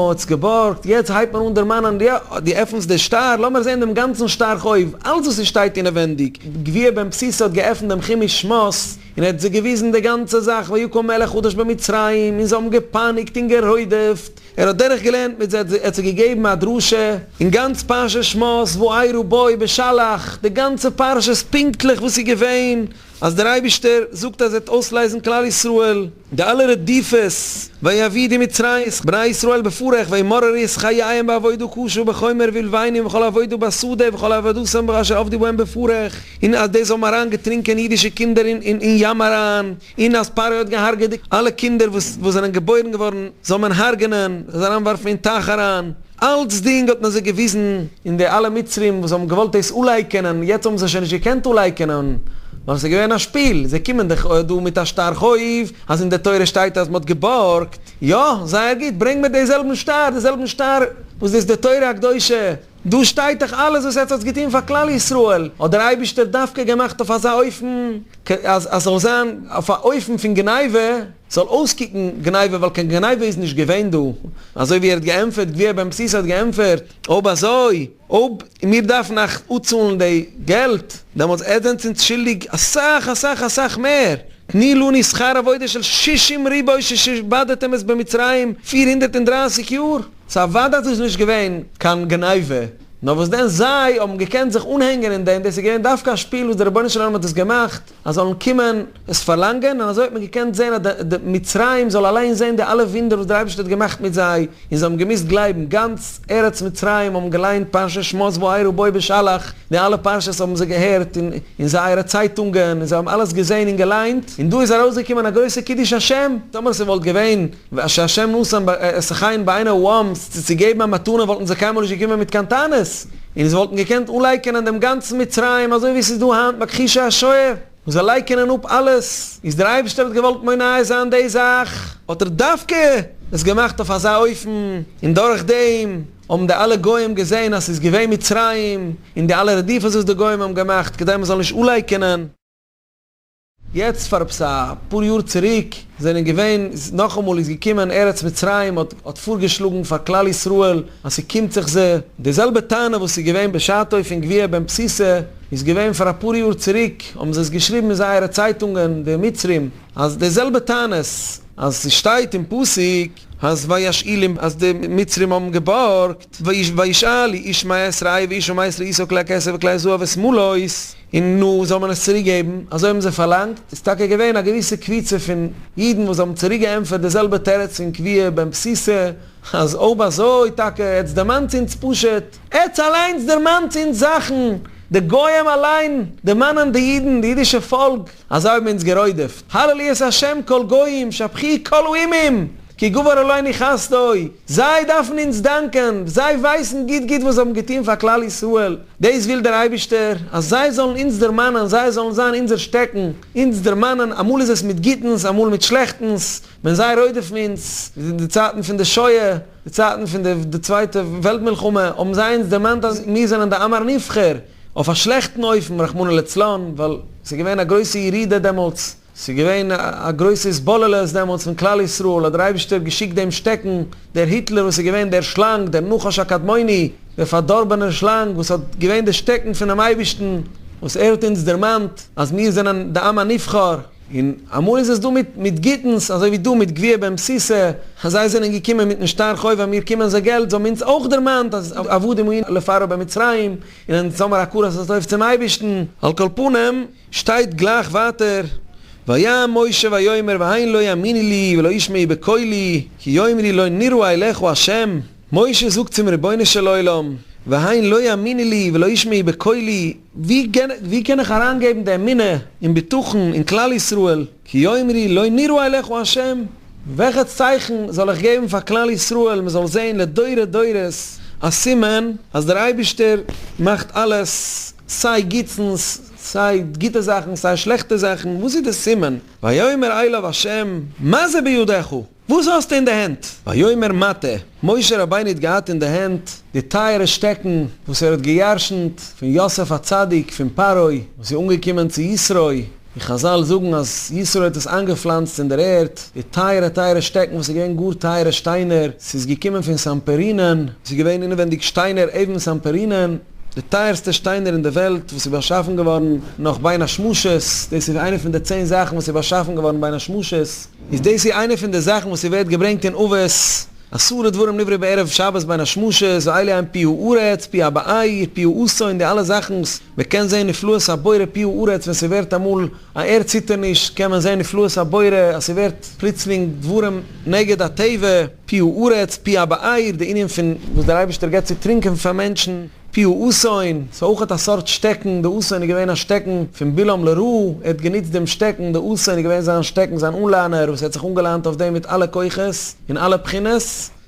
האטס געבארגט, יעצט הייבט מען אן דערמאנען, יא דו עפנסט די שטר, לאמיר זען דעם גאנצן שטר חוב, אלץ וואס ס'שטייט אינעווענדיג, גביהה בן פסיסא האט געעפנט דעם חומש שמות, און ער האט זיי געוויזן די גאנצע זאך, ויקם מלך חדש במצרים, און זיי האבן געפייניגט און גערודפ'ט. ער האט דורך געלערנט מיט זיי, ער האט זיי געגעבן א דרשה אין גאנץ פרשת שמות וארא בו בשלח, די גאנצע פרשה איז פונקטליך וואס איז געווען, אז דער אייבישטער זאגט אז ער וועט אויסלייזן כלל ישראל, די אלע רדיפות, ויעבידו מצרים את בני ישראל בפרך וימררו את חייהם בעבודה קשה בחומר ובלבנים ובכל עבודה בשדה ובכל עבודתם אשר עבדו בהם בפרך, און אז די זיי האבן אריין געטרינקען אידישע קינדער אין ים אריין. און אז פרעה האט געהארגעט די אלע קינדער וואס וואס זענען געבוירן געווארן, זאל מען הרג'נען, זיי אריינווארפן אין טייך אריין, אלצדינג האט מען זיי געוויזן, און די אלע מצרים וואס האבן געוואלט דאס אפלייקענען, יעצט האבן זיי שוין נישט געקענט אפלייקענען, ווייל עס איז געווען א שפיל, זיי קומען דאך דא מיט א שטר חוב, אז אין די תורה שטייט אז מען האט געבארגט, יא, זייער גוט, ברענג מיר די זעלבן שטר, די זעלבן שטר וואס דאס איז די תורה הקדושה. דא שטייט דאך אלעס וואס עטס האטס געטון פאר כלל ישראל, האט דער אייבישטער דווקא געמאכט אויף אזא אופן, אז עס זאל זיין אויף א אופן פון גניבה, ס'זאל אויסקוקן גניבה, ווייל קיין גניבה איז נישט געווען דא, אזוי ווי ער האט געענטפערט, גביהה בן פסיסא האט געענטפערט, אויב אזוי, אויב מיר דארפן אייך אפצאלן די געלט, דעמאלטס עטס זענטס אונז שולדיג אסאך אסאך אסאך מער, תנו לנו שכר עבודה של שישים ריבוא ששעבדתם את במצרים 430 יאר. סא אוודאי איז דאס נישט געווען קיין גניבה, נאר וואס דען זיי האבן געקענט זיך אנהענגען אין דעם, דאס איז געווען דווקא א שפיל וואס דער רבונו של עולם האט עס געמאכט אז זאלן קומען עס פארלאנגען, און אזוי האט מען געקענט זען אז די מצריים זאל אליין זען די אלע וואונדער וואס דער אייבערשטער האט געמאכט מיט זיי, און זיי האבן געמוזט גלייבן, גאנץ ארץ מצרים האבן געליינט פרשת שמות וארא בו בשלח, די אלע פרשות האבן זיי געהערט אין זייערע צייטונגען, און זיי האבן אלעס געזען און געליינט, און דא איז ארויסגעקומען א גרויסע קידוש השם, טאמער ס'וואלט געווען שהשם נתן את החן בעיני העם, צו געבן א מתנה וואלטן זיי קיינמאל נישט געקומען מיט קיין טענות, און זיי וואלטן געקענט אנלייקענען דעם גאנצן מצרים אזוי ווי ס'איז דא היינט מכחישי השואה וואס זיי לייקענען אפ אלעס, איז דער אייבערשטער האט געוואלט מונע זיין די זאך, האט ער דווקא עס געמאכט אויף אזא אופן, און דורך דעם האבן די אלע גוים געזען אז ס'איז געווען מצרים, און די אלע רדיפות וואס די גוים האבן געמאכט כדי מ'זאל נישט אנלייקענען. יעצט פאר עפעס א פאר יאר צוריק זענען געווען נאכאמאל איז געקומען ארץ מצרים האט האט פארגעשלאגן פאר כלל ישראל אז ס'קומט זיך זיי די זעלבע טענה וואס איז געווען בשעתו פון גביהה בן פסיסא איז געווען פאר אפאר יאר צוריק האבן זיי עס געשריבן אין זייערע צייטונגען די מצרים אז די זעלבע טענות אז ס'שטייט אין פסוק אז וישאילום אז די מצרים האבן געבארגט וישאלו איש מאת רעהו ואשה מאת רעיתה כלי כסף וכלי זהב ושמלות און נו, זאל מען עס צוריק געבן? אזוי האבן זיי פארלאנגט, איז טאקע געווען א געוויסע קבוצה פון אידן וואס האבן צוריק געענטפערט די זעלבע תירוץ פון גביהה בן פסיסא, אז אויב אזוי טאקע, עטס דערמאנטס אונז פשוט, עטס אליינס דערמאנטס אונז זאכן, די גוים אליין דערמאנען די אידן, די אידישע פאלק, אז זיי האבן אונז גערודפ'ט, הללו את ה' כל גוים, שבחוהו כל האומים! כי גבר עלינו חסדו, זיי דארפן אונז דאנקען, זיי ווייסן גוט גוט וואס זיי האבן געטון פאר כלל ישראל, דאס וויל דער אייבישטער, אז זיי זאלן אונז דערמאנען, זיי זאלן זיין אונזער שטעקן, אונז דערמאנען, אמאל איז עס מיט גוטנס, אמאל מיט שלעכטנס, ווען זיי רודפ'ן אונז, ווי אין די צייטן פון די שואה, די צייטן פון די צווייטע וועלט מלחמה, האבן זיי אונז דערמאנט אז מיר זענען די עם הנבחר, אויף א שלעכטן אופן רחמנא לצלן, ווייל ס'איז געווען א גרויסע ירידה דעמאלטס, ס'איז געווען א גרויסע התבוללות דעמאלטס פון כלל ישראל, האט דער אייבישטער געשיקט דעם שטעקן, דער היטלער וואס איז געווען דער שלאנג, דער נחש הקדמוני, דער פארדארבענער שלאנג וואס האט געווען דער שטעקן פונעם אייבישטן, וואס ער האט אונז דערמאנט אז מיר זענען די עם הנבחר. און אמאל איז עס דא מיט מיט גוטנס, אזוי ווי דא מיט גביה בן פסיסא, אז זיי זענען געקומען מיטן שטר חוב אז מיר קומען זיי געלט, זיי האבן אונז אויך דערמאנט אז עבדים היינו לפרעה במצרים, און אונז האמער הכרת הטוב צום אייבערשטן. על כל פנים, שטייט גלייך ווייטער, ויען משה ויאמר והן לא יאמינו לי ולא ישמעו בקולי, כי יאמרו לא נראה אליך ה', משה זאגט צום רבונו של עולם, והן לא יאמינו לי ולא ישמעו בקולי, ווי קען איך אריינגעבן די אמונה און בטחון אין כלל ישראל, כי יאמרו לא נראה אליך ה', וועלכע צייכן זאל איך געבן פאר כלל ישראל מען זאל זען לדורי דורות א סימן אז דער אייבערשטער מאכט אלעס, סיי גוטסנס, סיי גוטע זאכן, סיי שלעכטע זאכן, וואס איז די סימן? ויאמר אליו ה', מה זה בידך? וואס האסטו אין די הענט? ויאמר מטה, משה רבינו האט געהאט אין די הענט די טייערע שטעקן וואס ער האט געירשנט פון יוסף הצדיק פון פרעה, וואס איז אנגעקומען צו יתרו, ווי חזל זאגן אז יתרו האט עס איינגעפלאנצט אין דער ערד, די טייערע טייערע שטעקן וואס איז געווען גאר טייערע שטיינער, ס'איז געקומען פון סאמפערינען, ס'איז געווען אינעווענדיג שטיינער אבן סאמפערינען, די טייערסטע שטיינער אין די וועלט וואס איז באשאפן געווארן נאך בין השמשות, דאס איז איינע פון די צען זאכן וואס איז באשאפן געווארן בין השמשות. איז דאס איז איינע פון די זאכן וואס ס'ווערט געברענגט אין אבות, עשרה דברים נבראו בערב שבת בין השמשות, ואלה הם פי הארץ, פי הבאר, פי האתון, די אלע זאכן וואס מ'קען זען נפלאות הבורא פי הארץ ווען ס'ווערט אמאל א ערד ציטערניש קען מען זען נפלאות הבורא אז ס'ווערט פלוצלינג דברים נגד הטבע, פי הארץ, פי הבאר, די ענין פון וואס דער אייבערשטער געבט צו טרינקען פאר מענטשן. פי האתון, ס'איז אויכעט א סארט שטעקן, די אתון איז געווען א שטעקן פון בלעם לרעה, ער האט גענוצט דעם שטעקן, די אתון איז געווען זיין שטעקן, זיין אנליינער וואס ער האט זיך אנגעליינט אויף דעם מיט אלע כוחות און אלע בחינות,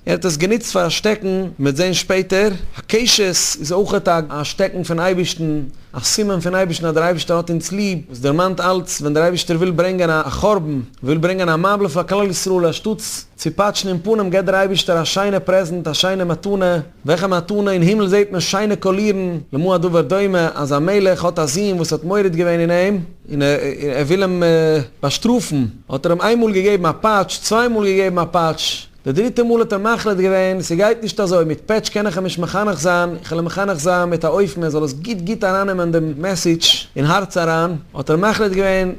ער האט עס גענוצט פאר א שטעקן, מ'וועט זען שפעטער, הקשת איז אויכעט א א שטעקן פון אייבערשטן, א סימן פון אייבערשטן אז דער אייבערשטער האט אונז ליב, וואס דערמאנט אלץ ווען דער אייבערשטער וויל ברענגען א חורבן, וויל ברענגען א מבול פאר כלל ישראל, אנשטאטס צו פאטשן אין פנים געבט דער אייבערשטער א שיינע פרעזענט, א שיינע מתנה, וועלכע מתנה? אין הימל זעט מען שיינע קאלירן, למה הדבר דומה, אז א מלך האט א זון וואס האט מורד געווען אין אים, און ער וויל אים באשטראפן, האט ער אים איין מאל געגעבן א פאטש, צוויי מאל געגעבן א פאטש, די דריטע מאל האט ער מחליט געווען, ס'גייט נישט אזוי, מיט פעטש קען איך אים נישט מחנך זיין, איך וועל אים מחנך זיין מיט א אופן ער זאל עס גוט גוט ארייננעמען דעם message אין הארץ אריין, האט ער מחליט געווען,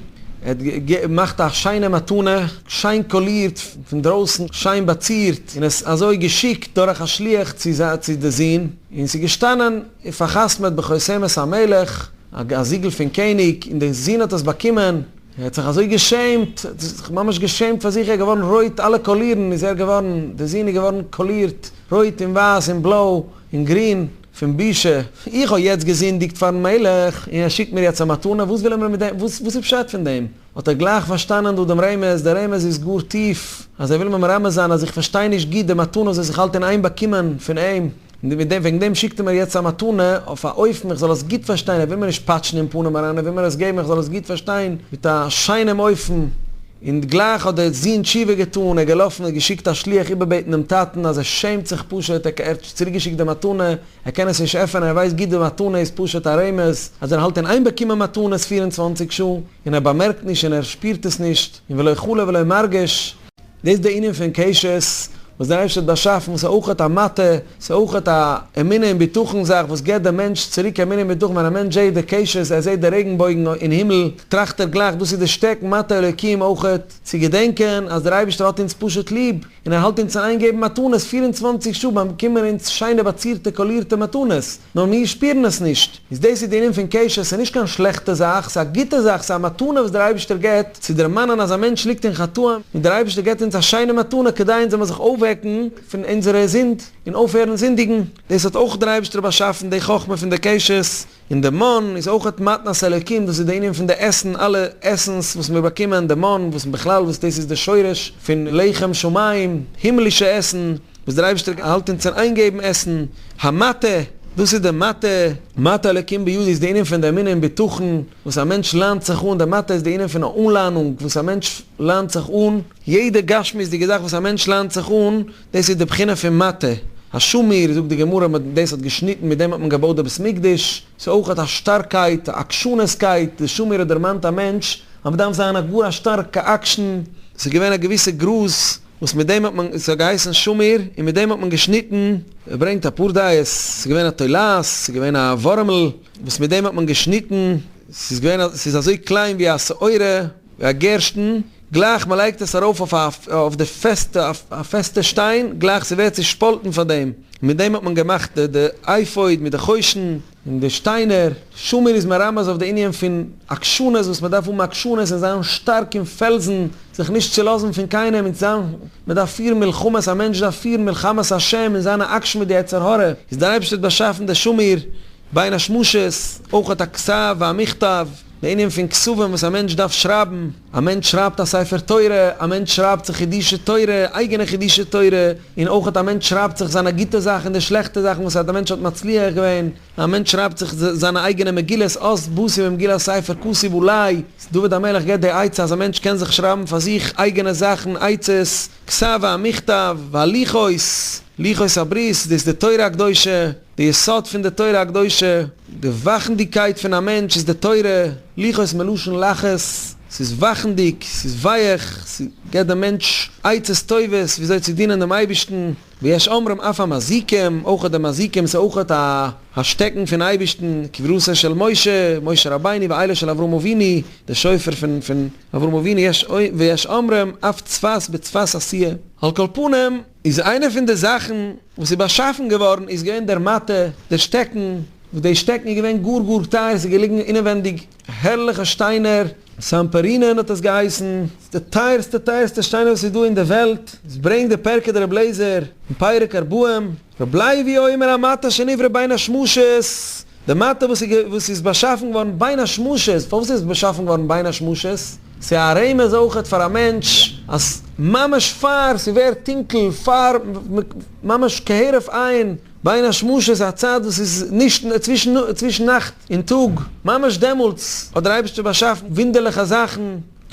ער האט געמאכט א שיינע מתנה, שיין קאלירט פון דרויסן, שיין באצירט, און עס אזוי געשיקט דורך א שליח צו צו די זון, און ס'איז געשטאנען און פארחתמעט בחותמת המלך, א זיגל פון קעניג, און די זון האט עס באקומען, ער האט זיך אזוי געשעמט, ער האט זיך ממש געשעמט פאר זיך, ער איז געווארן רויט, אלע קאלירן איז ער געווארן, די זון איז געווארן קאלירט, רויט און ווייס און בלוי און גרין. פון בושה, איך האב יעצט געזינדיגט פארן מלך, און ער שיקט מיר יעצט א מתנה, וואס וויל ער מיר מיט דעם, וואס איז פשט פון דעם? האט ער גלייך פארשטאנען דא דעם רמז, דער רמז איז גאר טיף, אז ער וויל מיר מרמז זיין אז איך פארשטיי נישט גוט די מתנה וואס איך האלט אין איין באקומען פון אים, און מיט דעם, וועגן דעם שיקט ער מיר יעצט א מתנה, אויף א אופן איך זאל עס גוט פארשטיין, ער וויל מיר נישט פאטשן אין פנים אריין, ער וויל מיר עס געבן איך זאל עס גוט פארשטיין, מיט א שיינעם אופן. און גלייך האט דער זון תשובה געטאן, ער געלאפן און געשיקט א שליח איבערבעטן דעם טאטן אז ער שעמט זיך פשוט, ער האט צוריקגעשיקט די מתנה, ער קען עס נישט עפענען, ער ווייסט גוט די מתנה איז פשוט א רמז אז ער האלט אין איין באקומען מתנות 24 שעה, און ער באמערקט נישט און ער שפירט עס נישט, און ולא חלה ולא מרגיש. דאס איז די ענין פון קשת וואס דער אייבערשטער האט באשאפן, ס'איז אויכעט א מטה, ס'איז אויכעט א אמונה און בטחון זאך וואס געבט דעם מענטש צוריק אמונה און בטחון, ווען א מענטש זעט די קשת, ער זעט די רעגנבויגן אין הימל, טראכט ער גלייך דאס איז די שטעקן מטה אלוקים אויכעט צו געדענקען אז דער אייבערשטער האט אונז פשוט ליב, און ער האלט אונז אין איין געבן מתנות 24 שעה באקומען אונז שיינע באצירטע קאלירטע מתנות, נאר מיר שפירן עס נישט. איז דאס איז די ענין פון קשת, ס'איז נישט קיין שלעכטע זאך, ס'איז א גוטע זאך, ס'איז א מתנה וואס דער אייבערשטער געבט, צו דערמאנען אז א מענטש ליגט אין חטאים, און דער אייבערשטער געבט אונז א שיינע מתנה כדי אונז זאל מיר זיך אויפוועקן. אפשרעקן פון אונזערע זינד און אויפהערן זינדיגן, דאס האט אויך דער אייבערשטער באשאפן די חכמה פון די קשת, און די מן איז אויכעט מתנת אלוקים, דאס איז די ענין פון די עסן, אלע עסנס וואס מיר באקומען, די מן וואס בכלל וואס דאס איז די שורש פון לחם שמים, הימלישע עסן, וואס דער אייבערשטער האלט אונז אין איין געבן עסן, המטה, דאס איז די מטה, מטה אלוקים בידי איז די ענין פון די אמונה און בטחון וואס א מענטש ליינט זיך אן, די מטה איז די ענין פון א אנליינונג וואס א מענטש ליינט זיך אן, יעדע גשמיות'דיגע זאך וואס א מענטש ליינט זיך אן, דאס איז די בחינה פון מטה, השמיר, זאגט די גמרא, מען דאס האט געשניטן מיט דעם האט מען געבויט די בית מקדש, ס'איז אויך א שטארקייט, א עקשנות'קייט, די שמיר האט דערמאנט א מענטש אז מ'דארף זיין א גאר א שטארקע עקשן, ס'איז געווען א געוויסע גראז וואס מיט דעם האט מען, ס'האט געהייסן שמיר, און מיט דעם האט מען געשניטן, ער ברענגט אפאר דעות, ס'איז געווען א תולעת, ס'איז געווען א ווארעמל וואס מיט דעם האט מען געשניטן, ס'איז געווען, ס'איז אזוי קליין ווי א שעורה, ווי א גערשטן, גלייך מען לייגט עס ארויף אויף א אויף די פעסטע א פעסטע שטיין, גלייך ס'ווערט צושפאלטן פאר דעם, מיט דעם האט מען געמאכט די די אפוד מיט די חושן און די שטיינער, שמיר איז מרמז אויף די ענין פון עקשנות וואס מען דארף האבן עקשנות און זיין שטארק און פעלזן, זיך נישט צולאזן פון קיינעם און זיין, מען דארף פירן מלחמות, א מענטש דארף פירן מלחמת השם און זיין א עקשן מיט די יצר הרע, איז דער אייבערשטער האט באשאפן די שמיר בין השמשות, אויך הכתב והמכתב. די ענין פון כתבים וואס א מענטש דארף שרייבן, א מענטש שרייבט א ספר תורה, א מענטש שרייבט זיך חידושי תורה, אייגענע חידושי תורה, און אויך א מענטש שרייבט זיך זיינע גוטע זאכן און די שלעכטע זאכן וואס א מענטש האט מצליח געווען, א מענטש שרייבט זיך זיינע אייגענע מגילות, אז באתי במגילת ספר כתוב עלי, דוד המלך געבט די עצה אז א מענטש קען זיך שרייבן פאר זיך אייגענע זאכן, עצות, כתב והמכתב, והלוחות, לוחות הברית, דאס איז די תורה הקדושה. די יסוד פון די תורה הקדושה, די וואכנדיגקייט פון א מענטש איז די תורה, לוחות מלשון לחות, ס'איז וואכנדיג, ס'איז ווייעך, ס'געבט דעם מענטש עצות טובות וויאזוי צו דינען דעם אייבערשטן, ויש אומרים אף המזיקים, אויך די מזיקים איז אויך א א שטעקן פון אייבערשטן, כברתו של משה, משה רבינו ואילו של אברהם אבינו, די שופר פון פון אברהם אבינו, יש ויש אומרים אף צבת בצבת עשויה. על כל פנים, איז איינע פון די זאכן וואס איז באשאפן געווארן איז געווען דער מטה, דער שטעקן, וואס די שטעקן איז געווען גאר גאר טייער, עס איז געליגן אינעווענדיג הערליכע שטיינער, סאמפערינען האט עס געהייסן, ס'איז די טייערסטע טייערסטע שטיינער וואס איז דא אין די וועלט, עס ברענגט די פרקי דרבי אליעזר אין פרק ארבעים, רבי לוי אומר המטה שנברא בין השמשות, די מטה וואס איז וואס איז באשאפן געווארן בין השמשות, פארוואס איז עס באשאפן געווארן בין השמשות? ס'איז א רמז אויכעט פאר א מענטש אז ממש פאר ס'ווערט טונקל, פאר ממש כהרף עין, בין השמשות איז א צייט וואס איז נישט צווישן צווישן נאכט און טאג, ממש דעמאלטס האט דער אייבערשטער באשאפן וואונדערליכע זאכן,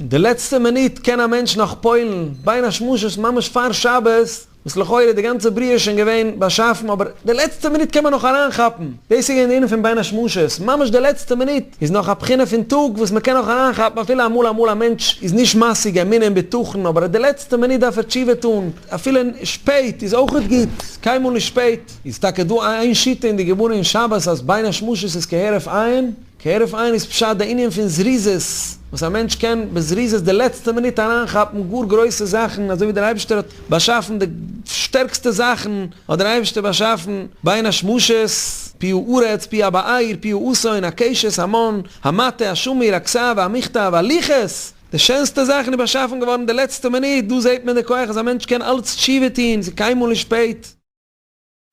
די לעצטע מינוט קען א מענטש נאך פועל'ן, בין השמשות ממש פאר שבת, וואס לכאורה איז די גאנצע בריאה שוין געווען באשאפן אבער די לעצטע מינוט קען מען נאך אריינכאפן, דאס איז געווען די ענין פון בין השמשות, ממש די לעצטע מינוט איז נאך א בחינה פון טאג וואס מען קען נאך אריינכאפן אפילו אמאל אמאל א מענטש איז נישט משיג אמונה און בטחון אבער די לעצטע מינוט דארף ער תשובה טון, אפילו שפעט איז אויכעט גוט, קיינמאל נישט שפעט. איז טאקע דא איין שיטה אין די גמרא אין שבת אז בין השמשות איז כהרף עין? כהרף עין איז פשט די ענין פון זריזות, וואס א מענטש קען בזריזות די לעצטע מינוט אריינכאפן גאר גרויסע זאכן, אזוי ווי דער אייבערשטער האט באשאפן די שטערקסטע זאכן, האט דער אייבערשטער באשאפן בין השמשות, פי הארץ, פי הבאר, פי האתון, הקשת, המן, המטה, השמיר, הכתב, המכתב, הלוחות, די שענסטע זאכן איז באשאפן געווארן די לעצטע מינוט, דא זעט מען די כח אז א מענטש קען אלץ תשובה טון, ס'איז קיינמאל נישט שפעט.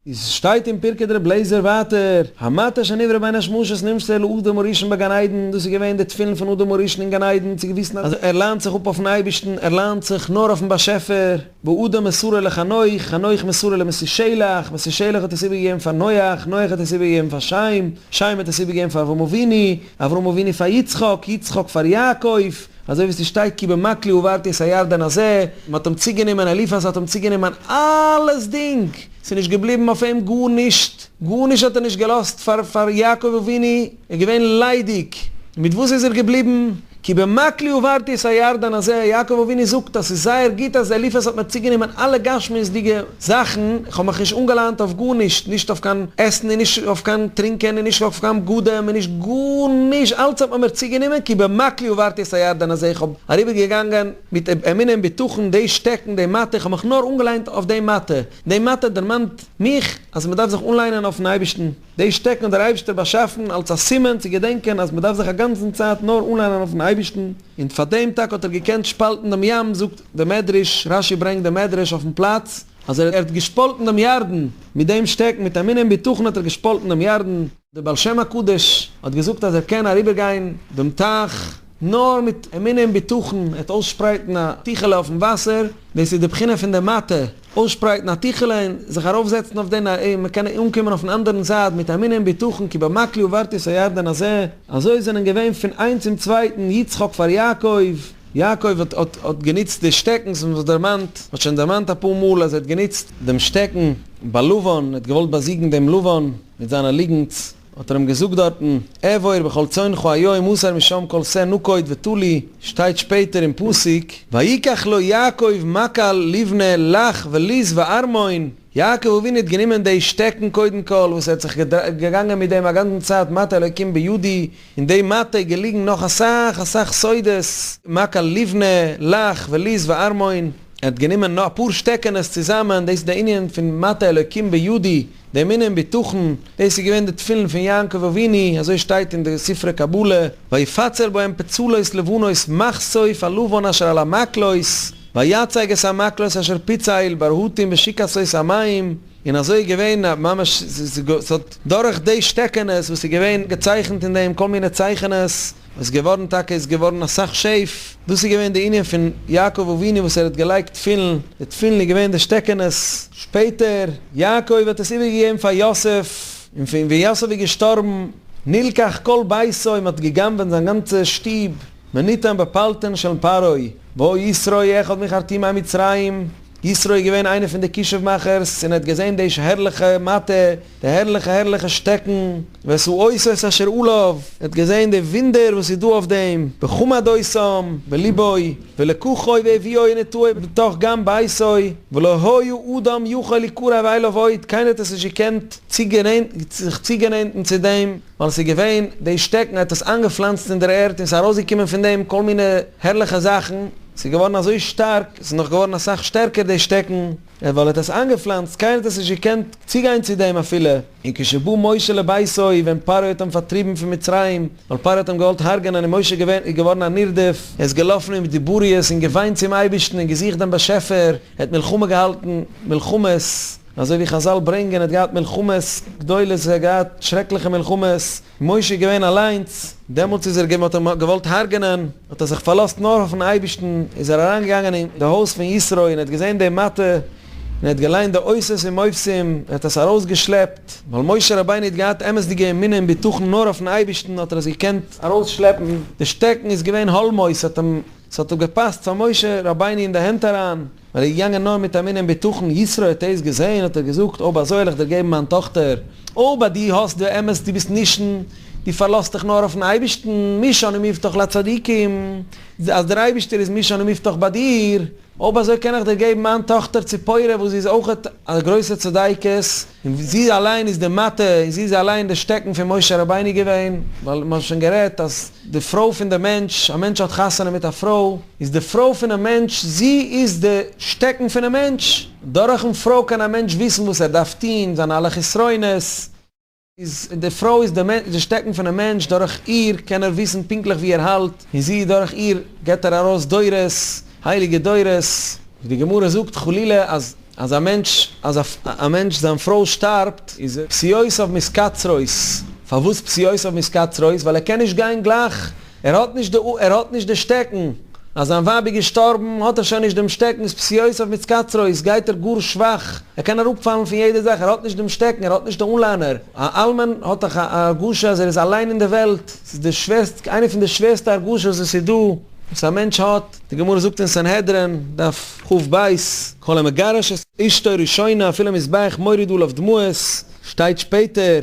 איז שטייט אין פרקי דר' אליעזר ווייטער, המטה שנברא בין השמשות נמסר לאדם הראשון בגן עדן, דאס איז געווען די תפילין פון אדם הראשון אין גן עדן, צו געוויסן אז ער ליינט זיך אפ אויפן אייבערשטן, ער ליינט זיך נאר אויפן באשעפער, ואדם מסרה לחנוך, חנוך מסרה למתושלח, מתושלח האט עס איבערגעגעבן פאר נח, נח האט עס איבערגעגעבן פאר שם, שם האט עס איבערגעגעבן פאר אברהם אבינו, אברהם אבינו פאר יצחק, יצחק פאר יעקב, אזוי ווי ס'שטייט כי במקלי עברתי את הירדן הזה, מ'האט אים צוגענומען, אליפז האט אים צוגענומען אלעס דינג, ס'איז נישט געבליבן אויף אים גארנישט, גארנישט האט ער נישט געלאזט פאר פאר יעקב אבינו, ער איז געווען ליידיג, מיט וואס איז ער געבליבן? כי במקלי עברתי את הירדן הזה, יעקב אבינו זאגט אז ס'איז זייער גוט אז אליפז האט מיר צוגענומען אלע גשמיות'דיגע זאכן, איך האב מיך נישט אנגעליינט אויף גארנישט, נישט אויף קיין עסן און נישט אויף קיין טרינקען און נישט אויף קיין בגדים און נישט גארנישט, אלץ האט מען מיר צוגענומען, כי במקלי עברתי את הירדן הזה, איך האב אריבער געגאנגען מיט אמונה און בטחון די שטעקן, די מטה, איך האב מיך נאר אנגעליינט אויף די מטה, די מטה דערמאנט מיך אז מען דארף זיך אנליינען אויפן אייבערשטן, די שטעקן האט דער אייבערשטער באשאפן אלס א סימן צו געדענקען אז מען דארף זיך א גאנצן צייט נאר אנליינען אויפן אייבערשטן, און פאר דעם טאקע האט ער געקענט שפאלטן דעם ים, זאגט די מדרש, רשי ברענגט די מדרש אויפן פלאץ. אז ער האט געשפאלטן דעם ירדן מיט דעם שטעקן, מיט אמונה און בטחון האט ער געשפאלטן דעם ירדן. דער בעל שם הקדוש האט געזאגט אז ער קען אריבערגיין דעם טייך נאר מיט אמונה און בטחון, ער וועט אויסשפרייטן א טיכעלע אויפן וואסער, דאס איז די בחינה פון די מטה, אויסשפרייטן א טיכעלע און זיך ארויפזעצן אויף דעם, און מען קען אנקומען אויפן אנדערן זייט מיט אמונה און בטחון, כי במקלי עברתי את הירדן הזה, אזוי זענען געווען פון איינס צום צווייטן, יצחק פאר יעקב, יעקב האט האט האט גענוצט די שטעקנס וואס מ'האט דערמאנט, מ'האט שוין דערמאנט אפאר מאל אז ער האט גענוצט דעם שטעקן ביי לבן, ער האט געוואלט באזיגן דעם לבן מיט זיינע ליגנטס, האט ער אים געזאגט דארטן, אעבור בכל צאנך היום הסר משם כל שה נקוד וטלי, שטייט שפעטער אין פסוק, ויקח לו יעקב מקל לבנה לח ולוז וערמון, יעקב אבינו האט גענומען די שטעקן קודם כל וואס ער האט זיך געגאנגען מיט דעם א גאנצן צייט מטה אלוקים בידי, אין די מטה איז געליגן נאך אסאך אסאך סודות, מקל לבנה, לח ולוז וערמון, ער האט גענומען נאך אפאר שטעקענעס צוזאמען, דאס איז די ענין פון מטה אלוקים בידי, די אמונה און בטחון, דאס איז געווען די תפילין פון יעקב אבינו, אזוי שטייט אין די ספרי קבלה, ויפצל בהם פצלות לבנות מחשוף הלבן אשר על המקלות, ויצג את המקלות אשר פיצל ברהטים בשקתות המים, און אזוי איז געווען ממש ס'האט דורך די שטעקענעס וואס איז געווען געצייכנט אין דעם כל מיני צייכענעס, איז געווארן טאקע איז געווארן אסאך שעף, דאס איז געווען די ענין פון יעקב אבינו וואס ער האט געלייגט תפילין, די תפילין איז געווען די שטעקענעס, שפעטער יעקב האט עס איבערגעגעבן פאר יוסף, און פון ווען יוסף איז געשטארבן נלקח כל ביתו, מען האט גע'גנב'עט זיין גאנצע שטוב, וניתן בפלטין של פרעה, והיה יתרו אחד מחרטומי מצרים, יתרו איז געווען איינער פון די כישוף מאכערס און ער האט געזען די הערליכע מטה, די הערליכע הערליכע שטעקן, ואת האותות אשר עליו, ער האט געזען די וואונדער וואס איז דא אויף דעם, וחמד אותם בלבו, ולקחו והביאו ונטעו בתוך גן ביתו, ולא היה אדם יכול לקרב אליו עוד, קיינער האט עס נישט געקענט זיך צוגענענטן צו דעם, ווייל עס איז געווען די שטעקן, ער האט עס איינגעפלאנצט אין דער ערד און עס איז ארויסגעקומען פון דעם כל מיני הערליכע זאכן. ס'איז געווארן אזוי שטארק, ס'איז נאך געווארן אסאך שטערקער די שטעקן, ווייל ער האט עס איינגעפלאנצט, קיינער האט עס נישט געקענט צוגיין צו דעם אפילו. און כשבא משה לביתו, ווען פרעה האט אים פארטריבן פון מצרים, ווייל פרעה האט אים געוואלט הרג'נען און משה געווען איז געווארן א נרדף, ער איז געלאפן אין מדבריות און געוויינט צום אייבערשטן און געזוכט דעם באשעפער, ער האט מלחמה געהאלטן מלחמות, אזוי ווי חזל ברענגען, ער האט געהאט מלחמות גדולות, ער האט געהאט שרעקליכע מלחמות, משה איז געווען אליינס, דעמאלטס איז ער געווען, מ'האט אים געוואלט הרג'נען, האט ער זיך פארלאזט נאר אויפן אייבערשטן, איז ער אריין געגאנגען אין די הויז פון יתרו און האט געזען די מטה, און ער האט געליינט די אותות ומופתים, ער האט עס ארויס געשלעפט, ווייל משה רבינו האט געהאט אמת'דיגע אמונה און בטחון נאר אויפן אייבערשטן האט ער עס געקענט ארויס שלעפן, די שטעקן איז געווען הולמות, ס'האט אים, ס'האט אים געפאסט פאר משה רבינו אין די הענט אריין. ווייל ער איז געגאנגען נאר מיט אמונה און בטחון, יתרו האט דאס געזען האט ער געזאגט, אויב אזוי וועל איך דיר געבן מיין טאכטער, אויב אז דו האסט די אמת, דו ביסט נשען, דו פארלאזט דיך נאר אויפן אייבערשטן, משען ומבטח לצדיקים, אז דער אייבערשטער איז משען ומבטח ביי דיר, אויב אזוי קען איך דיר געבן מיין טאכטער ציפורה וואס זי איז אויכעט א גרויסע צדיקת, און זי אליין איז די מטה, און זי איז אליין די שטעקן פון משה רבינו געווען, ווייל מ'האט שוין גערעדט אז די פרוי פון די מענטש, א מענטש האט חתונה מיט א פרוי, איז די פרוי פונעם מענטש, זי איז די שטעקן פונעם מענטש, דורכן פרוי קען א מענטש וויסן וואס ער דארף טון, זיינע אלע חסרונות, איז די פרוי איז די שטעקן פונעם מענטש, דורך איר קען ער וויסן פונקטליך ווי ער האלט, און זי דורך איר געבט ער ארויס דורות, הייליגע דורות. ווי די גמרא זאגט חלילה אז אז א מענטש אז א מענטש זיין פרוי שטארבט איז פסיעותיו מתקצרות, פארוואס פסיעותיו מתקצרות? ווייל ער קען נישט גיין גלייך, ער האט נישט די ער האט נישט די שטעקן, אז זיין ווייב איז געשטארבן האט ער שוין נישט דעם שטעקן, איז פסיעותיו מתקצרות גייט ער גאר שוואך, ער קען אראפפאלן פון יעדע זאך, ער האט נישט דעם שטעקן, ער האט נישט די אנליינער, א אלמן האט דאך א הרגשה אז ער איז אליין אין די וועלט, ס'איז די שווערסט איינע פון די שווערסטע הרגשות וואס איז דא, וואס א מענטש האט, די גמרא זאגט אין סנהדרין, דף כ"ב, כל המגרש את אשתו ראשונה אפילו מזבח מוריד עליו דמעות, שטייט שפעטער,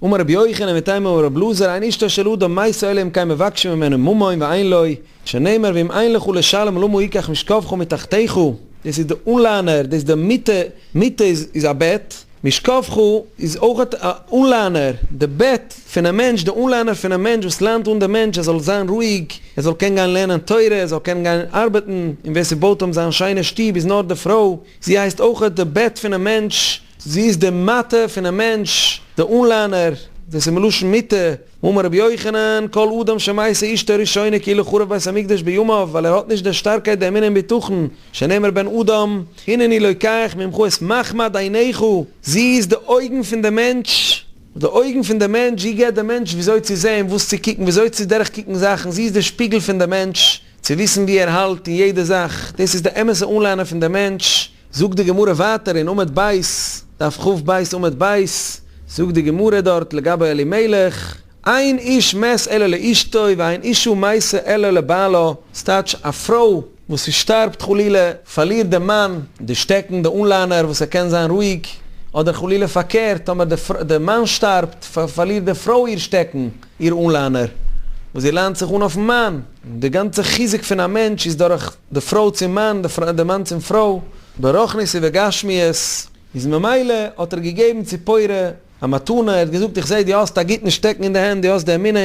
אמר רבי יוחנן מטעם אמר רבי אלעזר אין אשתו של אדם מתה אלא אם כן מבקשים ממנו ממון ואין לו, שנאמר ואם אין לך לשלם למה יקח משכבך מתחתיך, דאס איז די אנליינער, דאס איז די מיטה, מיטה איז א בעט, משכבך איז אויך א אנליינער, די בעט פונעם מענטש, די אנליינער פונעם מענטש וואס ליינט אן דעם מענטש ער זאל זיין רואיג, ער זאל קען גיין לערנען תורה, ער זאל קענען גיין ארבעטן, און ווער ס'בויט אים זיין שיינע שטוב איז נאר די פרוי, זי הייסט אויך די בעט פונעם מענטש. זי איז די מטה פונעם מענטש, די אנליינער. דאס איז מלשון מיתה, אמר רבי יוחנן, כל אדם שמתה אשתו ראשונה כאילו חרב בית המקדש בימיו, ווייל ער האט נישט די שטארקייט די אמונה און בטחון, שנאמר בן אדם, הנני לוקח ממך את מחמד עיניך, זי איז די אויגן פון די מענטש, די אויגן פון די מענטש, זי געבט די מענטש וויאזוי צו זען, וואס צו קוקן, וויאזוי צו דורכקוקן זאכן, זי איז די שפיגל פון די מענטש, צו וויסן ווי ער האלט אין יעדע זאך, דאס איז די אמת'ע אנליינער פון די מענטש. זאגט די גמרא ווייטער אין עמוד ב', דף כ"ב עמוד ב', זאגט די גמרא דארט לגבי אלימלך, אין איש מת אלא לאשתו ואין אישה מתה אלא לבעלה, ס'טייטש א פרוי וואס זי שטארבט חלילה פארלירט די מאן די שטעקן די אנליינער וואס ער קען זיין רואיג, אדער חלילה פארקערט טאמער די מאן שטארבט פארלירט די פרוי איר שטעקן איר אנליינער וואס זי ליינט זיך אן אויפן מאן, די גאנצע חיזוק פון א מענטש איז דורך די פרוי צום מאן, די מאן צום פרוי, ברוחניות ובגשמיות, איז ממילא האט ער געגעבן ציפורה א מתנה, ער האט געזאגט איך זעה דו האסט א גוטן שטעקן אין די הענט, דו האסט די אמונה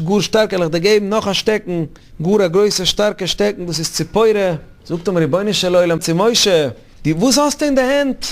גאר שטארק, וועל איך דיר געבן נאך א שטעקן, גאר א גרויסע שטארקע שטעקן, דאס איז ציפורה. זאגט אים רבונו של עולם צו משה, דו וואס האסטו אין די הענט?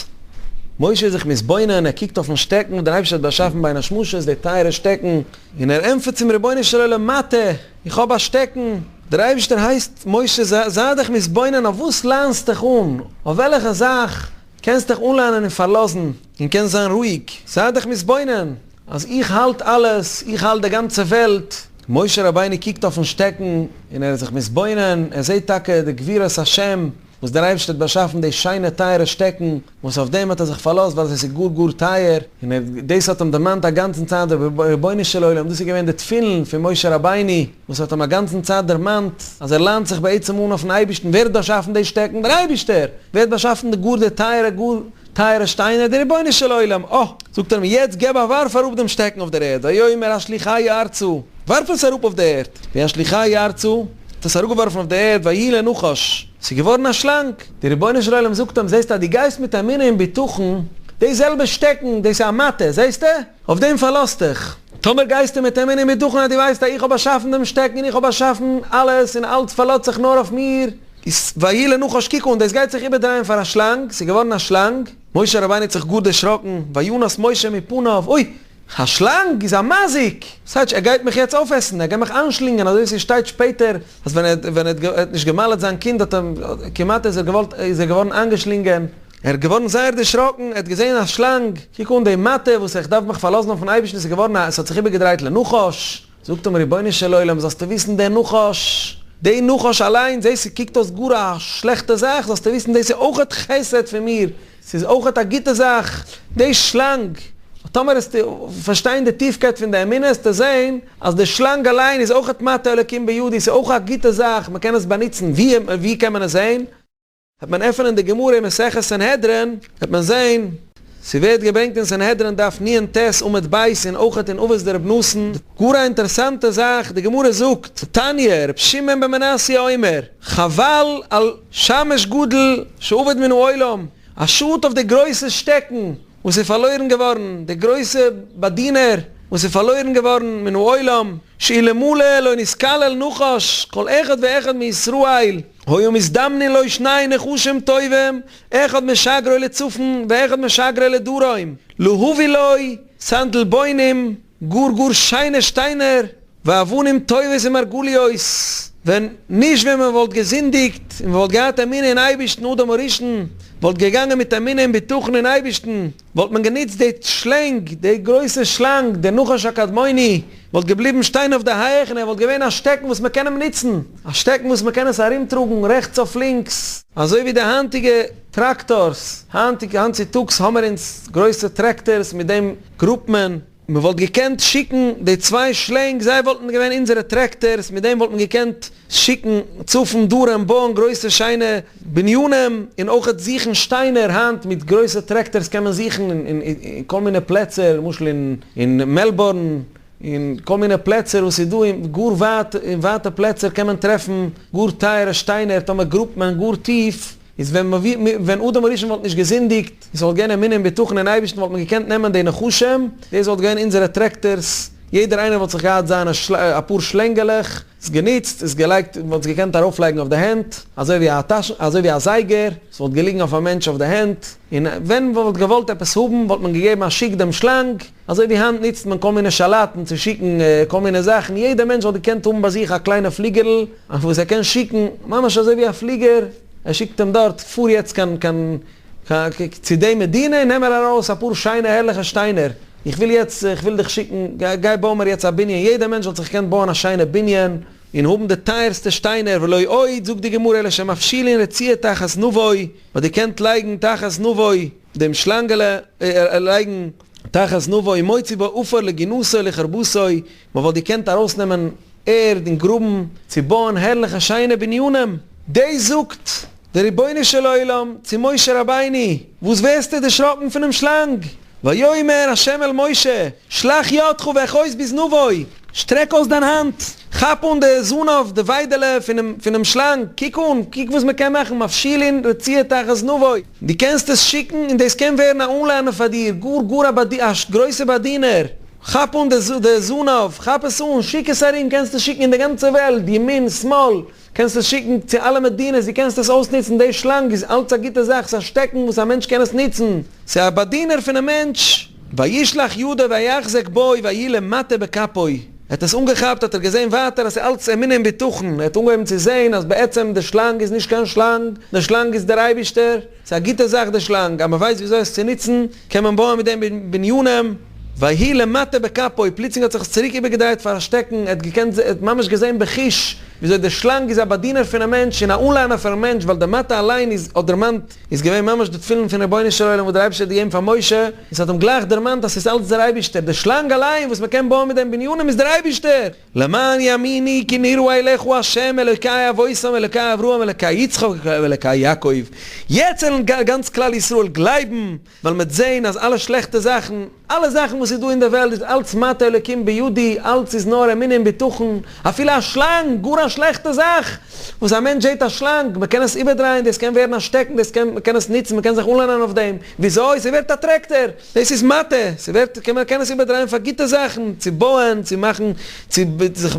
משה איז זיך מתבונן, ער קוקט אויפן שטעקן וואס דער אייבערשטער האט באשאפן בין השמשות, די טייערע שטעקן, און ער ענטפערט צום רבונו של עולם, מטה, איך האב א שטעקן, דער אייבערשטער הייסט משה, זיי דיך מתבונן, אויף וואס ליינסט דיך אן, אויף וועלכע זאך קענסט דיך אנליינען און פארלאזן, און קענסט זיין רואיג, זיי דיך מתבונן, אז איך האלט אלעס, איך האלט די גאנצע וועלט. משה רבינו קוקט אויפן שטעקן, און ער איז זיך מתבונן, ער זעט טאקע די גבורת השם, וואס דער אייבערשטער האט באשאפן די שיינע טייערע שטעקן, וואס אויף דעם האט ער זיך פארלאזט ווייל עס איז גאר גאר טייער, און ער דאס האט אים דערמאנט א גאנצן צייט דער רבונו של עולם, דאס איז געווען די תפילין פון משה רבינו, וואס האט אים א גאנצן צייט דערמאנט אז ער ליינט זיך בעצם אן אויפן אייבערשטן, ווער האט באשאפן די שטעקן? דער אייבערשטער! ווער האט באשאפן די גאר די טייערע גאר טייערע שטיינער? דער רבונו של עולם! אה! זאגט ער אים, יעצט געב א ווארף אראפ דעם שטעקן אויף דער ערד, ויאמר השליכהו ארצה, ווארף עס אראפ אויף די ערד, וישליכהו ארצה, האט עס אראפגעווארפן אויף די ערד, ויהי לנחש, ס'איז געווארן א שלאנג. דער רבונו של עולם זאגט אים, זעסט אז דו גייסט מיט אמונה און בטחון, די זעלבע שטעקן, דאס איז א מטה, זעסטו? אויף דעם פארלאזט דיך. טאמער גייסטו מיט אמונה און בטחון אז דו ווייסט אז איך האב באשאפן דעם שטעקן און איך האב באשאפן אלעס און אלץ פארלאזט זיך נאר אויף מיר, איז ויהי לנחש קוק אן, דאס גייט זיך איבערדרייען פאר א שלאנג, ס'איז געווארן א שלאנג. משה רבינו האט זיך גאר דערשראקן, וינס משה מפניו, אוי! א שלאנג איז א מזיק! ס'טייטש ער גייט מיך יעצט אויפעסן, ער גייט מיך איינשלינגען, אזוי ווי ס'שטייט שפעטער אז ווען ער ווען ער האט נישט גע'מל'ט זיין קינד האט אים כמעט איז ער געוואלט איז ער געווארן איינגעשלינגען, ער איז געווארן זייער דערשראקן, ער האט געזען א שלאנג, קוק אן די מטה וואס איך דארף מיך פארלאזן אויפן אייבערשטן, עס איז געווארן א עס האט זיך איבערגעדרייט לנחש, זאגט אים רבונו של עולם זאלסטו וויסן דער נחש, די נחש אליין, זעסט ס'קוקט אויס גאר א שלעכטע זאך, זאלסטו וויסן דאס איז אויכעט חסד פון מיר, ס'איז אויכעט א גוטע זאך, די שלאנג, טאמער עסטו פארשטיין די טיפקייט פון די אמונה עסטו זען אז די שלאנג אליין איז אויכעט מטה אלוקים בידי, ס'איז אויך א גוטע זאך, מ'קען עס באנוצן, ווי קען מען עס זען? וועט מען עפענען די גמרא אין מסכת סנהדרין, וועט מען זען, ס'ווערט געברענגט אין סנהדרין דף נ"ט עמוד ב' און אויכעט אין אבות דרב נתן, גאר א אינטערעסאנטע זאך, די גמרא זאגט, תניא, ר' שמעון בן מנסיא אומר, חבל על שמש גדול שאבד מן העולם, א שאד אויף די גרויסע שטעקן וואס איז פארלוירן געווארן, די גרויסע באדינער וואס איז פארלוירן געווארן מן העולם, שאלמלא לא נתקלל נחש כל אחד ואחד מישראל, היו מזדמנין לו שני נחשים טובים, אחד משגרו לצפון ואחד משגרו לדרום, להביא לו סנדלבונים, גאר גאר שיינע שטיינער, ואבנים טובות ומרגליות, ווען נישט ווען מען וואלט געזינדיגט און מען וואלט געהאט אמונה אין אייבערשטן אדם הראשון וואלט געגאנגען מיט אמונה און בטחון אין אייבערשטן, וואלט מען גענוצט די שלענג, די גרויסע שלאנג, די נחש הקדמוני, וואלט געבליבן שטיין אויף די הייעך און ער וואלט געווען א שטעקן וואס מען קען אים נוצן, א שטעקן וואס מען קען עס ארומטראגן רעכטס אויף לינקס, אזוי ווי די היינטיגע טראקטארס, היינטיגע, היינט צו טאגס האמער אונז גרויסע טרעקטערס מיט דעם גראבט מען, מען וואלט געקענט שיקן די צוויי שלענג, זיי וואלטן געווען אונזערע טרעקטערס, מיט דעם וואלט מען געקענט שיקן צפון דרום בויען גרויסע שיינע בנינים, און אויכעט זוכן שטיינער, היינט מיט גרויסע טרעקטערס קען מען זוכן אין כל מיני פלעצער, למשל אין מעלבורן, אין כל מיני פלעצער וואס איז דא אין גאר ווייט, אין ווייטע פלעצער קען מען טרעפן גאר טייערע שטיינער, טאמער גראבט מען גאר טיף, איז ווען ווען אדם הראשון וואלט נישט געזינדיגט, און ס'וואלט געווען אמונה און בטחון אין אייבערשטן וואלט מען געקענט נעמען די נחשים, דאס וואלט געווען אונזערע טרעקטערס, יעדער איינער וואלט זיך געהאט זיינע אפאר שלענגעלעך, עס גענוצט, עס געלייגט, מען וואלט עס געקענט ארויפלייגן אויף די הענט, אזוי ווי א טאשן, אזוי ווי א זייגער, עס וואלט געליגן אויף א מענטש אויף די הענט, און ווען מען וואלט געוואלט עפעס האבן וואלט מען געגעבן א שיק דעם שלאנג. אזוי ווי היינט נוצט מען כל מיני שאלאטן צו שיקן כל מיני זאכן, יעדער מענטש וואלט געקענט האבן ביי זיך א קליינע פליגערל וואס ער קען שיקן, ממש אזוי ווי א פליגער, ער שיקט אים דארט, פאר יעצט קיין קיין צו די מדינה און נעם מיר ארויס אפאר שיינע הערליכע שטיינער, איך וויל יעצט, איך וויל דיך שיקן, גיי בוי מיר יעצט א בנין, יעדער מענטש וואלט זיך געקענט בויען א שיינע בנין, און האבן די טייערסטע שטיינער, ולא עוד, זאגט די גמרא, אלא שמפשילין רצועה תחת זנבו, מ'האט געקענט לייגן תחת זנבו דעם שלאנגעלע, לייגן תחת זנבו ומוציא בו עפר לגינתו לחורבתו, מ'וואלט געקענט ארויסנעמען ערד און גראבן צו בויען הערליכע שיינע בנינים. דאס זאגט דער רבונו של עולם צו משה רבינו, וואס ווערסטו דערשראקן פונעם שלאנג? ויאמר ה' אל משה, שלח ידך ואחוז בזנבו, שטרעק אויס דיין האנט, כאפ אן די זנב, די וויידעלע פונעם שלאנג, קוק אן, קוק וואס מען קען מאכן, מפשילין רצועה תחת זנבו, דו קענסט עס שיקן און דאס קען ווערן א אנלענער פאר דיר, גאר גאר א גרויסע באדינער, כאפ אן די זנב, כאפ עס אן, שיק עס ארום, קענסט עס שיקן אין די גאנצע וועלט, ימין, שמאל, קענסט עס שיקן צו אלע מדינות, דו קענסט עס אויסנוצן, די שלאנג איז אלץ א גוטע זאך, ס'איז א שטעקן וואס א מענטש קען עס נוצן, ס'איז א באדינער פונעם מענטש. וישלח ידו ויחזק בו ויהי למטה בכפו, ער האט עס אנגעכאפט האט ער געזען ווייטער אז ס'איז אלץ אמונה און בטחון, ער האט אנגעהויבן צו זען אז בעצם די שלאנג איז נישט קיין שלאנג, די שלאנג איז דער אייבישטער, ס'איז א גוטע זאך די שלאנג, אז מ'ווייסט וויאזוי עס צו נוצן, קען מען בויען מיט דעם בנינים. ויהי למטה בכפו, פלוצלינג האט זיך עס צוריק איבערגעדרייט פאר א שטעקן, ער האט געקענט, ער האט ממש געזען בחוש וויאזוי די שלאנג איז א באדינער פונעם מענטש און א אנליינער פארן מענטש, ווייל די מטה אליין איז, האט דערמאנט, איז געווען ממש די תפילין פון רבונו של עולם וואס דער אייבערשטער האט געגעבן פאר משה, און ס'האט אים גלייך דערמאנט אז ס'איז אלץ דער אייבערשטער, די שלאנג אליין וואס מ'קען בויען מיט דעם בנינים איז דער אייבערשטער! למען יאמינו כי נראה אליך ה' אלוקי אבותם אלוקי אברהם אלוקי יצחק ואלוקי יעקב, יעצט וועלן גאנץ כלל ישראל גלייבן, ווייל מ'וועט זען אז אלע שלעכטע זאכן, אלע זאכן וואס איז דא אין דער וועלט איז אלץ מטה אלוקים בידי, אלץ איז נאר אמונה און בטחון, אפילו א שלאנג, גאר א שלעכטע זאך, וואס א מענטש זעט א שלאנג, מ'קען עס איבערדרייען, דאס קען ווערן א שטעקן, דאס קען, מ'קען עס נוצן, מ'קען זיך אנלענען אויף דעם, וויאזוי? ס'ווערט א טרעקטער! דאס איז מטה, ס'ווערט, מען קען עס איבערדרייען פאר גוטע זאכן, צו בויען, צו מאכן, צו זיך,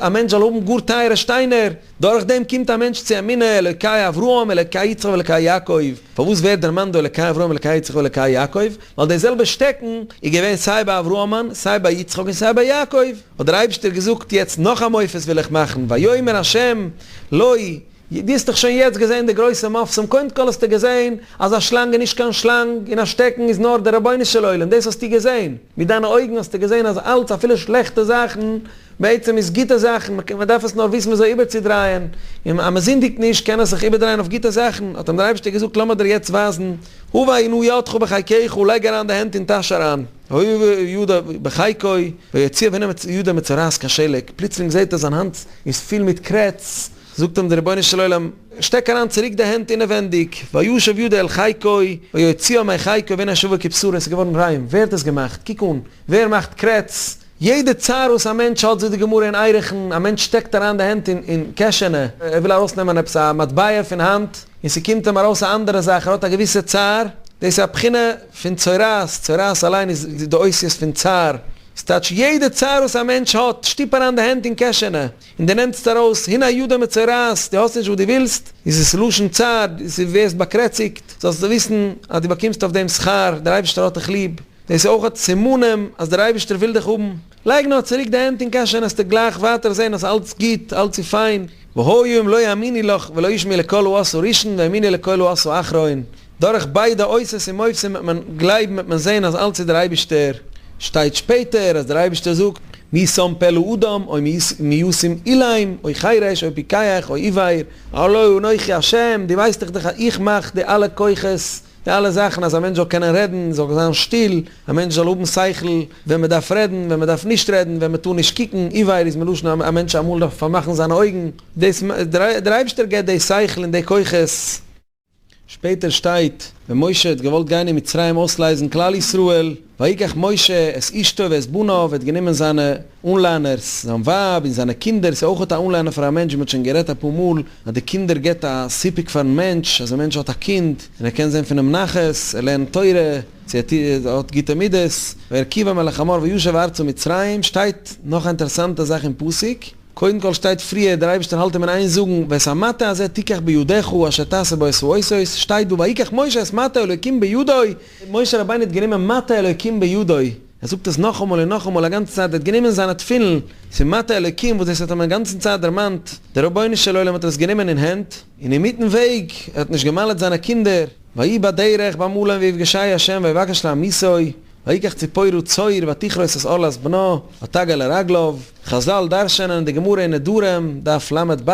א מענטש זאל האבן גאר טייערע שטיינער, דורך דעם קומט א מענטש צו אמונה, אלוקי אברהם, אלוקי יצחק ואלוקי יעקב. פארוואס ווערט דערמאנט דא אלוקי אברהם, אלוקי יצחק ואלוקי יעקב? ווייל די זעלבע שטעקן איז געווען סיי ביי אברהמ'ן, סיי ביי יצחק און סיי ביי יעקב. האט דער אייבערשטער געזאגט, יעצט נאך א מופת וויל איך מאכן, ויאמר ה' לו, דו האסט דאך שוין יעצט געזען די גרויסע מופתים, קודם כל האסטו געזען אז א שלאנג איז נישט קיין שלאנג און א שטעקן איז נאר דער רבונו של עולם, דאס האסטו געזען, מיט דיינע אויגן האסטו געזען אז אלץ אפילו שלעכטע זאכן בעצם איז גוטע זאכן, מען דארף עס נאר וויסן וויאזוי איבערצודרייען, און אז מען זינדיגט נישט קען עס זיך איבערדרייען אויף גוטע זאכן, האט אים דער אייבערשטער געזאגט לאמיר דיר יעצט ווייזן, הבא נא ידך בחיקך, לייג אריין די הענט אין טאש אריין, ויבא ידו בחיקו, ויוציאה והנה ידו מצורעת כשלג, פלוצלינג זעט ער זיין האנט איז פיל מיט קרעץ, זאגט אים דער רבונו של עולם, שטעק אריין צוריק די הענט אינעווענדיג, וישב ידו אל חיקו, ויוציאה מחיקו והנה שבה כבשרו, עס איז געווארן ריין, ווער האט עס געמאכט? קוק אן, ווער מאכט קרעץ? יעדע צער וואס א מענטש האט, זאגט די גמרא אין ערכין, א מענטש שטעקט אריין די הענט אין קעשענע, ער וויל ארויסנעמען עפעס א מטבע פון האנט, און ס'קומט אים ארויס א אנדערע זאך, ער האט א געוויסע צער, דאס איז א בחינה פון צורעת, צורעת אליין איז די אותיות פון צער, ס'טייטש יעדע צער וואס א מענטש האט, שטופ אריין די הענט אין קעשענע, און דו נעמסט ארויס, הנה ידו מצורעת, דו האסט נישט וואס דו ווילסט, איז עס לשון צער, דו ווערסט באקרעציגט, זאלסטו וויסן אז דו באקומסט אויף דעם שכר, דער אייבערשטער האט דיך ליב, דאס איז אויך סימנים אז דער אייבערשטער וויל דיך האבן, לייג נאר צוריק די הענט אין קעשענע וועסטו גלייך ווייטער זען אז אלץ גוט, אלץ איז פיין, והיה אם לא יאמינו לך ולא ישמעו לקול האות הראשון והאמינו לקול האות האחרון, דורך ביידע אותות און מופתים וועט מען גלייבן וועט מען זען אז אלץ איז דער אייבערשטער, שטייט שפעטער אז דער אייבערשטער זאגט מי שם פה לאדם או מי ישים אילם או חרש או פיקח או עיוור הלא אנכי השם, דו ווייסט דאך אז איך מאך די אלע כוחות, די אלע זאכן אז א מענטש זאל קענען רעדן, זאל זיין שטיל, א מענטש זאל האבן שכל ווען מען דארף רעדן, ווען מען דארף נישט רעדן, ווען מען טאר נישט קוקן, עיוור איז מלשון א מענטש אמאל דארף פארמאכן זיינע אויגן, דאס דער אייבערשטער געבט די שכל און די כוחות. שפעטער שטייט ווען משה האט געוואלט גיין אין מצרים אויסלייזן כלל ישראל, ויקח משה את אשתו ואת בניו, ער האט גענומען זיינע אנליינערס, זיין ווייב און זיינע קינדער, ס'איז אויך א אנליינער פאר א מענטש, ווי מ'האט שוין גערעדט אפאר מאל, אז די קינדער געבט א סיפוק פארן מענטש, אז א מענטש האט א קינד, און ער קען זען פון אים נחת, ער לערנט תורה, צו ער האט גוטע מידות, וירכיבם על החמור וישב ארצה מצרים, שטייט נאך א אינטערעסאנטע זאך אין פסוק, קודם כל שטייט פריער דער אייבערשטער האלט אים אין איין זאגן ואת המטה הזה תיקח בידך אשר תעשה בו את האותות, שטייט דא ויקח משה את מטה אלוקים בידו, משה רבינו האט גענומען מטה אלוקים בידו, ער זאגט עס נאכאמאל און נאכאמאל א גאנצע צייט, ער האט גענומען זיינע תפילין, ס'איז מטה אלוקים וואס דאס האט אים א גאנצן צייט דערמאנט, דער רבונו של עולם האט ער עס גענומען אין הענט, און אינמיטן וועג, ער האט נישט גע'מל'ט זיינע קינדער, ויהי בדרך במלון ויפגשהו ה' ויבקש להמיתו, ויקח ציפורה צור ותכרות את ערלת בנה, ותגע לרגליו, חזל דרש'ענען די גמרא אין נדרים, דף לב,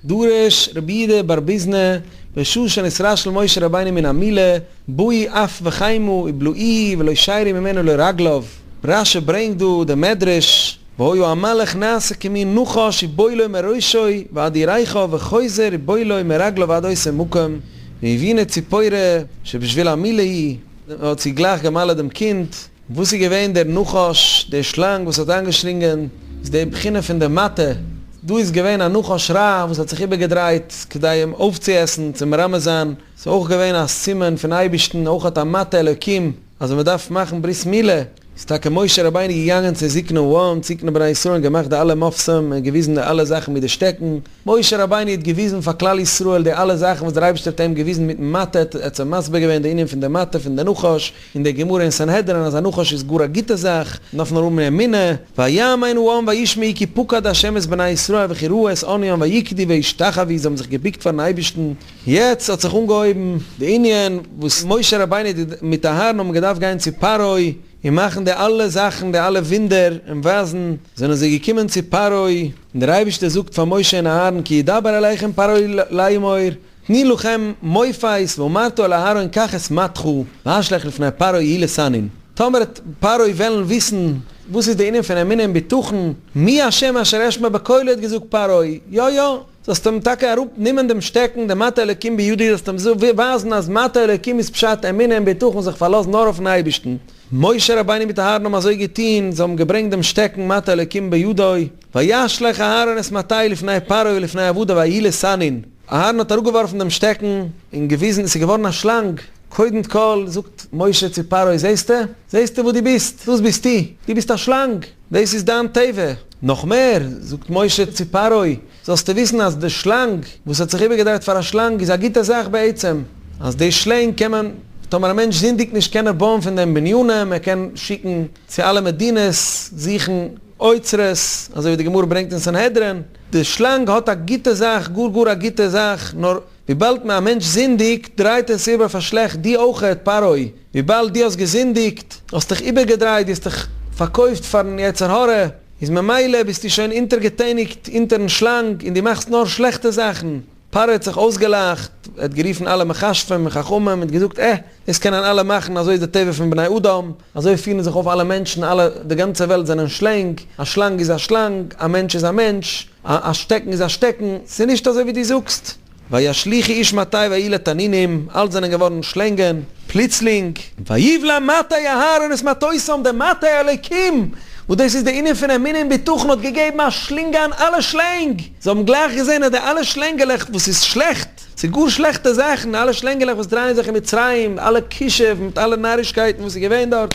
דרש רבי יהודה בר ביזנא, בשעה שנתרשל משה רבינו מן המילה, באו אף וחימה ובלעוהו ולא שיירו ממנו לרגליו, רשי ברענגט דא די מדרש, והיה המלאך נעשה כמין נחש ובולעו מראשו ועד ירכו וחוזר ובולעו מרגליו עד אותו מקום, והבינה ציפורה שבשביל המילה היא, האט זי גלייך גע'מל'ט דעם קינד. וואס איז געווען דער נחש, דער שלאנג וואס האט איינגעשלינגען, איז די בחינה פון די מטה, דא איז געווען א נחש רע וואס האט זיך איבערגעדרייט כדי אים אויפצועסן, צו מרמז זיין, ס'איז אויך געווען א סימן פון אייבערשטן, אויך האט א מטה אלוקים, אז ווען מ'דארף מאכן ברית מילה, איז טאקע משה רבינו געגאנגען צו זקני העם, זקני בני ישראל און געמאכט די אלע מופתים און געוויזן די אלע זאכן מיט די שטעקן, משה רבינו האט געוויזן פאר כלל ישראל די אלע זאכן וואס דער אייבערשטער האט אים געוויזן מיטן מטה, ער האט זיי מסביר געווען די ענין פון די מטה פון די נחש, אין די גמרא אין סנהדרין אז א נחש איז גאר א גוטע זאך, מ'דארף נאר האבן אמונה, ויאמן העם וישמעו כי פקד ה' את בני ישראל וכי ראה את עניים ויקדו וישתחוו זיי האבן זיך געבוקט פארן אייבערשטן, יעצט האט זיך אנגעהויבן די ענין וואס משה רבינו מיט אהרן האבן געדארפט גיין צו פרעה און מאכן די אלע זאכן די אלע וואונדער און ווייזן, זענען זיי געקומען צו פרעה און דער אייבערשטער זאגט פאר משה און אהרן כי ידבר אליכם פרעה לאמור תנו לכם מופת ואמרת אל אהרן קח את מטך והשלך לפני פרעה יהי לתנין. טאמער וועט פרעה וועלן וויסן וואס איז די ענין פון אמונה און בטחון, מי ה' אשר אשמע בקולו האט געזאגט פרעה, יא יא, זאלסט אים טאקע אראפ נעמען דעם שטעקן, דעם מטה אלוקים בידי, זאלסט אים ווייזן אז מטה אלוקים איז פשט אמונה און בטחון זיך פארלאזן נאר אויפן אייבערשטן. משה רבינו מיט אהרן האבן אזוי געטון, זיי האבן געברענגט דעם שטעקן מטה אלוקים בידו, וישלך אהרן את מטהו לפני פרעה ולפני עבדיו ויהי לתנין. אהרן האט אראפגעווארפן דעם שטעקן און געוויזן עס איז געווארן א שלאנג, קודם כל זאגט משה צו פרעה זעסטו? זעסטו וואס דו ביסט? דאס ביסטו! דו ביסט א שלאנג! דאס איז דיין טבע! נאך מער, זאגט משה צו פרעה, זאלסטו וויסן אז די שלאנג וואס האט זיך איבערגעדרייט פאר א שלאנג איז א גוטע זאך בעצם, אז די שלענג קען מען, טאמער א מענטש זינדיגט נישט קען ער בויען פון דעם בנינים, ער קען שיקן צו אלע מדינות זוכן אוצרות, אזוי ווי די גמרא ברענגט אין סנהדרין, די שלאנג האט א גוטע זאך, גאר גאר א גוטע זאך, נאר וויבאלד א מענטש זינדיגט דרייט ער עס איבער פאר שלעכט, דו אויכעט פרעה, וויבאלד דו האסט געזינדיגט, האסט דיך איבערגעדרייט, דו האסט דיך פארקויפט פארן יצר הרע, איז ממילא ביסטו שוין אונטערגעטעניגט אונטערן שלאנג און דו מאכסט נאר שלעכטע זאכן. פרעה האט זיך אויסגעלאכט, ער האט גערופן אלע מכשפים און חכמים און געזאגט, עה, דאס קענען אלע מאכן, אזוי איז די טבע פון בני אדם, אזוי פירן זיך אויף אלע מענטשן, אלע, די גאנצע וועלט זענען שלענג, א שלאנג איז א שלאנג, א מענטש איז א מענטש, א א שטעקן איז א שטעקן, ס'איז נישט אזוי ווי דו זאגסט. וישליכו איש מטהו ויהי לתנינים, אלץ זענען געווארן שלענגען, פלוצלינג. ויבלע מטה אהרן את מטותם, דער מטה אלוקים, וואס דאס איז די ענין פון אמונה און בטחון, האט געגעבן א שלינג איין אלע שלענג, זיי האבן גלייך געזען אז די אלע שלענגעלעך וואס איז שלעכט, ס'איז גאר שלעכטע זאכן, אלע שלענגעלעך וואס דרייען זיך אין מצרים, אלע כישוף מיט אלע נארישקייטן וואס איז געווען דארט,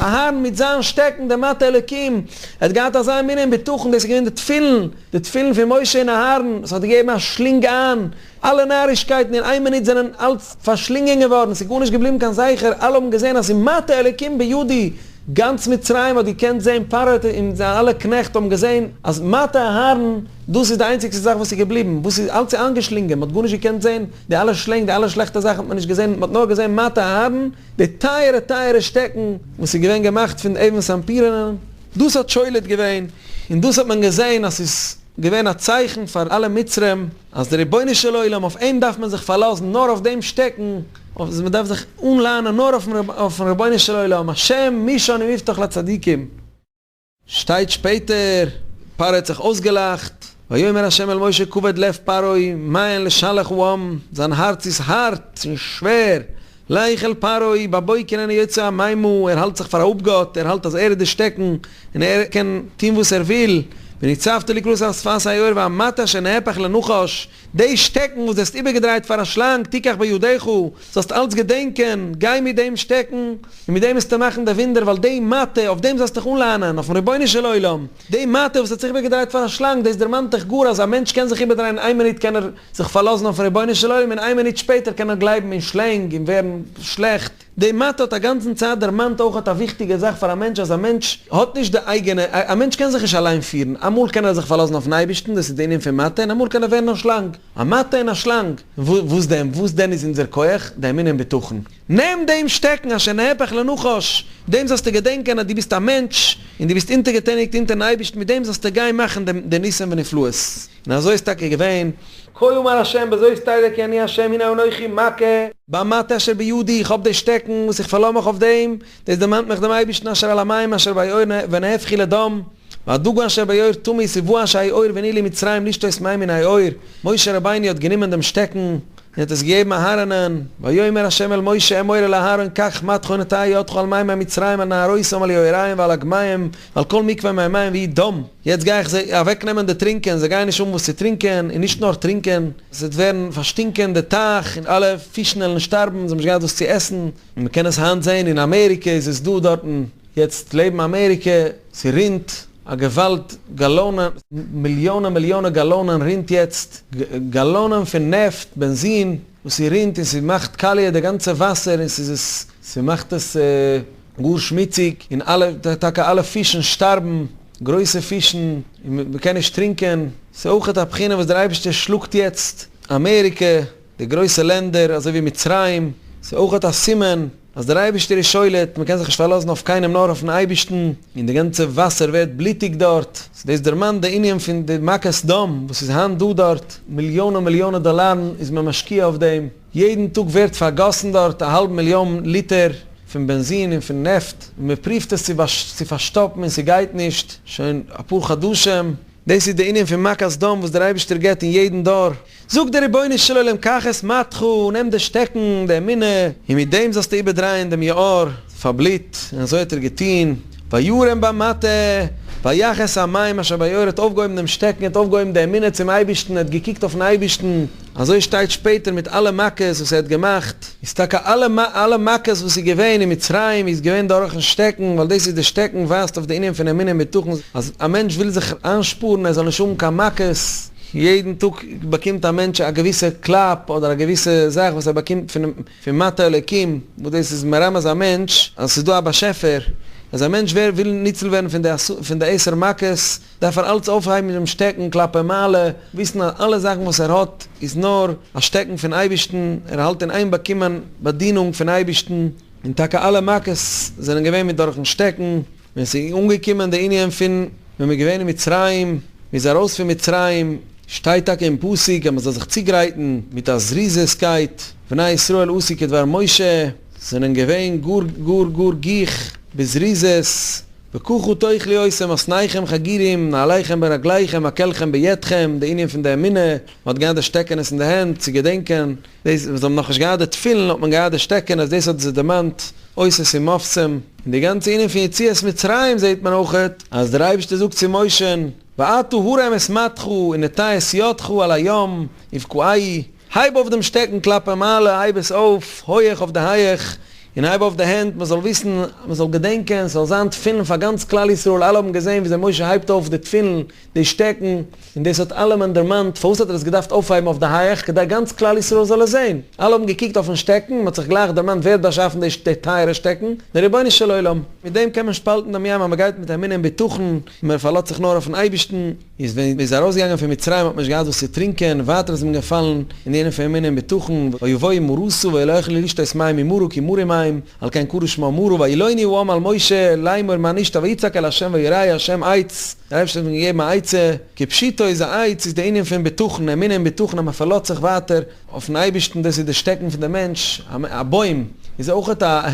אהרן מיט זיין שטעקן, דער מטה אלוקים, ער האט געהאט אזא אמונה און בטחון, דאס איז געווען די תפילין, די תפילין פון משה און אהרן, עס האט געגעבן א שלינג איין אלע נארישקייטן, אין איין מינוט זענען אלץ פארשלינגען געווארן, עס איז גארנישט געבליבן קיין זכר, אלע האבן געזען אז ס'איז מטה אלוקים בידי, גאנץ מצרים האט געקענט זען, פרעה און זיינע אלע קנעכט האבן געזען אז מטה אהרן, דאס איז די איינציגסטע זאך וואס איז געבליבן, וואס איז אלץ איז איינגעשלינגען, מען האט גארנישט געקענט זען, די אלע שלענג, די אלע שלעכטע זאכן האט מען נישט געזען, מען האט נאר געזען מטה אהרן, די טייערע טייערע שטעקן וואס איז געווען געמאכט פון אבן סנפירינן, דאס האט שולט געווען, און דאס האט מען געזען אז ס'איז געווען א צייכן פאר אלע מצרים, אז דער רבונו של עולם, אויף אים דארף מען זיך פארלאזן, נאר אויף דעם שטעקן, אויף מען דארף זיך אנלאנען נאר אויפן רבונו של עולם, השם משען ומבטח לצדיקים. שטייט שפעטער, פרעה האט זיך אויסגעלאכט, ויאמר ה' אל משה כבד לב פרעה, מאין לשלח העם, זיין הארץ איז הארט און שווער, לך אל פרעה, בבוקר אני יוצא המימה, ער האלט זיך פאר א אפגאט, ער האלט אז ער איז די שטעקן, און ער קען טון וואס ער וויל, ונצבת לקראת על שפת היאור והמטה אשר נהפך לנחש, די שטעקן וואס דו האסט איבערגעדרייט פאר א שלאנג, תיקח בידך, זאלסט אלץ געדענקען, גיי מיט דעם שטעקן, און מיט דעם וועסטו מאכן די וואונדער, ווייל די מטה, אויף דעם זאלסטו דיך אנלאנען, אויפן רבונו של עולם, די מטה וואס האט זיך איבערגעדרייט פאר א שלאנג, דאס דערמאנט דיך גאר אז א מענטש קען זיך איבערדרייען איין מינוט קען ער זיך פארלאזן אויפן רבונו של עולם און איין מינוט שפעטער קען ער גלייבן אין שלענג און ווערן שלעכט. די מטה האט א גאנצן צייט דערמאנט אויך א וויכטיגע זאך פאר א מענטש אז א מענטש האט נישט די אייגענע, א מענטש קען זיך נישט אליין פירן, אמאל קען ער זיך פארלאזן אויפן אייבערשטן, דאס איז די ענין פון מטה, און אמאל קען ער ווערן א שלאנג, א מטה און א שלאנג, וואס דען, וואס דען איז אונזער כח? די אמונה און בטחון. נעם דעם שטעקן אשר נהפך לנחש, דעם זאלסטו געדענקען אז דו ביסט א מענטש, און דו ביסט אונטערגעטעניגט אונטערן אייבערשטן, מיט דעם זאלסטו גיין מאכן די ניסים ונפלאות. און אזוי איז טאקע געווען. כה אמר ה' בזאת תדע כי אני ה' הנה אנכי מכה. במטה אשר בידי, איך האב די שטעקן וואס איך פארלאז מיך אויף דעם, דאס דערמאנט מיך דעם אייבערשטן אשר על המים אשר ביאור ונהפכו לדם, והדגה אשר ביאור תמות ובאש היאור והנעלו מצרים לשתות מים מן היאור, משה רבינו האט גענומען דעם שטעקן און האט עס געגעבן אהרנ'ען, ויאמר ה' אל משה אמור אל אהרן קח מטך ונטה ידך על מימי מצרים על נהרותם על יאוריהם ועל אגמיהם ועל כל מקווה מימיהם ויהי דם. יעצט גיי איך זיי אוועקנעמען די טרינקען, זיי גייען נישט האבן וואס צו טרינקען, און נישט נאר טרינקען, עס וועט ווערן פארשטינקען די טייך, און אלע פישן וועלן שטארבן, זיי האבן נישט געהאט וואס צו עסן, און מען קען עס היינט זען, אין אמעריקע איז עס דא דארטן, יעצט לעבן אמעריקע, ס'רינט א געוואלד גאלאנען, מיליאנען מיליאנען גאלאנען רינט יעצט, גאלאנען פון נעפט, בענזין, וואס ס'רינט און ס'מאכט קאליע די גאנצע וואסער, און ס'איז עס, ס'מאכט עס גאר שמוציג, און אלע, טאקע אלע פישן שטארבן. גרויסע פישן און מען קען נישט טרינקען, ס'איז אויכעט א בחינה וואס דער אייבערשטער שלאגט יעצט אמעריקע, די גרויסע לענדער אזוי ווי מצרים, ס'איז אויכעט א סימן אז דער אייבערשטער איז שולט, מען קען זיך נישט פארלאזן אויף קיינעם נאר אויפן אייבערשטן, און די גאנצע וואסער ווערט בלוטיג דארט, סאו דאס דערמאנט די ענין פון די מכת דם וואס איז היינט דא דארט, מיליאנען מיליאנען דאלארן איז מען משקיע אויף דעם. יעדן טאג ווערט פארגאסן דארט א האלב מיליאן ליטער פון בענזין און פון נעפט, און מען פריווט עס צו פארשטאפן און ס'גייט נישט, שוין אפאר חדשים. דאס איז די ענין פון מכת דם וואס דער אייבערשטער געבט אין יעדן דור. זאגט דער רבונו של עולם קח את מטך, נעם די שטעקן, די אמונה, און מיט דעם זאלסטו איבערדרייען דעם יאור פאר בלוט, און אזוי האט ער געטון, וירם במטה, ויך את המים אשר ביאור האט אויפגעהויבן דעם שטעקן, ער האט אויפגעהויבן די אמונה צום אייבערשטן, ער האט געקוקט אויפן אייבערשטן, אזוי שטייט שפעטער מיט אלע מכות וואס ער האט געמאכט, איז טאקע אלע אלע מכות וואס איז געווען אין מצרים איז געווען דורכן שטעקן, ווייל דאס איז די שטעקן ווייזט אויף די ענין פון אמונה און בטחון, אז א מענטש וויל זיך איינשפארן ער זאל נישט האבן קיין מכות, יעדן טאג באקומט א מענטש א געוויסע קלאפ אדער א געוויסע זאך וואס ער באקומט פון פון מטה אלוקים, וואס דאס איז מרמז א מענטש אז עס איז דא א באשעפער, אז א מענטש ווער וויל ניצול ווערן פון די פון די עשר מכות, דארף ער אלץ אויפהייבן דעם שטעקן כלפי מעלה, וויסן אז אלע זאכן וואס ער האט איז נאר א שטעקן פון אייבערשטן, ער האלט אין איין באקומען באדינונג פון אייבערשטן, און טאקע אלע מכות זענען געווען מיט דורכן שטעקן, ווען ס'איז אנגעקומען די ענין פון ווען מ'איז געווען אין מצרים, מ'איז ארויס פון מצרים, שטייט טאקע אין פסוק אז מ'זאל זיך צוגרייטן מיט א זריזות'קייט, בני ישראל עשו כדבר משה, זענען געווען גאר גאר גאר גיך בזריזות, וככה תאכלו אותם מתניכם חגורים נעליכם ברגליכם מקלכם בידכם, די ענין פון די אמונה, מ'האט געהאט די שטעקענעס אין די הענט צו געדענקען, דאס ווען זיי האבן נאכנישט געהאט די תפילין האט מען געהאט די שטעקענעס, דאס האט זיי דערמאנט אותות ומופתים, און די גאנצע ענין פון יציאת מצרים זעט מען אויכעט אז דער אייבערשטער זאגט צו משה'ן ואתה הרם את מטך ונטה את ידך על הים ובקעהו, הייב אויף דעם שטעקן כלפי מעלה, הייב עס אויף הויעך אויף די הייעך, און הייב אויף די הענט, מען זאל וויסן, מען זאל געדענקען, ס'זאל זיין תפילין פאר גאנץ כלל ישראל, אלע האבן געזען וויאזוי משה הייבט אויף די תפילין, די שטעקן, און דאס האט אלעמען דערמאנט, פארוואס האט ער עס געדארפט אויפהייבן אויף די הייעך, כדי גאנץ כלל ישראל זאל עס זען. אלע האבן געקוקט אויפן שטעקן, מען האט זיך גלייך דערמאנט ווער האט באשאפן די טייערע שטעקן, דער רבונו של עולם. מיט דעם קען מען שפאלטן דעם ים אז מען גייט מיט אמונה און בטחון, און מען פארלאזט זיך נאר אויפן אייבערשטן. איז ווען מען איז ארויסגעגאנגען פון מצרים האט מען נישט געהאט וואס צו טרינקען, ווייטער איז מען געפאלן אין די ענין פון אמונה און בטחון, ויבואו מרתה ולא יכלו לשתות מים ממרה כי מרים הם, על כן קרא שמה מרה, וילונו העם על משה לאמור מה נשתה ויצעק אל ה' ויורהו ה' עץ, דער אייבערשטער האט אים געגעבן א עצה, כפשוטו איז א עץ איז די ענין פון בטחון, אמונה און בטחון אז מען פארלאזט זיך ווייטער אויפן אייבערשטן, דאס איז די שטעקן פון די מענטש, א בוים איז אויכעט א,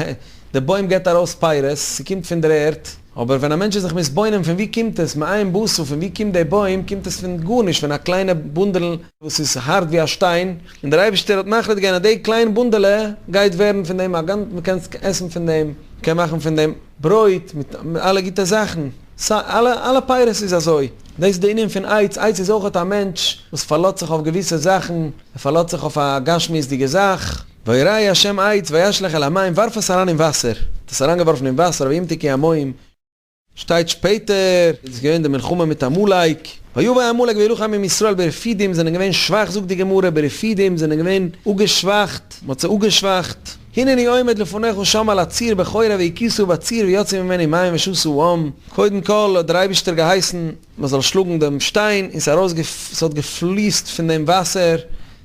די בוים געבט ארויס פירות, ס'קומט פון דער ערד, אבער ווען א מענטש איז זיך מתבונן פון ווי קומט עס, מאין באת, פון ווי קומט די בוים, קומט עס פון גארנישט, פון א קליינע בונדעל וואס איז הארט ווי א שטיין, און דער אייבערשטער האט מחליט געווען אז די קליין בונדעלע גייט ווערן פון דעם א גאנ, מען קען עסן פון דעם, מען קען מאכן פון דעם ברויט מיט אלע גוטע זאכן, סא אלע אלע פירות איז אזוי, דאס איז די ענין פון עץ, עץ איז אויכעט א מענטש וואס פארלאזט זיך אויף געוויסע זאכן, ער פארלאזט זיך אויף א גשמיות'דיגע זאך, ויורהו השם עץ וישלך אל המים, ווארף עס אריין אין וואסער, האט עס אריינגעווארפן אין וואסער וימתקו המים, שטייט שפעטער איז געווען די מלחמה מיט עמלק, ויבא עמלק וילחם עם ישראל ברפידים, זענען געווען שוואך זאגט די גמרא, ברפידים זענען געווען אפגעשוואכט, מען האט זיי אפגעשוואכט. הנני עומד לפניך שם על הצור בחורב והכית בצור ויצאו ממנו מים ושתה העם, קודם כל האט דער אייבישטער געהייסן מען זאל שלאגן דעם שטיין און ס'האט געפליסט פון דעם וואסער,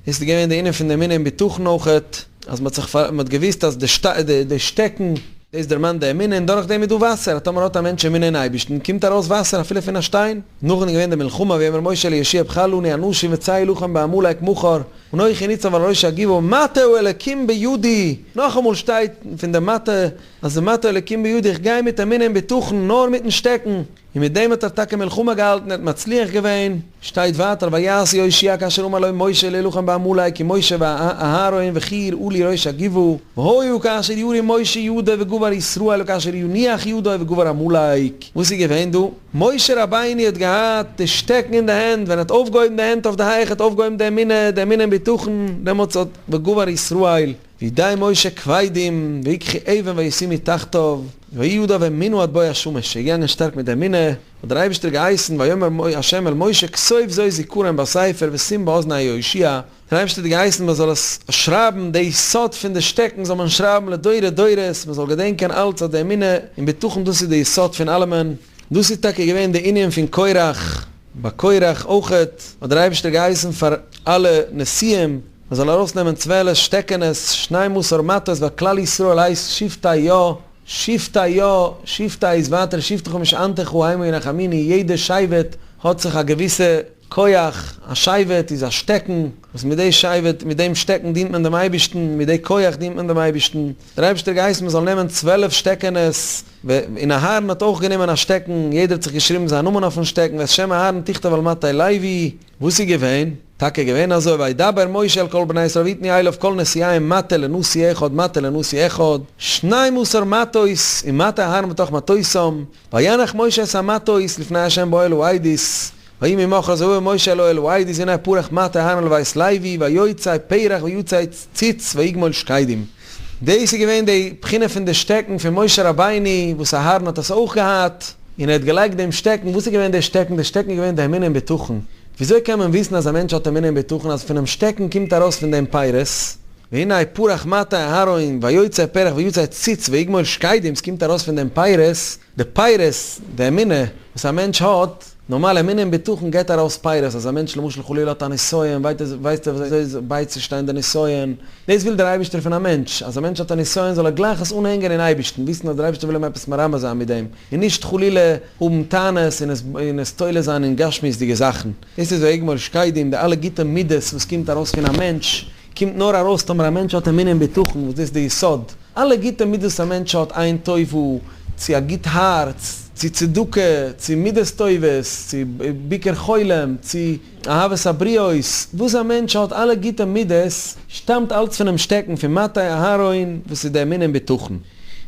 דאס איז געווען די ענין פון די אמונה און בטחון אויכעט, אז מ'האט זיך פאר מ'האט געוואוסט אז די די שטעקן, דאס דערמאנט די אמונה און דורך דעם איז דא וואסער, אז טאמער האט א מענטש אמונה אין אייבערשטן קומט ארויס וואסער אפילו פון א שטיין. נאכדעם איז געווען די מלחמה ויאמר משה אל יהושע בחר לנו אנשים וצא הלחם בעמלק מחר אנכי נצב על ראש הגבעה מטה האלקים בידי, נאכאמאל שטייט פון די מטה אז די מטה האלקים בידי איך גיי מיט אמונה און בטחון נאר מיטן שטעקן, און מיט דעם האט ער טאקע מלחמה געהאלטן, ער האט מצליח געווען, שטייט ווייטער ויעש יהושע כאשר אמר לו משה להילחם בעמלק כי משה ואהרן וחור עלו ראש הגבעה, והיה כאשר ירים משה ידו וגבר ישראל וכאשר ינוח ידו וגבר עמלק. וואס איז געווען דא? משה רבינו האט געהאט די שטעקן אין די הענט, ווען ער האט אויפגעהויבן די הענט אויף די הייך, האט אויפגעהויבן די אמונה, די אמונה און בטחון, דעמאלטס האט וגבר ישראל. וידי משה כבדים, ויקחו אבן וישימו תחתיו, ויהי ידיו אמונה עד בוא השמש, ער איז געגאנגען שטארק מיט די אמונה, האט דער אייבערשטער געהייסן, ויאמר ה' אל משה כתוב זאת זכרון בספר ושים באזני יהושע, דער אייבערשטער האט געהייסן מען זאל עס שרייבן, די סוד פון די שטעקן זאל מען שרייבן לדורי דורות, מען זאל געדענקען אלץ אז די אמונה און בטחון דאס איז די יסוד פון אלעמען. דאס איז טאקע געווען די ענין פון קורח, ביי קורח אויכעט האט דער אייבערשטער געהייסן פאר אלע נשיאים מען זאל ארויס נעמען 12 שטעקענעס, שנים עשר מטות, ווייל כלל ישראל הייסט שבטי יה, שבטי יה, שבטי איז ווייטער שבטך משענתך המה ינחמוני, יעדע שבט האט זיך א געוויסע כח, א שבט איז א שטעקן, וואס מיט די שבט, מיט דעם שטעקן דינט מען דעם אייבערשטן, מיט די כח דינט מען דעם אייבערשטן, דער אייבערשטער האט געהייסן מען זאל נעמען 12 שטעקענעס, און אהרן האט אויך גענומען א שטעקן, יעדער האט זיך געשריבן זיין נאמען אויפן שטעקן, ואת שם אהרן תכתוב על מטה לוי, וואס איז געווען? טאקע געווען אזוי, וידבר משה אל כל בני ישראל ויתנו אליו כל נשיאיהם מטה לנשיא אחד מטה לנשיא אחד, שנים עשר מטות, ומטה אהרן בתוך מטותם, וינח משה את המטות לפני ה' באוהל העדות, ויהי ממחרת ויבא משה אל אוהל העדות והנה פרח מטה אהרן לבית לוי ויוצא פרח ויצא ציץ ויגמול שקדים. דאס איז געווען די בחינה פון די שטעקן פון משה רבינו וואס אהרן האט עס אויך געהאט, און ער האט געלייגט דעם שטעקן, וואס איז געווען די שטעקן? די שטעקן איז געווען די אמונה און בטחון. וויאזוי קען מען וויסן אז א מענטש האט אמונה און בטחון אז פונעם שטעקן קומט ארויס פון דעם פירות? והנה פרח מטה אהרן ויוצא פרח ויצא ציץ ויגמול שקדים, ס'קומט ארויס פון דעם פירות, די פירות, די אמונה וואס א מענטש האט, נארמאל אמונה און בטחון געבט ארויס פירות, אז א מענטש למשל חלילה האט א נסיון, ווייסט ער וויאזוי בייצושטיין די נסיון, דאס וויל דער אייבערשטער פון א מענטש, אז א מענטש האט א נסיון זאל ער גלייך עס אנהענגען אין אייבערשטן, וויסן אז דער אייבערשטער וויל אים עפעס מרמז זיין מיט דעם, און נישט חלילה האבן טענות און עס תולה זיין אין גשמיות'דיגע זאכן. דאס איז ויגמול שקדים, די אלע גוטע מידות וואס קומט ארויס פון א מענטש, קומט נאר ארויס טאמער א מענטש האט אמונה און בטחון, וואס דאס איז די יסוד. אלע גוטע מידות א מענטש האט, עין טובה, צו א גוט הארץ, צו צדקה, צו מידות טובות, צו ביקור חולים, צו אהבת הבריות, וואס א מענטש האט אלע גוטע מידות, שטאמט אלץ פונעם שטעקן פון מטה אהרן, וואס איז די אמונה און בטחון.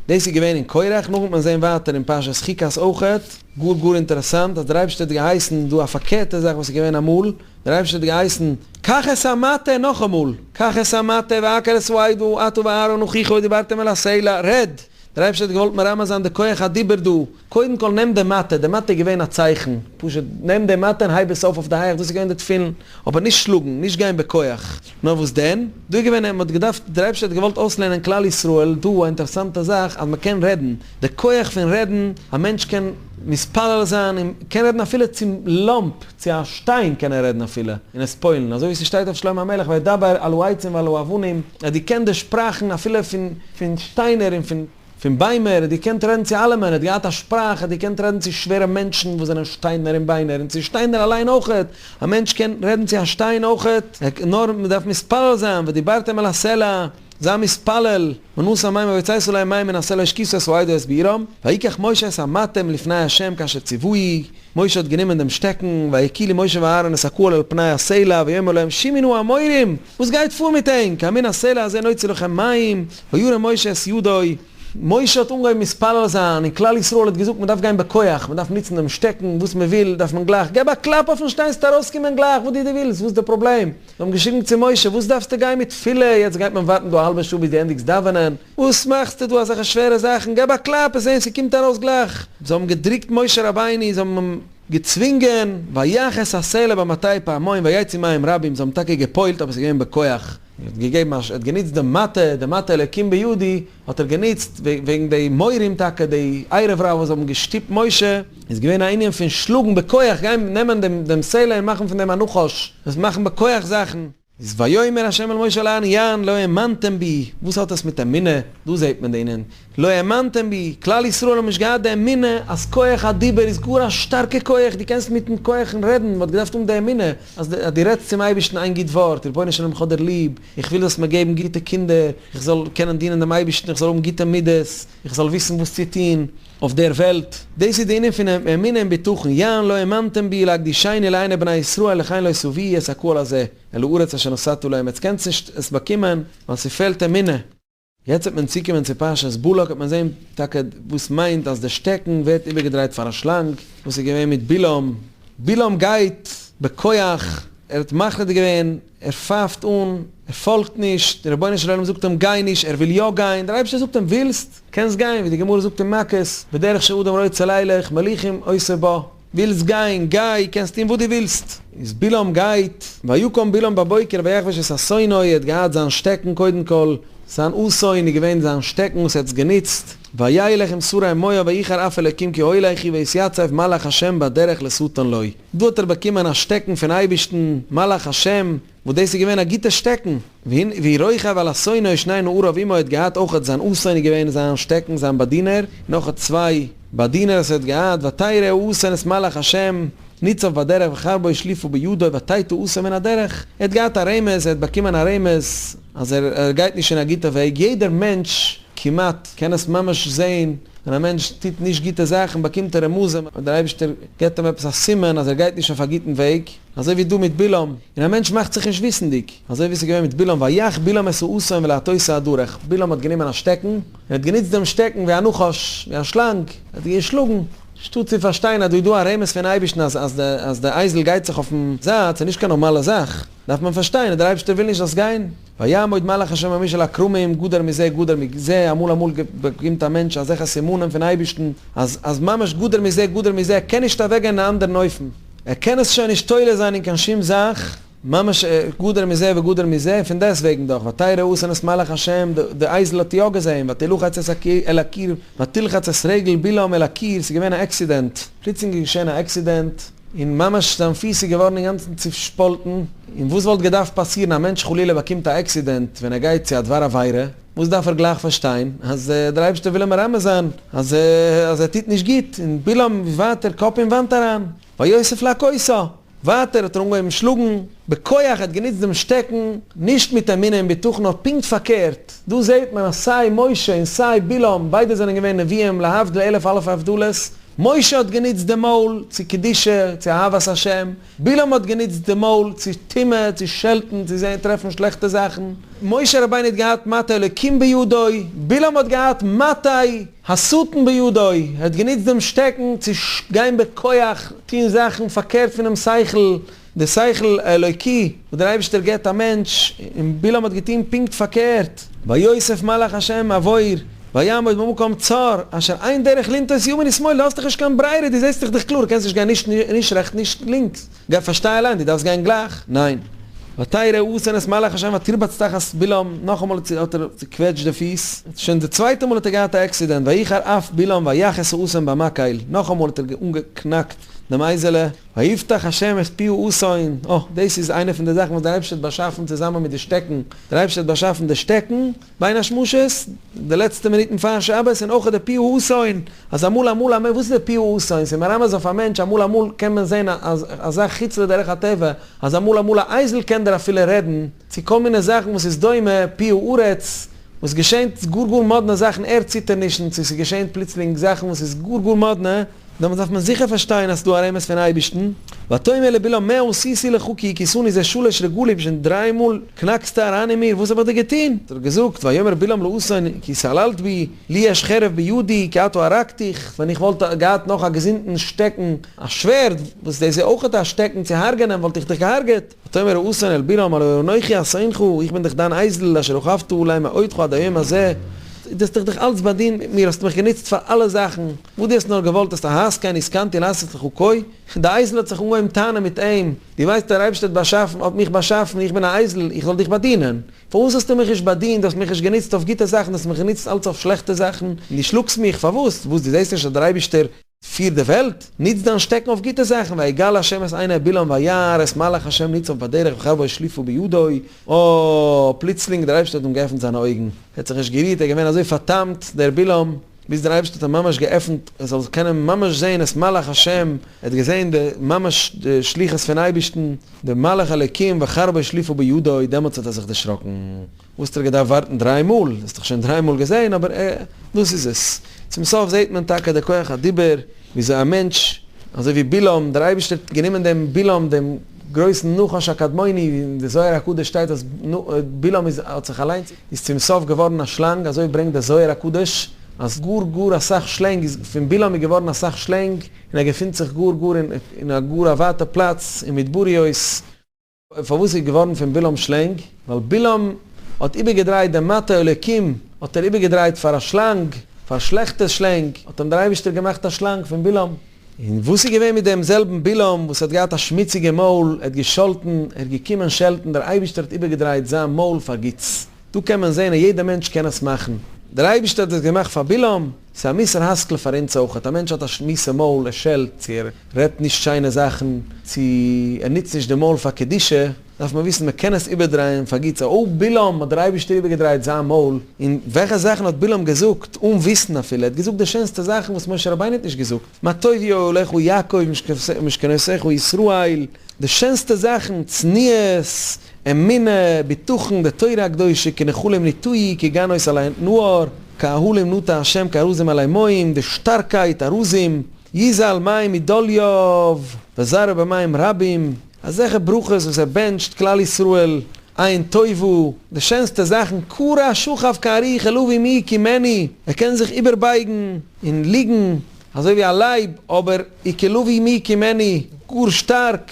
דאס איז געווען אין קורח, נאכדעם וועט מען זען ווייטער אין פרשת חוקת אויכעט, גאר גאר אינטערעסאנט אז דער אייבערשטער האט געהייסן דא א פארקערטע זאך וואס איז געווען אמאל, דער אייבערשטער האט געהייסן, קח את המטה, נאכאמאל, קח את המטה והקהל את העדה אתה ואהרן אחיך ודיברתם אל הסלע, רעד! דער אייבערשטער האט געוואלט מרמז זיין די כח הדיבור דא, קודם כל נעם די מטה, די מטה איז געווען א צייכן, פשוט נעם די מטה און הייב עס אויף אויף די הייך, דאס איז געווען די תפילין, אבער נישט שלאגן, נישט גיין בכח, נאר וואס דען? דא איז געווען, מען האט געדארפט, דער אייבערשטער האט געוואלט אויסלערנען כלל ישראל דא א אינטערעסאנטע זאך, אז מען קען רעדן, די כח פון רעדן, א מענטש קען מתפלל זיין און קען רעדן אפילו צום לאמפ, צו א שטיין קען ער רעדן אפילו, און עס פועל'ן, אזוי ווי ס'שטייט אויף שלמה המלך וידבר על העצים ועל האבנים, ער האט געקענט די שפראכן אפילו פון פון שטיינער און פון פון ביימער, ער האט געקענט רעדן צו אלעמען, ער האט געהאט א שפראך, ער האט געקענט רעדן צו שווערע מענטשן וואס זענען שטיינער און ביינער, און צו שטיינער אליין אויכעט, א מענטש קען רעדן צו א שטיין אויכעט, נאר מ'דארף מתפלל זיין, ודיברתם אל הסלע. זיי מתפלל, ונתן מימיו ויצאת להם מים מן הסלע והשקית את העדה את בעירם, ויקח משה את המטה מלפני ה' כאשר ציווהו, משה האט גענומען דעם שטעקן, ויקהלו משה ואהרן את הקהל אל פני הסלע, ויאמר להם שמעו נא המורים, וואס גייט פאר מיט ענק, המן הסלע הזה נוציא לכם מים, וירם משה את ידו, משה האט אנגעהויבן מתפלל זיין, און כלל ישראל האט געזאגט מען דארף גיין בכח, מען דארף נוצן דעם שטעקן, וואס מען וויל דארף מען גלייך, געב א קלאפ אויפן שטיין ס'וועט ארויסקומען גלייך וואס דו ווילסט, וואס איז די פראבלעם? זיי האבן געשריגן צו משה, וואס דארפסטו גיין מיט תפילה, יעצט גייט מען ווארטן דא א האלבע שעה ביז דו ענדיגסט דאווענען, וואס מאכסטו דא אזעלכע שווערע זאכן, געב א קלאפ און זען ס'קומט ארויס גלייך. זיי האבן געדרוקט משה רבינו, זיי האבן אים געצווינגען, ויך את הסלע במטהו פעמיים ויצאו מים רבים, זיי האבן טאקע גע'פועל'ט אבער ס'איז געווען בכח. ער האט געגעבן א, ער האט גענוצט די מטה, די מטה אלוקים בידי האט ער גענוצט וועגן די מורים טאקע, די ערב רב וואס האבן געשטופט משה, איז געווען א ענין פון שלאגן בכח, גיין נעמען דעם דעם סלע און מאכן פון דעם א נחש, דאס מאכן בכח זאכן. איז ויאמר ה' אל משה אל אהרן יען לא האמנתם בי, וואס האט עס מיט אמונה, דא זעט מען די ענין, לא האמנתם בי, כלל ישראל האבן נישט געהאט די אמונה אז כח הדיבור איז גאר א שטארקע כח, דו קענסט מיטן כח רעדן, מען האט געדארפט האבן די אמונה אז דו רעדסט צום אייבערשטן איין גוט ווארט, רבונו של עולם איך האב דיר ליב, איך וויל זאלסט מיר געבן גוטע קינדער, איך זאל קענען דינען דעם אייבערשטן, איך זאל האבן גוטע מידות, איך זאל וויסן וואס צו טון אויף דער וועלט. דאס איז די ענין פון אמונה און בטחון, יען לא האמנתם בי להקדישני לעיני בני ישראל לכן לא תביאו את הקהל הזה אל הארץ אשר נתתי להם, עטס קענטס נישט עס באקומען ווייל ס'פעלט אמונה. יעצט וועט מען צוקומען צו פרשת בלק וועט מען זען טאקע וואס מיינט אז די שטעקן ווערט איבערגעדרייט פאר א שלאנג, וואס איז געווען מיט בלעם, בלעם גייט בכח, ער האט מחליט געווען, ער פייפט אן, ער פאלגט נישט, דער רבונו של עולם זאגט אים גיי נישט, ער וויל יא גיין, דער אייבערשטער זאגט אים ווילסט, קענסט גיין, ווי די גמרא זאגט אין מכות, בדרך שאדם רוצה לילך מוליכים אותו בה. ווילסט גיין, גיי, קענסט טון וואס דו ווילסט. איז בלעם גייט, ויקם בלעם בבוקר ויחבוש את אתונו, ער האט געהאט זיין שטעקן קודם כל, זיין אתון איז געווען זיין שטעקן וואס ער האט עס גענוצט, וילך עם שרי מואב ויחר אף אלוקים כי הולך הוא ויתיצב מלאך ה' בדרך לשטן לו. דא האט ער באקומען א שטעקן פון אייבערשטן, מלאך השם, וואס דאס איז געווען א גוטע שטעקן, והוא רוכב על אתונו ושני נעריו עמו האט געהאט אויכעט זיין אתון איז געווען זיין שטעקן זיין באדינער, און אויכעט צוויי באדינער וואס ער האט געהאט, ותרא האתון את מלאך השם ניצב בדרך וחרבו שלופה בידו ותט האתון מן הדרך, ער האט געהאט א רמז, ער האט באקומען א רמז אז ער גייט נישט אין א גוטע וועג, יעדער מענטש כמעט קען עס ממש זעהן, ווען א מענטש טוט נישט גוטע זאכן באקומט ער רמזים, דער אייבערשטער געבט אים עפעס א סימן אז ער גייט נישט אויף א גוטן וועג. אזוי ווי דא מיט בלעם, און א מענטש מאכט זיך נישט וויסנדיג, אזוי ווי עס איז געווען מיט בלעם, ויך בלעם את האתון ולהטותו הדרך, בלעם האט גענומען א שטעקן, און האט גענוצט דעם שטעקן ווי א נחש, ווי א שלאנג, ער האט געשלאגן. שטאט צו פארשטיין אז דא איז דא א רמז פון אייבערשטן אז אז אז די אייזל גייט זיך אויפן זייט, ס'איז נישט קיין נארמאלע זאך, דארף מען פארשטיין אז דער אייבערשטער וויל נישט זאלסט גיין. ויעמוד מלאך השם ממש על הכרמים, גדר מזה גדר מזה, אמאל אמאל באקומט א מענטש אזעלכע סימנים פון אייבערשטן, אז אז ממש גדר מזה גדר מזה, ער קען נישט אוועקגיין אין א אנדערן אופן. ער קען עס שוין נישט תולה זיין אין קיין שום זאך, ממש גדר מזה וגדר מזה, און פון דעסט וועגן דאך, ותרא האתון את מלאך השם, די אייזל האט יא געזען, ותלחץ את אל הקיר, ותלחץ את רגל בלעם אל הקיר, ס'איז געווען א עקסידענט, פלוצלינג איז געשען א עקסידענט, און ממש זיין פיס איז געווארן אינגאנצן צושפאלטן, און וואס וואלט געדארפט פאסירן, א מענטש חלילה באקומט א עקסידענט ווען ער גייט צו א דבר עבירה, וואס דארף ער גלייך פארשטיין? אז דער אייבערשטער וויל אים מרמז זיין אז אז ער טוט נישט גוט, און בלעם ווייטער קאפ אין וואנט אריין, ויוסף להכותה, ווייטער האט ער אנגעהויבן שלאגן בכח, ער האט גענוצט דעם שטעקן, נישט מיט אמונה און בטחון נאר פונקט פארקערט, דא זעט מען אז סיי משה און סיי בלעם ביידע זענען געווען נביאים להבדיל אלף אלפי הבדלות, משה האט גענוצט די מויל צו קדושה, צו אהבת השם, בלעם האט גענוצט די מויל צו טומאה, צו שעלטן, צו זען טרעפן שלעכטע זאכן. משה רבינו האט געהאט מטה אלוקים בידו, בלעם האט געהאט מטה השטן בידו, ער האט גענוצט דעם שטעקן צו גיין בכח, טון זאכן פארקערט פונעם שכל, די שכל האלוקי וואס דער אייבערשטער געבט א מענטש, און בלעם האט געטון פונקט פארקערט. ויוסף מלאך השם עבור ויעמוד במקום צר אשר אין דרך לנטות ימין ושמאל, דו האסט דאך נישט קיין ברירה, דו זעסט דאך דיך קלאר, קענסט נישט גיין נישט נישט רעכט נישט לינקס, גיי פארשטיי אליין, דו דארפסט גיין גלייך, ניין. ותרא האתון את מלאך השם ותרבץ תחת בלעם, נאכאמאל האט ער צוקוועטשט די פיס, שוין די צווייטע מאל האט ער געהאט א עקסידענט, ויחר אף בלעם ויך את האתון במקל, נאכאמאל האט ער אנגעקנאקט דעם אייזעלע, ויפתח השם את פי האתון, אה, דאס איז איינע פון די זאכן וואס דער אייבערשטער האט באשאפן צוזאמען מיט די שטעקן, דער אייבערשטער האט באשאפן די שטעקן בין השמשות, די לעצטע מינוטן פאר שבת, און אויך די פי האתון, אז אמאל אמאל א מענטש, וואס איז די פי האתון? ס'איז מרמז אויף א מענטש, אמאל אמאל קען מען זען א זאך חוץ לדרך הטבע, אז אמאל אמאל א אייזל קען דיר אפילו רעדן, צו כל מיני זאכן וואס איז דומה, פי הארץ, וואס געשענט גאר גאר מאדנע זאכן, ערד ציטערנישן, צו ס'געשענט פלוצלינג זאכן וואס איז גאר גאר מאדנע, דעמאלטס דארף מען זיכער פארשטיין אז ס'דא א רמז פון אייבערשטן, ותאמר לבלעם מה עשיתי לך כי הכיתני זה שלש רגלים, שוין דריי מאל קנאקסטו אריין אין מיר, וואס האב איך דיר געטון? האט ער געזאגט, ויאמר בלעם לאתון כי התעללת בי, לי יש חרב בידי, כי עתה הרגתיך, ווען איך וואלט געהאט נאך א געזונטן שטעקן, א שווערד, וואס דאס איז אויכעט א שטעקן צו הרג'ענען, וואלט איך דיך געהארגעט. ותאמר האתון אל בלעם הלא אנכי אתונך, איך בין דאך דיין אייזל, אשר רכבת עלי מעודך עד היום הזה. דו האסט דיך דאך אלץ באדינט מיט מיר, האסט מיך גענוצט פאר אלע זאכן וואס דו האסט נאר געוואלט, האסט ההסכן הסכמתי לעשות לך כה? די אייזל האט זיך אנגעהויבן טענה'ן מיט אים, דו ווייסט דער אייבערשטער האט באשאפן, האט מיך באשאפן, איך בין א אייזל, איך זאל דיך באדינען, פארוואס האסטו מיך נישט באדינט, דו האסט מיך נישט גענוצט אויף גוטע זאכן, דו האסט מיך גענוצט אלץ אויף שלעכטע זאכן, און דו שלאגסט מיך, פארוואס? וואס, דו זעסט נישט אז דער אייבערשטער פירט די וועלט? נוץ דיין שטעקן אויף גוטע זאכן, ויגל ה' את עיני בלעם וירא את מלאך ה' ניצב בדרך וחרבו שלופה בידו, אה, פלוצלינג דער אייבערשטער האט אים געעפנט זיינע אויגן, ער האט זיך נישט גערירט, ער איז געווען אזוי פארטאמט, דער בלעם, ביז דער אייבערשטער האט אים ממש געעפנט, ער זאל קענען ממש זען את מלאך ה', ער האט געזען די ממש די שליחות פון אייבערשטן, די מלאך אלוקים וחרבו שלופה בידו, דעמאלטס האט ער זיך דערשראקן. וואס האט ער געדארפט ווארטן דריי מאל? האסט דאך שוין דריי מאל געזען, אבער עה, דאס איז עס. צום סוף זעט מען טאקע די כח הדיבור, וויאזוי א מענטש, אזוי ווי בלעם, דער אייבערשטער האט גענומען דעם בלעם, דעם גרויסן נחש הקדמוני, ווי אין די זוהר הקדוש שטייט אז בלעם איז האט זיך אליינס איז צום סוף געווארן א שלאנג, אזוי ברענגט דער זוהר הקדוש, אז גאר גאר אסאך שלענג איז, פון בלעם איז געווארן אסאך שלענג, און ער געפינט זיך גאר גאר אין א גאר א ווייטע פלאץ אין מדבריות. פארוואס איז געווארן פון בלעם שלענג? ווייל בלעם האט איבערגעדרייט דעם מטה אלוקים, האט ער איבערגעדרייט פאר א שלאנג, פאר שלעכטע שלענג, האט אים דער אייבערשטער געמאכט א שלאנג פון בלעם. און וואס איז געווען מיט דעם זעלבן בלעם וואס האט געהאט א שמוציגע מויל, ער האט געשאלטן, ער איז געקומען שעלטן, דער אייבערשטער האט איבערגעדרייט זיין מויל פאר גוטס. דא קען מען זען אז יעדער מענטש קען עס מאכן. דער אייבערשטער האט עס געמאכט פאר בלעם, ס'איז א מוסר השכל פאר אונז אויכעט, א מענטש האט א מיסע מויל, ער שעלט, צו ער רעדט נישט שיינע זאכן, צו ער נוצט נישט די מויל פאר קדושה, דארף מען וויסן מען קען עס איבערדרייען פאר גוטס, אויב בלעם האט דער אייבערשטער איבערגעדרייט זיין מויל, און וועלכע זאכן האט בלעם געזאגט אן וויסן אפילו, ער האט געזאגט די שענסטע זאכן וואס משה רבינו האט נישט געזאגט, מה טובו אוהליך יעקב משכנותיך ישראל, די שענסטע זאכן, צניעות, אמונה, בטחון, די תורה הקדושה, כנחלים נטעו, כגנות עלי נהר, כאהלים נטע השם כארזים עלי מים, די שטארקייט, ארזים, יזל מים מדליו, וזרעו במים רבים, אזעלכע ברכות וואס ער בענטשט כלל ישראל, עין טובה, די שענסטע זאכן, כרע שכב כארי וכלביא מי יקימנו, ער קען זיך איבערבייגן און ליגן אזוי ווי א לייב, אבער וכלביא מי יקימנו, גאר שטארק.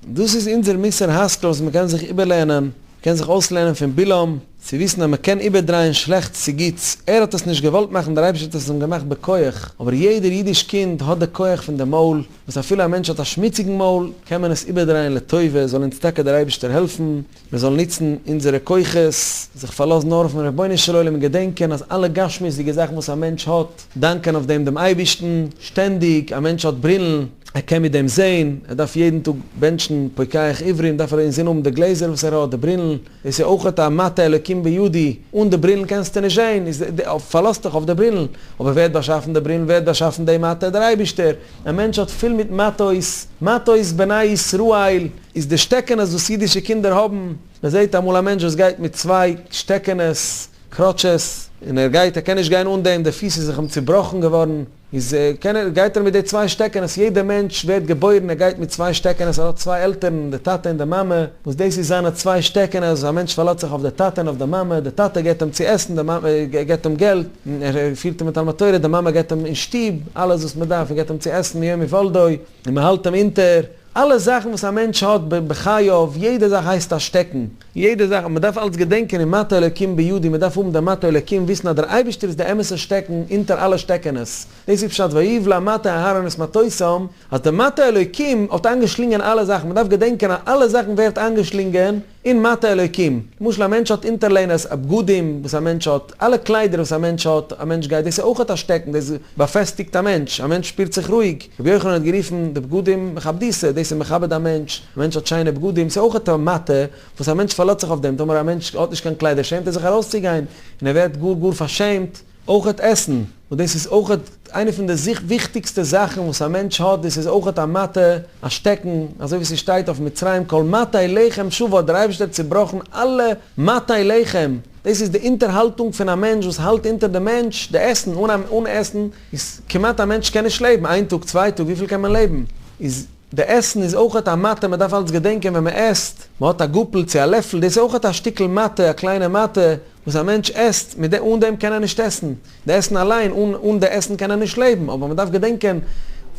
דאס איז אונזער מוסר השכל וואס מען קען זיך איבערלערנען, מען קען זיך אויסלערנען פון בלעם, צו וויסן אז מען קען איבערדרייען שלעכטס צו גוטס, ער האט עס נישט געוואלט מאכן, דער אייבערשטער האט עס אים געמאכט בכח, אבער יעדער אידיש קינד האט די כח פון די מויל, וואס אפילו א מענטש האט א שמוציגן מויל, קען מען עס איבערדרייען לטובה, זאל אונז טאקע דער אייבערשטער העלפן, מען זאל נוצן אונזערע כוחות, זיך פארלאזן נאר אויפן רבונו של עולם און געדענקען אז אלע גשמיות'דיגע זאכן וואס א מענטש האט, דאנקען אויף דעם דעם אייבערשטן שטענדיג, א מענטש האט ברילן, ער קען מיט דעם זען, ער דארף יעדן טאג בענטשן פוקח עיוורים, דארף ער אינזין האבן די גלעזער וואס ער האט, די ברילן, דאס איז אויכעט א מטה אלוקים בידי, אן די ברילן קענסטו נישט זען, איז פארלאזט דיך אויף די ברילן, אבער ווער האט באשאפן די ברילן, ווער האט באשאפן די מטה, דער אייבערשטער, א מענטש האט פול מיט מטות, מטות בני ישראל, איז די שטעקענעס וואס אידישע קינדער האבן, מען זעט אמאל א מענטש וואס גייט מיט צוויי שטעקענעס, crutches, און ער גייט, ער קען נישט גיין אן דעם, די פיס איז זיך אים צובראכן געווארן, איז קען ער, גייט ער מיט די צוויי שטעקענעס, יעדער מענטש ווערט געבוירן ער גייט מיט צוויי שטעקענעס, ער האט צוויי עלטערן, די טאטע און די מאמע, וואס דאס איז זיינע צוויי שטעקענעס, א מענטש פארלאזט זיך אויף די טאטע און אויף די מאמע, די טאטע געבט אים צו עסן, די מאמע געבט אים געלט, ער פירט אים אין תלמוד תורה, די מאמע געבט אים אין שטוב אלעס וואס מען דארף, און געבט אים צו עסן מיום היוולדו, און מען האלט אים אונטער. אלע זאכן וואס א מענטש האט בחייו, יעדע זאך הייסט א שטעקן, יעדע זאך, מען דארף אלץ געדענקען און מטה אלוקים בידי, מען דארף האבן דעם מטה אלוקים, וויסן אז דער אייבערשטער איז די אמת'ע שטעקן אונטער אלע שטעקענעס, דאס איז פשט ויבלע מטה אהרן את מטותם, אז די מטה אלוקים האט איינגעשלינגען אלע זאכן, מען דארף געדענקען אז אלע זאכן ווערט איינגעשלינגען אין מטה אלוקים, למשל א מענטש האט אונטערלענערס, בגדים וואס א מענטש האט, אלע קליידער וואס א מענטש האט, א מענטש גייט, דאס איז אויכעט א שטעקן, דאס באפעסטיגט א מענטש, א מענטש שפירט זיך רואיג, רבי יוחנן האט גערופן די בגדים מכבדיתא, דאס איז מכבד א מענטש, א מענטש האט שיינע בגדים, ס'איז אויכעט א מטה וואס א מענטש פארלאזט זיך אויף דעם, טאמער א מענטש האט נישט קיין קליידער שעמט ער זיך ארויסצוגיין, און ער ווערט גאר גאר פארשעמט. אויכעט עסן, וואס דאס איז אויכעט איינע פון די וויכטיגסטע זאכן וואס א מענטש האט, דאס איז אויכעט א מטה, א שטעקן, אזוי ווי ס'שטייט אויף מצרים כל מטה לחם שבר, האט דער אייבערשטער צובראכן אלע מטה לחם, דאס איז די אונטערהאלטונג פון א מענטש וואס האלט אונטער די מענטש, די עסן, אן עסן איז כמעט א מענטש קען נישט לעבן, איין טאג, צוויי טאג, וויפיל קען מען לעבן? איז די עסן איז אויכעט א מטה, מען דארף אלץ געדענקען ווען מען עסט, מען האט א גאפל צו א לעפל, דאס איז אויכעט א שטיקל מטה, א קליינע מטה, וואס א מענטש עסט, מיט אן דעם קען ער נישט עסן, די עסן אליין, אן אן די עסן קען ער נישט לעבן, אבער מען דארף געדענקען,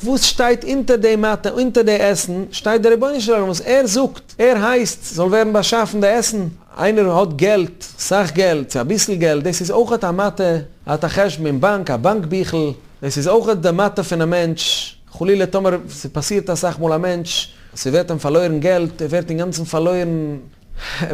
וואס שטייט אונטער די מטה, אונטער די עסן, שטייט דער רבונו של עולם וואס ער זאגט, ער הייסט ס'זאל ווערן באשאפן די עסן. איינער האט געלט, סאך געלט, צו אביסל געלט, דאס איז אויכעט א מטה, ער האט א חשבון אין באנק, א באנק ביכל, דאס איז אויכעט די מטה פון א מענטש, חלילה טאמער ס'פאסירט אסאך מאל א מענטש, ס'ווערט אים פארלוירן געלט, ער ווערט אינגאנצן פארלוירן,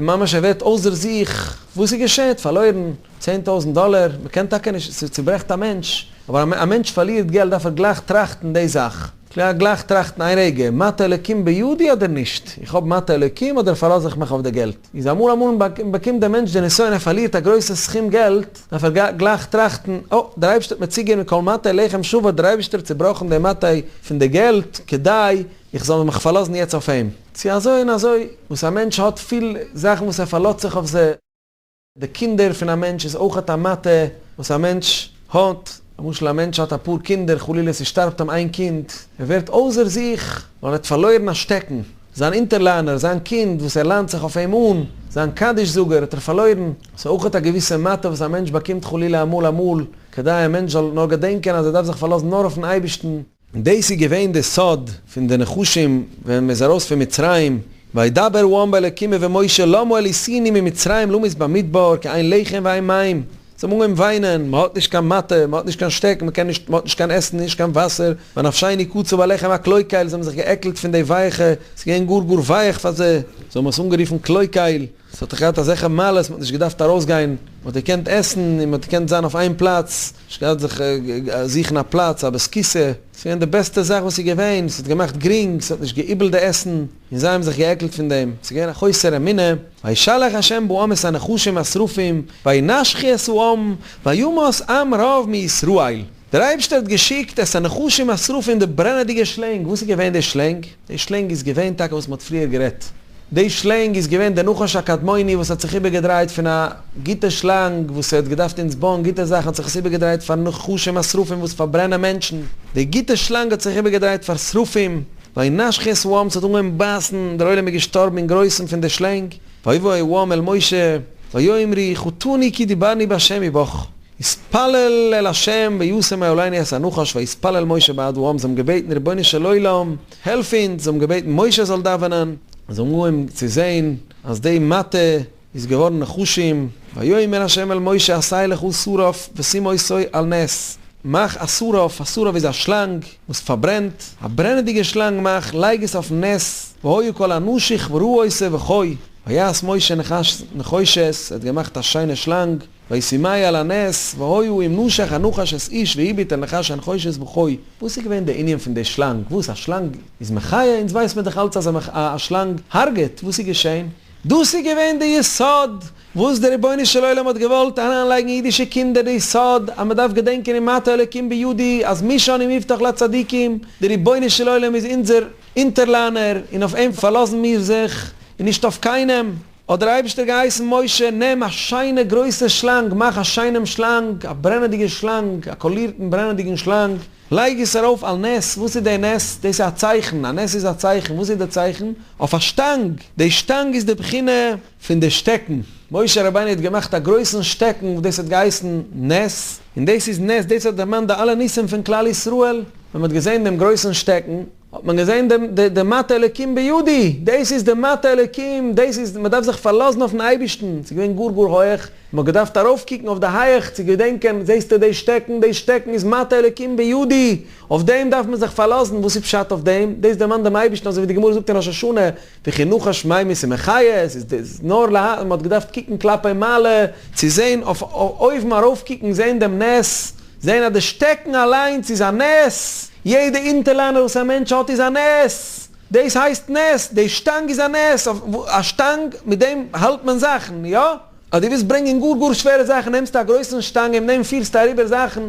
ממש ער ווערט אויסער זיך, וואס איז געשעט? פארלוירן 10,000 דאלער, מ'קען טאקע נישט, ס'צוברעכט א מענטש, אבער א מענטש פארלירט געלט דארף ער גלייך טראכטן די זאך, גלייך טראכטן איין רגע, מטה אלוקים בידי אדער נישט? איך האב מטה אלוקים אדער פארלאז איך מיך אויף די געלט? איז אמאל אמאל באקומט דער מענטש די נסיון ער פארלירט א גרויסע סכום געלט, דארף ער גלייך טראכטן, אה, דער אייבערשטער האט מיר צוגעגעבן כל מטה לחם שבר, דער אייבערשטער האט צובראכן די מטה פון די געלט כדי איך זאל מיך פארלאזן יעצט אויף אים. צו אזוי און אזוי, וואס א מענטש האט פיל זאכן וואס ער פארלאזט זיך אויף זיי. די קינדער פון א מענטש איז אויכעט א מטה וואס א מענטש האט, למשל א מענטש האט אפאר קינדער, חלילה ס'שטארבט אים איין קינד, ער ווערט אויסער זיך ווייל ער האט פארלוירן א שטעקן, זיין אונטערליינער, זיין קינד וואס ער ליינט זיך אויף אים אן, זיין קדיש זאגער האט ער פארלוירן. ס'איז אויכעט א געוויסע מטה וואס א מענטש באקומט חלילה אמאל אמאל, כדי א מענטש זאל נאר געדענקען אז ער דארף זיך פארלאזן נאר אויפן אייבערשטן. און דאס איז געווען די סוד פון די נחשים ווען מען איז ארויס פון מצרים, וידבר העם באלקים ובמשה למה העליתונו ממצרים למות במדבר כי אין לחם ואין מים, זיי האבן אנגעהויבן וויינען, מען האט נישט קיין מטה, מען האט נישט קיין שטעקן, מען קען נישט, מען האט נישט קיין עסן, נישט קיין וואסער, ונפשנו קצה בלחם הקלוקל, זיי האבן זיך געעקלט פון די ווייכע, עס איז געווען גאר גאר ווייך פאר זיי, זיי האבן עס אנגערופן קלוקל. ס'האט דאך געהאט אזעלכע מעלות, מ'האט נישט געדארפט ארויסגיין, מ'האט געקענט עסן און מ'האט געקענט זיין אויף איין פלאץ, נישט געדארפט זיך זוכן א פלאץ, א בית כסא, ס'איז געווען די בעסטע זאך וואס איז געווען, ס'האט געמאכט גרינג, ס'האט נישט געאיבלט די עסן, און זיי האבן זיך געעקלט פון דעם, ס'איז געווען א חוסר אמונה, וישלח ה' בעם את הנחשים השרפים, וינשכו את העם, וימת עם רב מישראל. דער אייבערשטער האט געשיקט את הנחשים השרפים די ברענעדיגע שלענג, וואס איז געווען די שלענג? די שלענג איז געווען טאקע וואס מ'האט פריער גערעדט, די שלענג איז געווען דער נחש הקדמוני וואס האט זיך איבערגעדרייט פון א גוטע שלאנג וואס ער האט געדארפט אונז בויען גוטע זאכן האט זיך עס איבערגעדרייט פאר נחשים השרפים וואס פארברענען מענטשן, די גוטע שלאנג האט זיך איבערגעדרייט פאר שרפים, וינשכו את העם ס'האט אנגעהויבן בייסן, דער עולם איז געשטארבן אין גרויסן פון די שלענג, ויבא העם אל משה ויאמרו חטאנו כי דיברנו בה' ובך. התפלל אל ה' וישם מעלינו את הנחש ויתפלל משה בעד העם, זיי האבן געבעטן רבונו של עולם העלף אונז, זיי האבן געבעטן משה זאל דאווענען, זיי האבן אנגעהויבן צו זען אז די מטה איז געווארן נחשים, ויאמר ה' אל משה עשה לך שרף ושים אותו על נס, מאך א שרף, א שרף איז א שלאנג וואס פארברענט, א ברענעדיגע שלאנג מאך, לייג עס אויפן נס, והיה כל הנשוך וראה אותו וחי, ויעש משה נחושת, ער האט געמאכט א שיינע שלאנג. וישימהו על הנס, והיה אם נשך הנחש את איש והביט אל נחש הנחושת וחי. וואס איז געווען די ענין פון די שלאנג? וואס? א שלאנג איז מחיה? אונז ווייסט מען דאך אלץ אז א שלאנג הרג'עט. וואס איז געשען? דאס איז געווען די יסוד וואס דער רבונו של עולם האט געוואלט אריינלייגן אידישע קינדער, די יסוד אז מען דארף געדענקען אין מטה אלוקים בידי, אז משעני מבטח לצדיקים, דער רבונו של עולם איז אונזער אונטערליינער און אויף אים פארלאזן מיר זיך און נישט אויף קיינעם. האט דער אייבערשטער געהייסן משה, נעם א שיינע גרויסע שלאנג, מאך א שיינעם שלאנג, א ברענעדיגע שלאנג, א קאלירטן ברענעדיגן שלאנג, לייג עס ארויף על נס, וואס איז דער נס? דאס איז א צייכן, א נס איז א צייכן, וואס איז דער צייכן? אויף א שטאנג, די שטאנג איז די בחינה פון די שטעקן, משה רבינו האט געמאכט א גרויסן שטעקן וואס דאס האט געהייסן נס, און דאס איז נס, דאס האט דערמאנט די אלע ניסים פון כלל ישראל, ווען מען האט געזען דעם גרויסן שטעקן, האט מען געזען דעם די מטה אלוקים בידי, דאס איז די מטה אלוקים, דאס איז, מען דארף זיך פארלאזן אויפן אייבערשטן, ס'איז געווען גאר גאר הויעך, מען האט געדארפט ארויפקוקן אויף די הייעך צו געדענקען, זעסטו די שטעקן, די שטעקן איז מטה אלוקים בידי, אויף דעם דארף מען זיך פארלאזן, וואס איז פשט אויף דעם? דאס דערמאנט דעם אייבערשטן, אזוי ווי די גמרא זאגט אין ראש השנה, וכי נחש ממית ומחיה, עס איז נאר לה, מען האט געדארפט קוקן כלפי מעלה, צו זען אויף אויבן ארויפקוקן זען דעם נס, זען אז די שטעקן אליינס איז א נס, יעדע אונטערליינער וואס א מענטש האט איז א נס, דאס הייסט נס, די שטאנג איז א נס, א שטאנג מיט דעם האלט מען זאכן, יא? אז דו ווילסט ברענגען גאר גאר שווערע זאכן נעמסטו א גרויסן שטאנג און מיט דעם פירסטו אריבער זאכן,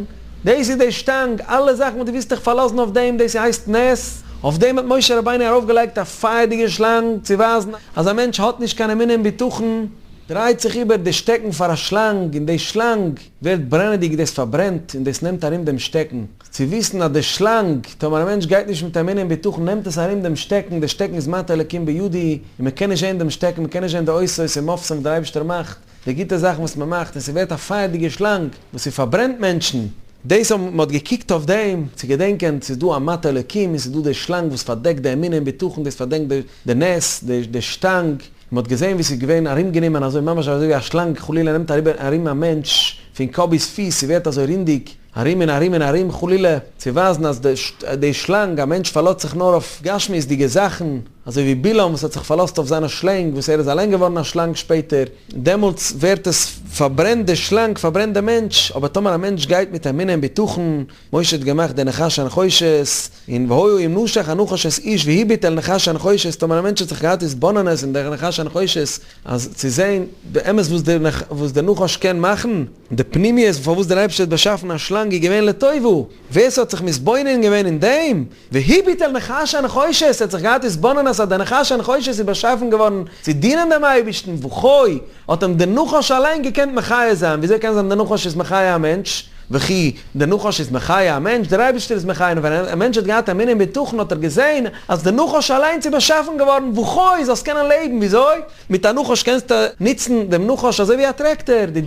דאס איז די שטאנג, אלע זאכן וואס דו ווילסט דיך פארלאזן אויף דעם, דאס הייסט נס, אויף דעם האט משה רבינו ארויפגעלייגט א פייערדיגע שלאנג צו ווייזן אז א מענטש האט נישט קיין אמונה און בטחון, דרייט זיך איבער די שטעקן פאר א שלאנג און די שלאנג ווערט ברענעדיג דאס פארברענט און דאס נעמט ארום דעם שטעקן, צו וויסן אז די שלאנג, טאמער א מענטש גייט נישט מיט אמונה און בטחון נעמט עס ארום דעם שטעקן, די שטעקן איז מטה אלקים בידי, און מען קען נישט זען דעם שטעקן, מען קען נישט זען די אותות און מופתים וואס דער אייבערשטער מאכט, די גוטע זאכן וואס מען מאכט, און ס'ווערט א פייערדיגע שלאנג וואס ס'פארברענט מענטשן. דאס האבן מען האט געקוקט אויף דעם צו געדענקען ס'איז דא א מטה אלוקים און ס'איז דא די שלאנג וואס פארדעקט די אמונה און בטחון, דאס פארדעקט די נס, די שטאנג, מען האט געזען ווי ס'איז געווען ארומגענומען אזוי ממש אזוי ווי א שלאנג חלילה נעמט אריבער ארום א מענטש פון קאפ ביז פיס, ס'ווערט אזוי רונדיג ארום און ארום און ארום חלילה צו ווייזן אז די שלאנג, א מענטש פארלאזט זיך נאר אויף גשמיות'דיגע זאכן, אזוי ווי בלעם וואס האט זיך פארלאזט אויף זיינע שלענג וואס ער איז אליין געווארן א שלאנג שפעטער, דעמאלטס ווערט עס פארברענט די שלאנג פארברענט די מענטש, אבער טאמער א מענטש גייט מיט אמונה און בטחון, משה האט געמאכט די נחש הנחושת, און והיה אם נשך הנחש את איש והביט אל נחש הנחושת, טאמער א מענטש האט זיך געהאט התבוננות אין דער נחש הנחושת, אז צו זען באמת וואס דער נחש קען מאכן, די פנימיות פארוואס דער אייבערשטער האט באשאפן א שלאנג איז געווען לטובה, ווער ס'האט זיך מתבונן געווען אין דעם, והביט אל נחש הנחושת, ער האט זיך געהאט התבוננות אז דער נחש הנחושת איז באשאפן געווארן צו דינען דעם אייבערשטן, וחי, האט אים דער נחש אליין געקענט מחיה זיין, וויאזוי קען זיין דער נחש איז מחיה א מענטש? וכי דער נחש איז מחיה א מענטש? דער אייבערשטער איז מחיה, און ווען א מענטש האט געהאט אמונה און בטחון האט ער געזען אז דער נחש אליינס איז באשאפן געווארן וחי, זאלסט קענען לעבן, וויאזוי? מיט א נחש קענסטו נוצן דעם נחש אזוי ווי א טרעקטער, דו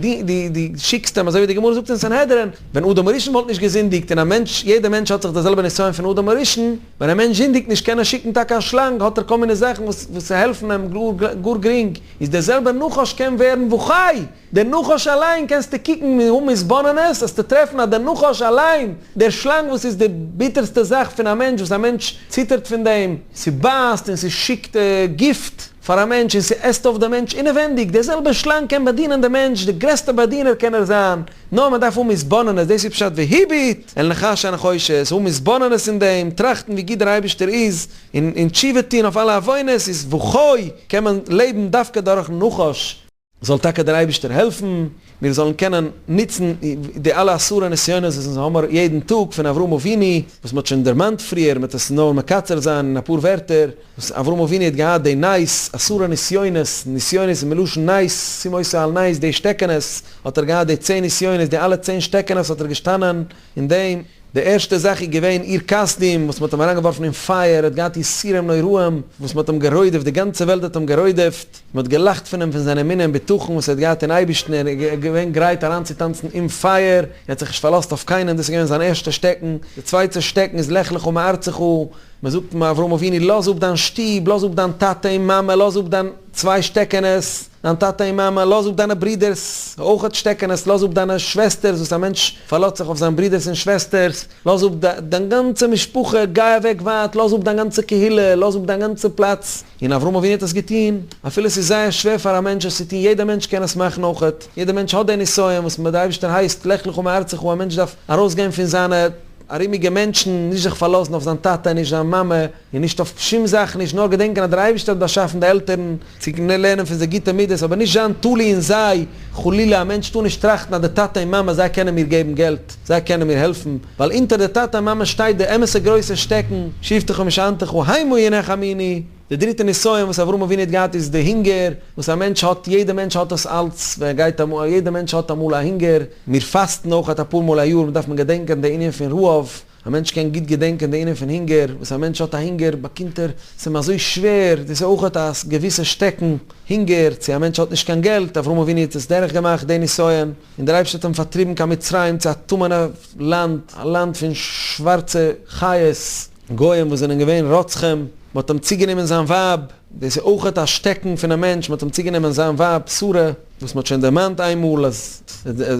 דו שיקסט אים אזוי ווי די גמרא זאגט אין סנהדרין, ווען אדם הראשון וואלט נישט געזינדיגט און א מענטש, יעדער מענטש האט זיך די זעלבע נסיון פון אדם הראשון, ווען א מענטש זינדיגט נישט קען ער שיקן טאקע א שלאנג, האט ער כל מיני זאכן וואס וואס העלפן אים גאר גאר גרינג, איז דער זעלבער נחש קען ווערן וחי, דער נחש אליין קענסטו קוקן און האבן התבוננות, וועסטו טרעפן אז דער נחש אליין, דער שלאנג וואס איז די ביטערסטע זאך פון א מענטש וואס א מענטש ציטערט פון דעם, ס'בייסט און ס'שיקט גיפט פאר א מענטש און ס'עסט אויף דעם מענטש אינעווענדיג, דער זעלבער שלאנג קען באדינען דעם מענטש, דער גרעסטער באדינער קען ער זיין, נאר מען דארף האבן התבוננות, דאס איז פשט והביט אל נחש הנחושת, האבן התבוננות אין דעם, טראכטן ווי גוט דער אייבערשטער איז, און און תשובה טון אויף אלע עוונות, איז וחי קען מען לעבן דווקא דורכן נחש. זאל טאקע דער אייבערשטער העלפן מיר זאלן קענען נוצן די אלע עשרה נסיונות וואס אונז האמער יעדן טאג פון אברהם אבינו, וואס מען האט שוין דערמאנט פריער, מען וועט עס נאר מקצר זיין אין אפאר ווערטער, וואס אברהם אבינו האט געהאט די נס, עשרה נסיונות, נסיונות איז מלשון נס, שים אותו על נס, די שטעקענעס האט ער געהאט די צען נסיונות, די אלע צען שטעקענעס האט ער געשטאנען אין דעם. די ערשטע זאך איז געווען אור כשדים וואס מ'האט אים אריינגעווארפן אין פייער, ער האט געהאט יסורים נוראים וואס מ'האט אים גערודפ'ט, די גאנצע וועלט האט אים גערודפ'ט, מ'האט געלאכט פון אים פון זיין אמונה און בטחון וואס ער האט געהאט אין אייבערשטן, ער איז געווען גרייט אריינצוטאנצן אין פייער, ער האט זיך נישט פארלאזט אויף קיינעם, דאס איז געווען זיין ערשטע שטעקן, די צווייטע שטעקן איז לך לך מארצך, מ'זאגט אברהם אבינו לאז אפ דיין שטוב, לאז אפ דיין טאטע און מאמע, לאז אפ דיין צוויי שטעקענעס, דיין טאטע און מאמע, לאז אפ דיינע ברודערס, אויכעט שטעקענעס, לאז אפ דיינע שוועסטערס, וואס א מענטש פארלאזט זיך אויף זיין ברודערס און שוועסטערס, לאז אפ דיין גאנצע משפחה, גיי אוועק ווייט, לאז אפ דיין גאנצע קהילה, לאז אפ דיין גאנצע פלאץ. און אברהם אבינו האט עס געטון, אפילו עס איז זייער שווער פאר א מענטש עס צו טון, יעדער מענטש קען עס מאכן אויכעט, יעדער מענטש האט די נסיון וואס דער אייבערשטער הייסט, לך לך מארצך, א מענטש דארף ארויסגיין פון זיינע ארומיגע מענטשן, נישט זיך פארלאזן אויף זיין טאטע, נישט זיין מאמע, און נישט אויף שום זאך נישט, נאר געדענקען אז דער אייבערשטער האט באשאפן די עלטערן, צו לערנען פון זיי גוטע מידות, אבער נישט זיין תלוי אין זיי, חלילה, א מענטש טאר נישט טראכטן אז די טאטע און מאמע זיי קענען מיר געבן געלט, זיי קענען מיר העלפן, ווייל אונטער די טאטע און מאמע שטייט די אמת'ע גרויסע שטעקן, שבטך ומשענתך המה ינחמוני. די דריטע נסיון וואס אברהם אבינו האט געהאט איז די הונגער וואס א מענטש האט, יעדע מענטש האט עס אלץ ווען ער גייט אמאל, יעדע מענטש האט אמאל א הונגער, מיר פאסטן אויך אפאר מאל א יאר, דארף מען געדענקען די ענין פון רעב, א מענטש קען גוט געדענקען די ענין פון הונגער, וואס א מענטש האט א הונגער באקומט ער, ס'איז אים אזוי שווער, דאס איז אויך א געוויסע שטעקן, הונגער, צו א מענטש האט נישט קיין געלט, אברהם אבינו האט עס דורך געמאכט די נסיון, און דער אייבערשטער האט אים פארטריבן קיין מצרים צו א טמא'נע לאנד, א לאנד פון שווארצע חיות, גוים וואס זענען געווען רוצחים, מען האט אים צוגענומען זיין ווייב, דאס איז אויך א שטעקן פון א מענטש, מען האט אים צוגענומען זיין ווייב שרה, וואס מען האט שוין דערמאנט איינמאל אז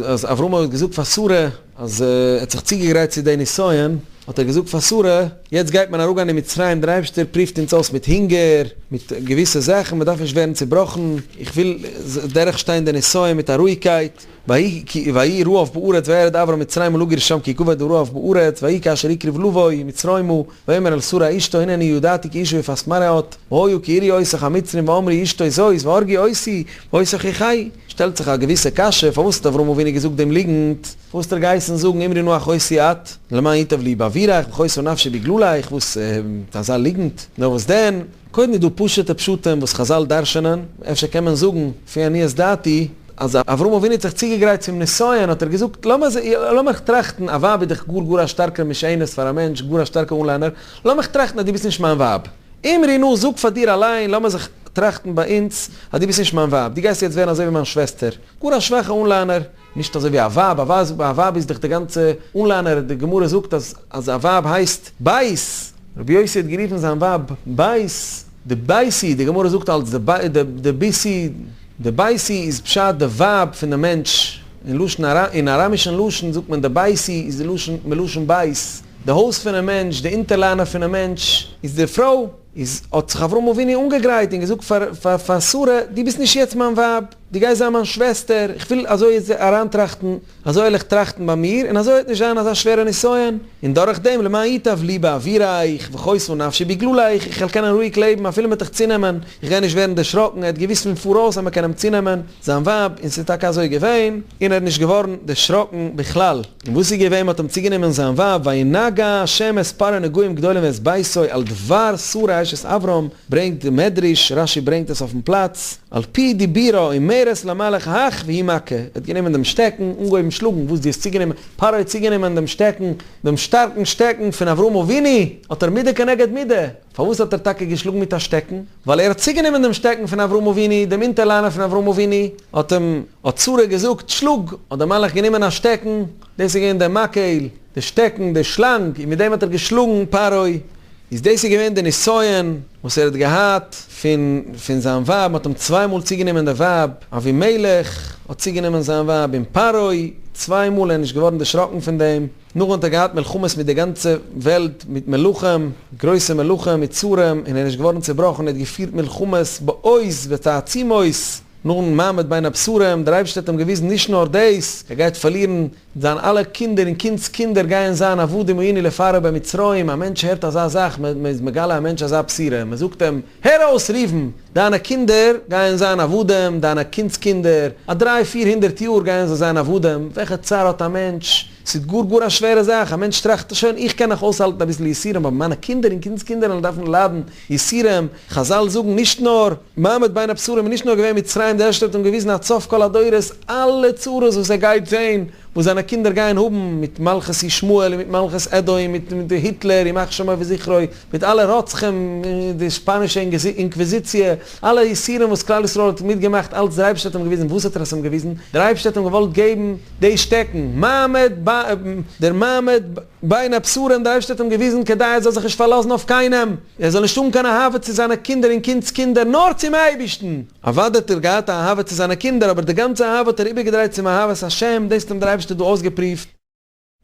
אז אברהם האט געזאגט פאר שרה אז ער האט זיך צוגעגרייט צו די נסיון, האט ער געזאגט פאר שרה, יעצט גייט מען אראפגיין אין מצרים, דער אייבערשטער פריווט אונז אויס מיט הונגער, מיט געוויסע זאכן, מען דארף נישט ווערן צובראכן, איך וויל דורכשטיין די נסיון מיט א רואיגקייט. ויהי רעב בארץ וירד אברם מצרימה לגור שם כי כבד הרעב בארץ ויהי כאשר הקריב לבוא מצרימה ויאמר אל שרה אשתו הנה אני ידעתי כי אשה יפת מראה את והיה כי יראו אותך המצרים ואמרו אשתו זאת והרגו אותי ואותך יחיו. שטעלט זיך א געוויסע קשיא, פארוואס האט אברהם אבינו געזאגט דעם ליגנט? פארוואס האט ער געהייסן זאגן אמרי נא אחותי את, למען ייטב לי בעבורך וחיתה נפשי בגללך, וואס אזא ליגנט? נאר וואס דען? קודם איז דא פשוט'ע פשטים וואס חזל דרש'נען, אפשר קען מען זאגן, לפי עניות דעתי, אז אברהם אבינו האט זיך צוגעגרייט צום נסיון האט ער געזאגט, לאמיך טראכטן, א ווייב איז דאך גאר גאר א שטארקער משענת פאר א מענטש, גאר א שטארקע אנלענער, לאמיך טראכטן אז דו ביסט נישט מיין ווייב. אמרי נא, זאג פאר דיר אליין, לאמיר זיך טראכטן ביי אונז, אז דו ביסט נישט מיין ווייב, דו גייסט יעצט ווערן אזוי ווי מיין שוועסטער, גאר א שוואכע אנלענער. נישט אזוי ווי א ווייב, א ווייב איז דאך די גאנצע אנליינער, די גמרא זאגט אז אז א ווייב הייסט בית, רבי יוסי האט גערופן זיין ווייב בית, די ביתי, די גמרא זאגט אלץ די ביתי, די ביתי איז פשט די ווייב פון די מענטש, אין לשון אין אראמישן לשון זאגט מען די ביתי איז די לשון מלשון בית, די הויז פונעם מענטש, די אונטערליינער פונעם מענטש איז די פרוי. איז האט זיך אברהם אבינו אנגעגרייט און געזאגט פאר פאר פאר שרה, דו ביסט נישט יעצט מיין ווייב, דו גייסט זיין מיין שוועסטער, איך וויל אזוי אריינטראכטן, אזוי וועל איך טראכטן ביי מיר, און אזוי וועט נישט זיין אזא שווערע נסיון, און דורך דעם למען ייטב לי בעבורך, וחוסה נפשי בגללך, איך וועל קענען רואיג לעבן אפילו מ'וועט דיך צונעמען, איך גיי נישט ווערן דערשראקן, ער האט געוואוסט פון פאראויס אז מ'קען אים צונעמען זיין ווייב, און ס'איז טאקע אזוי געווען, און ער איז נישט געווארן דערשראקן בכלל. און וואס איז געווען, מ'האט אים צוגענומען זיין ווייב, וינגע ה' את פרעה נגעים גדולים ואת ביתו על דבר שרה אשת אברהם, ברענגט די מדרש, רשי ברענגט עס אויפן פלאץ, על פי דיבורה אומרת למלאך הך והוא מכה, ער האט גענומען דעם שטעקן, אנגעהויבן שלאגן, וואס דו האסט צוגענומען, פרעה האט צוגענומען דעם שטעקן, דעם שטארקן שטעקן פון אברהם אבינו, האט ער מידה כנגד מידה, פארוואס האט ער טאקע געשלאגן מיט א שטעקן? ווייל ער האט צוגענומען דעם שטעקן פון אברהם אבינו, דעם אונטערליינער פון אברהם אבינו, האט אים, האט שרה געזאגט, שלאג! האט דער מלאך גענומען א שטעקן, דאס איז געווען דער מקל, די שטעקן, די שלאנג, און מיט דעם האט ער געשלאגן פרעה. איז דאס איז געווען די נסיון וואס ער האט געהאט פון פון זיין ווייב, מען האט אים צוויי מאל צוגענומען די ווייב, אבימלך האט צוגענומען זיין ווייב, און פרעה, צוויי מאל, ער איז נישט געווארן דערשראקן פון דעם. נאכדעם האט ער געהאט מלחמות מיט די גאנצע וועלט, מיט מלכים, גרויסע מלכים, מיט שרים, און ער איז נישט געווארן צעבראכן, ער האט געפירט מלחמות בעוז ותעצומות, נאכן מעמד בין הבתרים, דער אייבערשטער האט אים געוויזן נישט נאר דאס, ער גייט פארלירן זיין אלע קינדער און קינד'ס קינדער גייען זיין עבדים היינו לפרעה במצרים, א מענטש הערט אזא זאך, מען איז מגלה א מענטש אזא בשורה, מען זאגט אים, הער אויס ראובן, דיינע קינדער גייען זיין עבדים, דיינע קינד'ס קינדער, א דריי פיר הונדערט יאר גייען זיי זיין עבדים, וועלכע צער האט א מענטש? ס'איז גאר גאר א שווערע זאך, א מענטש טראכט, שוין איך קען נאך אויסהאלטן אביסל יסורים, אבער מיינע קינדער און קינד'ס קינדער וועלן דארפן ליידן יסורים, חזל זאגן נישט נאר מעמד בין הבתרים איז נישט נאר געווען מצרים, דער אייבערשטער האט אים געוויזן עד סוף כל הדורות אלע צרות וואס ער גייט זען, וואס זיינע קינדער גייען האבן, מיט מלכות ישמעאל און מיט מלכות אדום, מיט היטלער ימח שמו וזכרו, מיט אלע רוצחים, די שפאנישע אינקוויזיציע, אלע יסורים וואס כלל ישראל האט מיטגעמאכט, אלץ דער אייבערשטער האט אים געוויזן, וואס האט ער עס אים געוויזן? דער אייבערשטער האט אים געוואלט געבן די שטעקן, מעמד ב דער מעמד בין הבתרים, דער אייבערשטער האט אים געוויזן כדי ער זאל זיך נישט פארלאזן אויף קיינעם, ער זאל נישט האבן קיין אהבה צו זיינע קינדער און קינד'ס קינדער, נאר צום אייבערשטן. אוודאי האט ער געהאט א אהבה צו זיינע קינדער, אבער די גאנצע אהבה האט ער איבערגעדרייט צום אהבת השם, דאס האט אים דער אייבערשטער דא אויסגעפרואווט.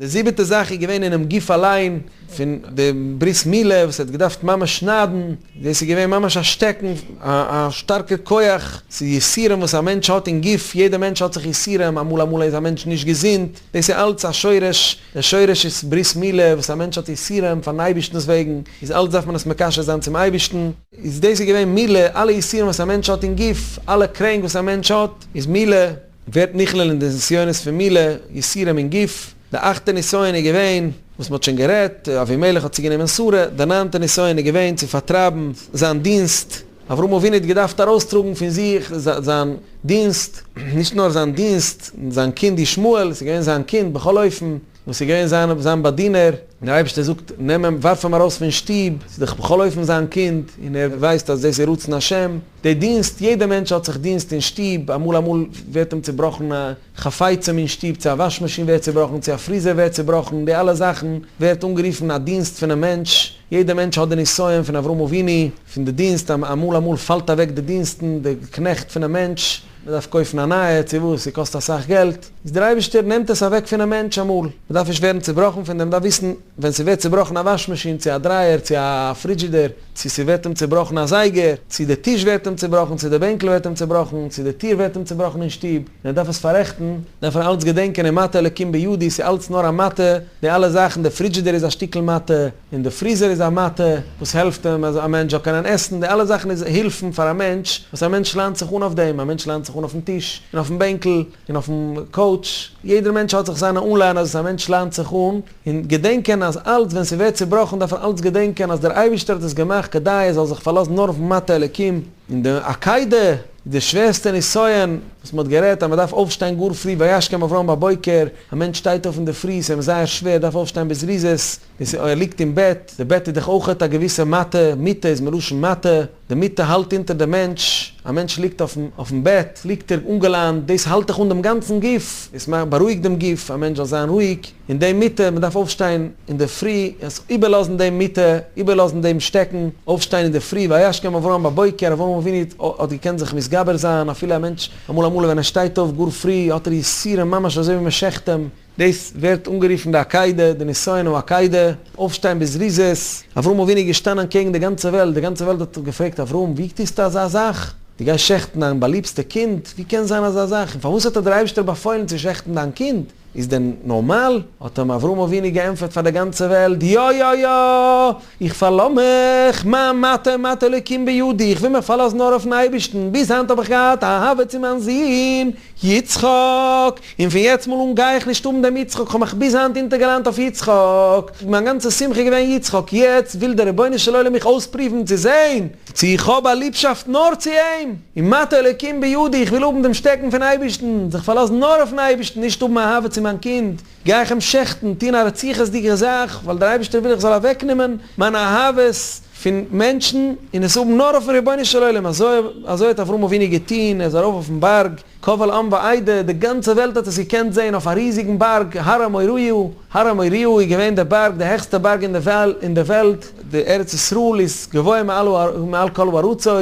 די זיבעטע זאך איז געווען אינעם גוף אליין, פון די ברית מילה וואס ער האט געדארפט ממש שניידן, דאס איז געווען ממש א שטעקן, א שטארקע כח, ס'איז יסורים וואס א מענטש האט אין גוף, יעדע מענטש האט זיך יסורים, אמאל אמאל איז א מענטש נישט געזונט, דאס איז אלץ א שורש, דער שורש איז ברית מילה וואס א מענטש האט יסורים פארן אייבערשטנ'ס וועגן, איז אלץ דארף מען עס מקשר זיין צום אייבערשטן. איז דאס איז געווען מילה, אלע יסורים וואס א מענטש האט אין גוף, אלע קרענק וואס א מענטש האט, איז מילה. ווערט נכלל אין די נסיונות פון מילה, יסורים אין גוף. די אכטע נסיון איז געווען, וואס מ'האט שוין גערעדט, אבימלך האט צוגענומען שרה. די ניינטע נסיון איז געווען צו פארטרייבן זיין דינסט. אברהם אבינו האט געדארפט ארויסטראגן פון זיך זיין דינסט, נישט נאר זיין דינסט, זיין קינד ישמעאל, ס'איז געווען זיין קינד בכל אופן, וואס איז געווען זיין זיין באדינער, און דער אייבערשטער זאגט, נעם אים, ווארף אים ארויס פון שטוב, ס'איז דאך בכל אופן זיין קינד, און ער ווייסט אז דאס איז רצון השם. די דינסט, יעדער מענטש האט זיך דינסט אין שטוב, אמאל אמאל ווערט אים צובראכן א חפצים אין שטוב, צו א וואש מאשין ווערט צובראכן, צו א פריזער ווערט צובראכן, די אלע זאכן ווערט אנגערופן א דינסט פונעם מענטש, יעדער מענטש האט די נסיון פון אברהם אבינו, פון די דינסט, אמאל אמאל פאלט אוועק די דינסטן, די קנעכט פונעם מענטש. מען דארף קויפן א נייע צו וואס, ס'קאסט אסאך געלט, איז דער אייבערשטער נעמט עס אוועק פונעם מענטש אמאל, מען דארף נישט ווערן צובראכן פון דעם, מען דארף וויסן ווען ס'ווערט צובראכן א וואש מאשין צו א דרייער צו א פרידזשידער, צו ס'ווערט אים צובראכן א זייגער, צו די טיש ווערט אים צובראכן, צו די בענקל ווערט אים צובראכן, צו די טיר ווערט אים צובראכן אין שטוב, און ער דארף עס פאררעכטן, דארף ער אלץ געדענקען ומטה אלקים בידי, ס'איז אלץ נאר א מטה, די אלע זאכן, די פרידזשידער איז א שטיקל מטה, און די פריזער איז א מטה וואס העלפט אים אז א מענטש זאל קענען עסן, די אלע זאכן איז הילפן פאר א מענטש, וואס א מענטש ליינט זיך אן אויף דעם, א מענטש ליינט זיך אן אויפן טיש, און אויפן בענקל, און אויפן קאוטש, יעדער מענטש האט זיך זיינע אנליינערס וואס א מענטש ליינט זיך אן, און געדענקען אז אלץ ווען ס'ווערט צובראכן דארף ער אלץ געדענקען אז דער אייבערשטער האט עס געמאכט כדי ער זאל זיך פארלאזן נאר אויפן מטה אלוקים, און די עקידה איז די שווערסטע נסיון. וואס מען האט גערעדט אז מען דארף אויפשטיין גאר פרי וישכם אברהם בבוקר, א מענטש שטייט אויף אינדערפרי ס'איז אים זייער שווער דארף אויפשטיין בזריזות, דאס ער ליגט אין בעט, די בעט איז דאך אויכעט א געוויסע מטה, מיטה איז מלשון מטה, די מיטה האלט אונטער די מענטש, א מענטש ליגט אויפן אויפן בעט ליגט ער אנגעליינט, דאס האלט דאך אן דעם גאנצן גוף, דאס מאכט בארואיגט דעם גוף, א מענטש זאל זיין רואיג. אין די מיטה, מען דארף אויפשטיין אינדערפרי, עס איבערלאזן דעם מיטה, איבערלאזן דעם שטעקן, אויפשטיין אינדערפרי, וישכם אברהם בבוקר, אברהם אבינו האט געקענט זיך מתגבר זיין, אפילו א מענטש אמאל אמאל ווען ער שטייט אויף גאר פרי האט ער יסורים ממש אזוי ווי מען שעכט אים, דאס ווערט אנגערופן די עקידה, די נסיון העקידה, אויפשטיין בזריזות, אברהם אבינו איז געשטאנען קעגן די גאנצע וועלט, די גאנצע וועלט האט געפרעגט אברהם ווי טוסטו אזא זאך? דו גייסט שעכטן דיין באליבסטע קינד? ווי קען זיין אזא זאך? און פארוואס האט דיר דער אייבערשטער באפוילן צו שעכטן דיין קינד? איז דען נארמאל? האט אים אברהם אבינו געענטפערט פאר די גאנצע וועלט, יא יא יא! איך פארלאז מיך, מיין מטה מטה אלוקים בידי, איך וויל מיך פארלאזן נאר אויפן אייבערשטן, ביז היינט האב איך געהאט אהבה צו מיין זון יצחק, און פון יעצט מאל אן גיי איך נישט האבן דעם יצחק, כ'האב מיך ביז היינט אונטערגעליינט אויף יצחק, מיין גאנצע שמחה איז געווען יצחק, יעצט וויל דער רבונו של עולם מיך אויספרואוון צו זען צו איך האב א ליבשאפט נאר צו אים, און מטה אלוקים בידי, איך וויל האבן דעם שטעקן פון אייבערשטן, זיך פארלאזן נאר אויפן אייבערשטן, נישט האבן אהבה צו מיין קינד, גיי איך אים שעכטן, טון א רציחות'דיגע זאך, ווייל דער אייבערשטער וויל איך זאל אוועקנעמען מיין אהבות פון מענטשן און עס האבן נאר אויפן רבונו של עולם, אזוי אזוי האט אברהם אבינו געטון, ער איז ארויף אויפן בארג, קבל עם ועדה, די גאנצע וועלט האט עס געקענט זען אויף א ריזיגן בארג, הר המוריה, הר המוריה איז געווען דער בארג, די העכסטע בארג אין די וועלט, די ארץ ישראל איז גבוה מעל כל הארצות,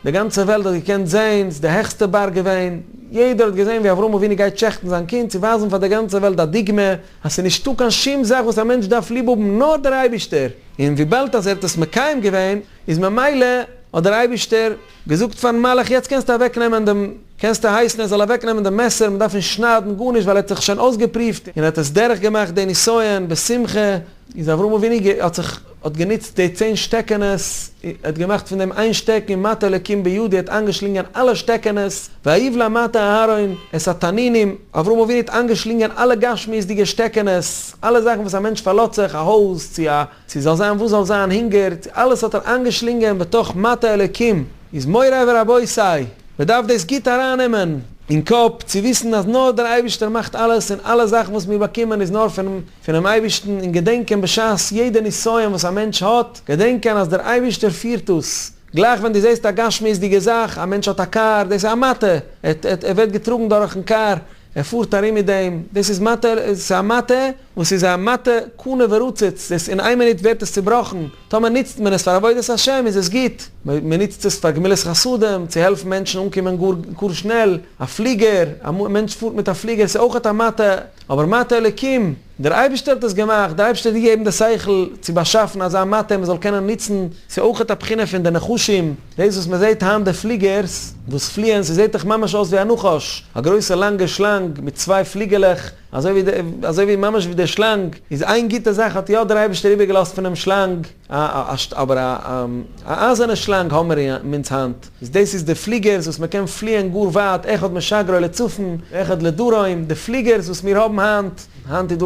די גאנצע וועלט האט געקענט זען, ס'איז די העכסטע בארג געווען, יעדער האט געזען ווי אברהם אבינו גייט שעכטן זיין קינד צו ווייזן פאר די גאנצע וועלט א דוגמא אז ס'איז נישטא קיין שום זאך וואס א מענטש דארף ליב האבן נאר דער אייבישטער, און וויבאלד אז ער האט עס מקיים געווען איז ממילא האט דער אייבישטער געזאגט פארן מלאך יעצט קענסטו אוועק נעמען דעם, קענסטו הייסן ער זאל אוועק נעמען דעם מעסער, מען דארף נישט שניידן גארנישט ווייל ער האט זיך שוין אויסגעפריווט און ער האט עס דורך געמאכט די נסיון בשמחה, איז אברהם אבינו האט זיך האט גענוצט די צען שטעקענעס, ער האט געמאכט פון דעם איין שטעקן און מטה אלקים בידו, ער האט איינגעשלינגען אלע שטעקענעס, ויבלע מטה אהרן את התנינים, אברהם אבינו האט איינגעשלינגען אלע גשמיות'דיגע שטעקענעס, אלע זאכן וואס א מענטש פארלאזט זיך, א הויז, צו א. צו זאל זיין וואס זאל זיין, הונגער, צו אלעס האט ער איינגעשלינגען בתוך מטה אלוקים, איז מורי ורבותי, מען דארף דאס גוט ארייננעמען אין קאפ, צו וויסן אז נאר דער אייבערשטער מאכט אלעס און אלע זאכן וואס מיר באקומען איז נאר פונעם אייבערשטן, און געדענקען בשעת יעדע נסיון וואס א מענטש האט, געדענקען אז דער אייבערשטער פירט דאס, גלייך ווען דו זעסט א גשמיות'דיגע זאך, א מענטש האט א קאר, דאס איז א מטה, ער ווערט געטראגן דורכ'ן קאר, ער פארט ארום מיט דעם, דאס איז מטה, עס איז א מטה וואס איז א מטה קנה ורצוץ, דאס אין איין מינוט ווערט עס צובראכן, טאמער נוצט מען עס פאר עבודת השם איז עס גוט, מען נוצט עס פאר גמילות חסדים, צו העלפן מענטשן אנקומען גאר גאר שנעל, א פליגער, א מענטש פארט מיט א פליגער, עס איז אויכעט א מטה, אבער מטה אלוקים, דער אייבערשטער האט עס געמאכט, דער אייבערשטער האט געגעבן די שכל צו באשאפן אזא מטה מען זאל קענען נוצן, ס'איז אויכעט א בחינה פון די נחשים, דאס וואס מען זעט היינט די פליגערס וואס פליען, ס'זעט דאך ממש אויס ווי א נחש, א גרויסע לאנגע שלאנג מיט צוויי פליגעלעך, אזוי ווי די, אזוי ווי ממש ווי די שלאנג, איז איין גוטע זאך האט יא דער אייבערשטער איבערגעלאזט פונעם שלאנג, א א אבער א א אייזערנע שלאנג האמער אין אונז היינט, איז דאס איז די פליגערס וואס מען קען פליען גאר ווייט, אחד משגרו לצפון ואחד לדרום, די פליגערס וואס מיר האבן היינט, היינט איז דא,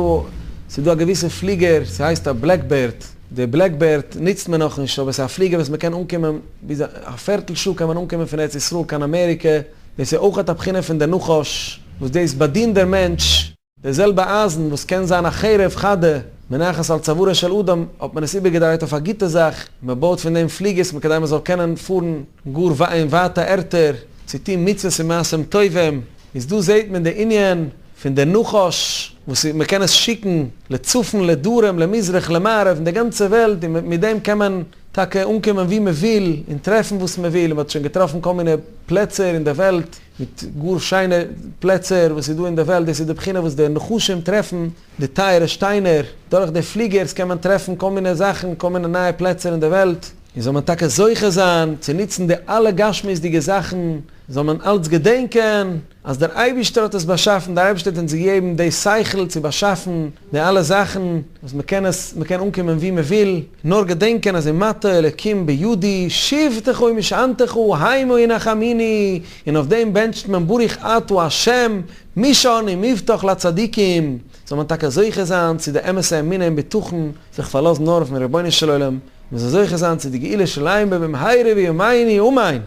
ס'איז דא א געוויסע פליגער, ס'הייסט א בלעקבערד, די בלעקבערד נוצט מען נאכנישט, אבער ס'איז א פליגער וואס מען קען אנקומען ביז א פערטל שעה קען מען אנקומען פון ארץ ישראל קיין אמעריקע, דאס איז אויכעט א בחינה פון די נחש וואס דאס באדינט דער מענטש. די זעלבע אייזן וואס קען זיין א חרב חדה מונחת על צווארו של אדם האט מען עס איבערגעדרייט אויף א גוטע זאך, מען בויט פון דעם פליגערס כדי מען זאל קענען פארן גאר אין ווייטע ערטער צו טון מצוות און מעשים טובים, איז דא זעט מען די ענין פון די נחש וואס מען קען עס שיקן לצפון לדרום למזרח למערב אין די גאנצע וועלט און מיט דעם קען מען טאקע אנקומען וואו מען וויל און טרעפן וואס מען וויל און מען האט שוין געטראפן כל מיני פלעצער אין די וועלט מיט גאר שיינע פלעצער וואס איז דא אין די וועלט, דאס איז די בחינה וואס די נחשים טרעפן די טייערע שטיינער, דורך די פליגערס קען מען טרעפן כל מיני זאכן, כל מיני נייע פלעצער אין די וועלט, און זאל מען טאקע זוכה זיין צו נוצן די אלע גשמיות'דיגע זאכן, זאל מען אלץ געדענקען אז דער אייבישטער האט עס באשאפן, דער אייבישטער האט אונז געגעבן די שכל צו באשאפן די אלע זאכן, וואס מען קען עס, מען קען אנקומען וואו מען וויל, נאר געדענקען אז ומטה אלקים בידי, שבטך ומשענתך המה ינחמוני, און אויף דעם בענטשט מען ברוך אתה ה' משען ומבטח לצדיקים, זאל מען טאקע זוכה זיין צו די אמת'ע אמונה און בטחון, זיך פארלאזן נאר אויפן רבונו של עולם, מען זאל זוכה זיין צו די גאולה שלימה במהרה בימינו אמן.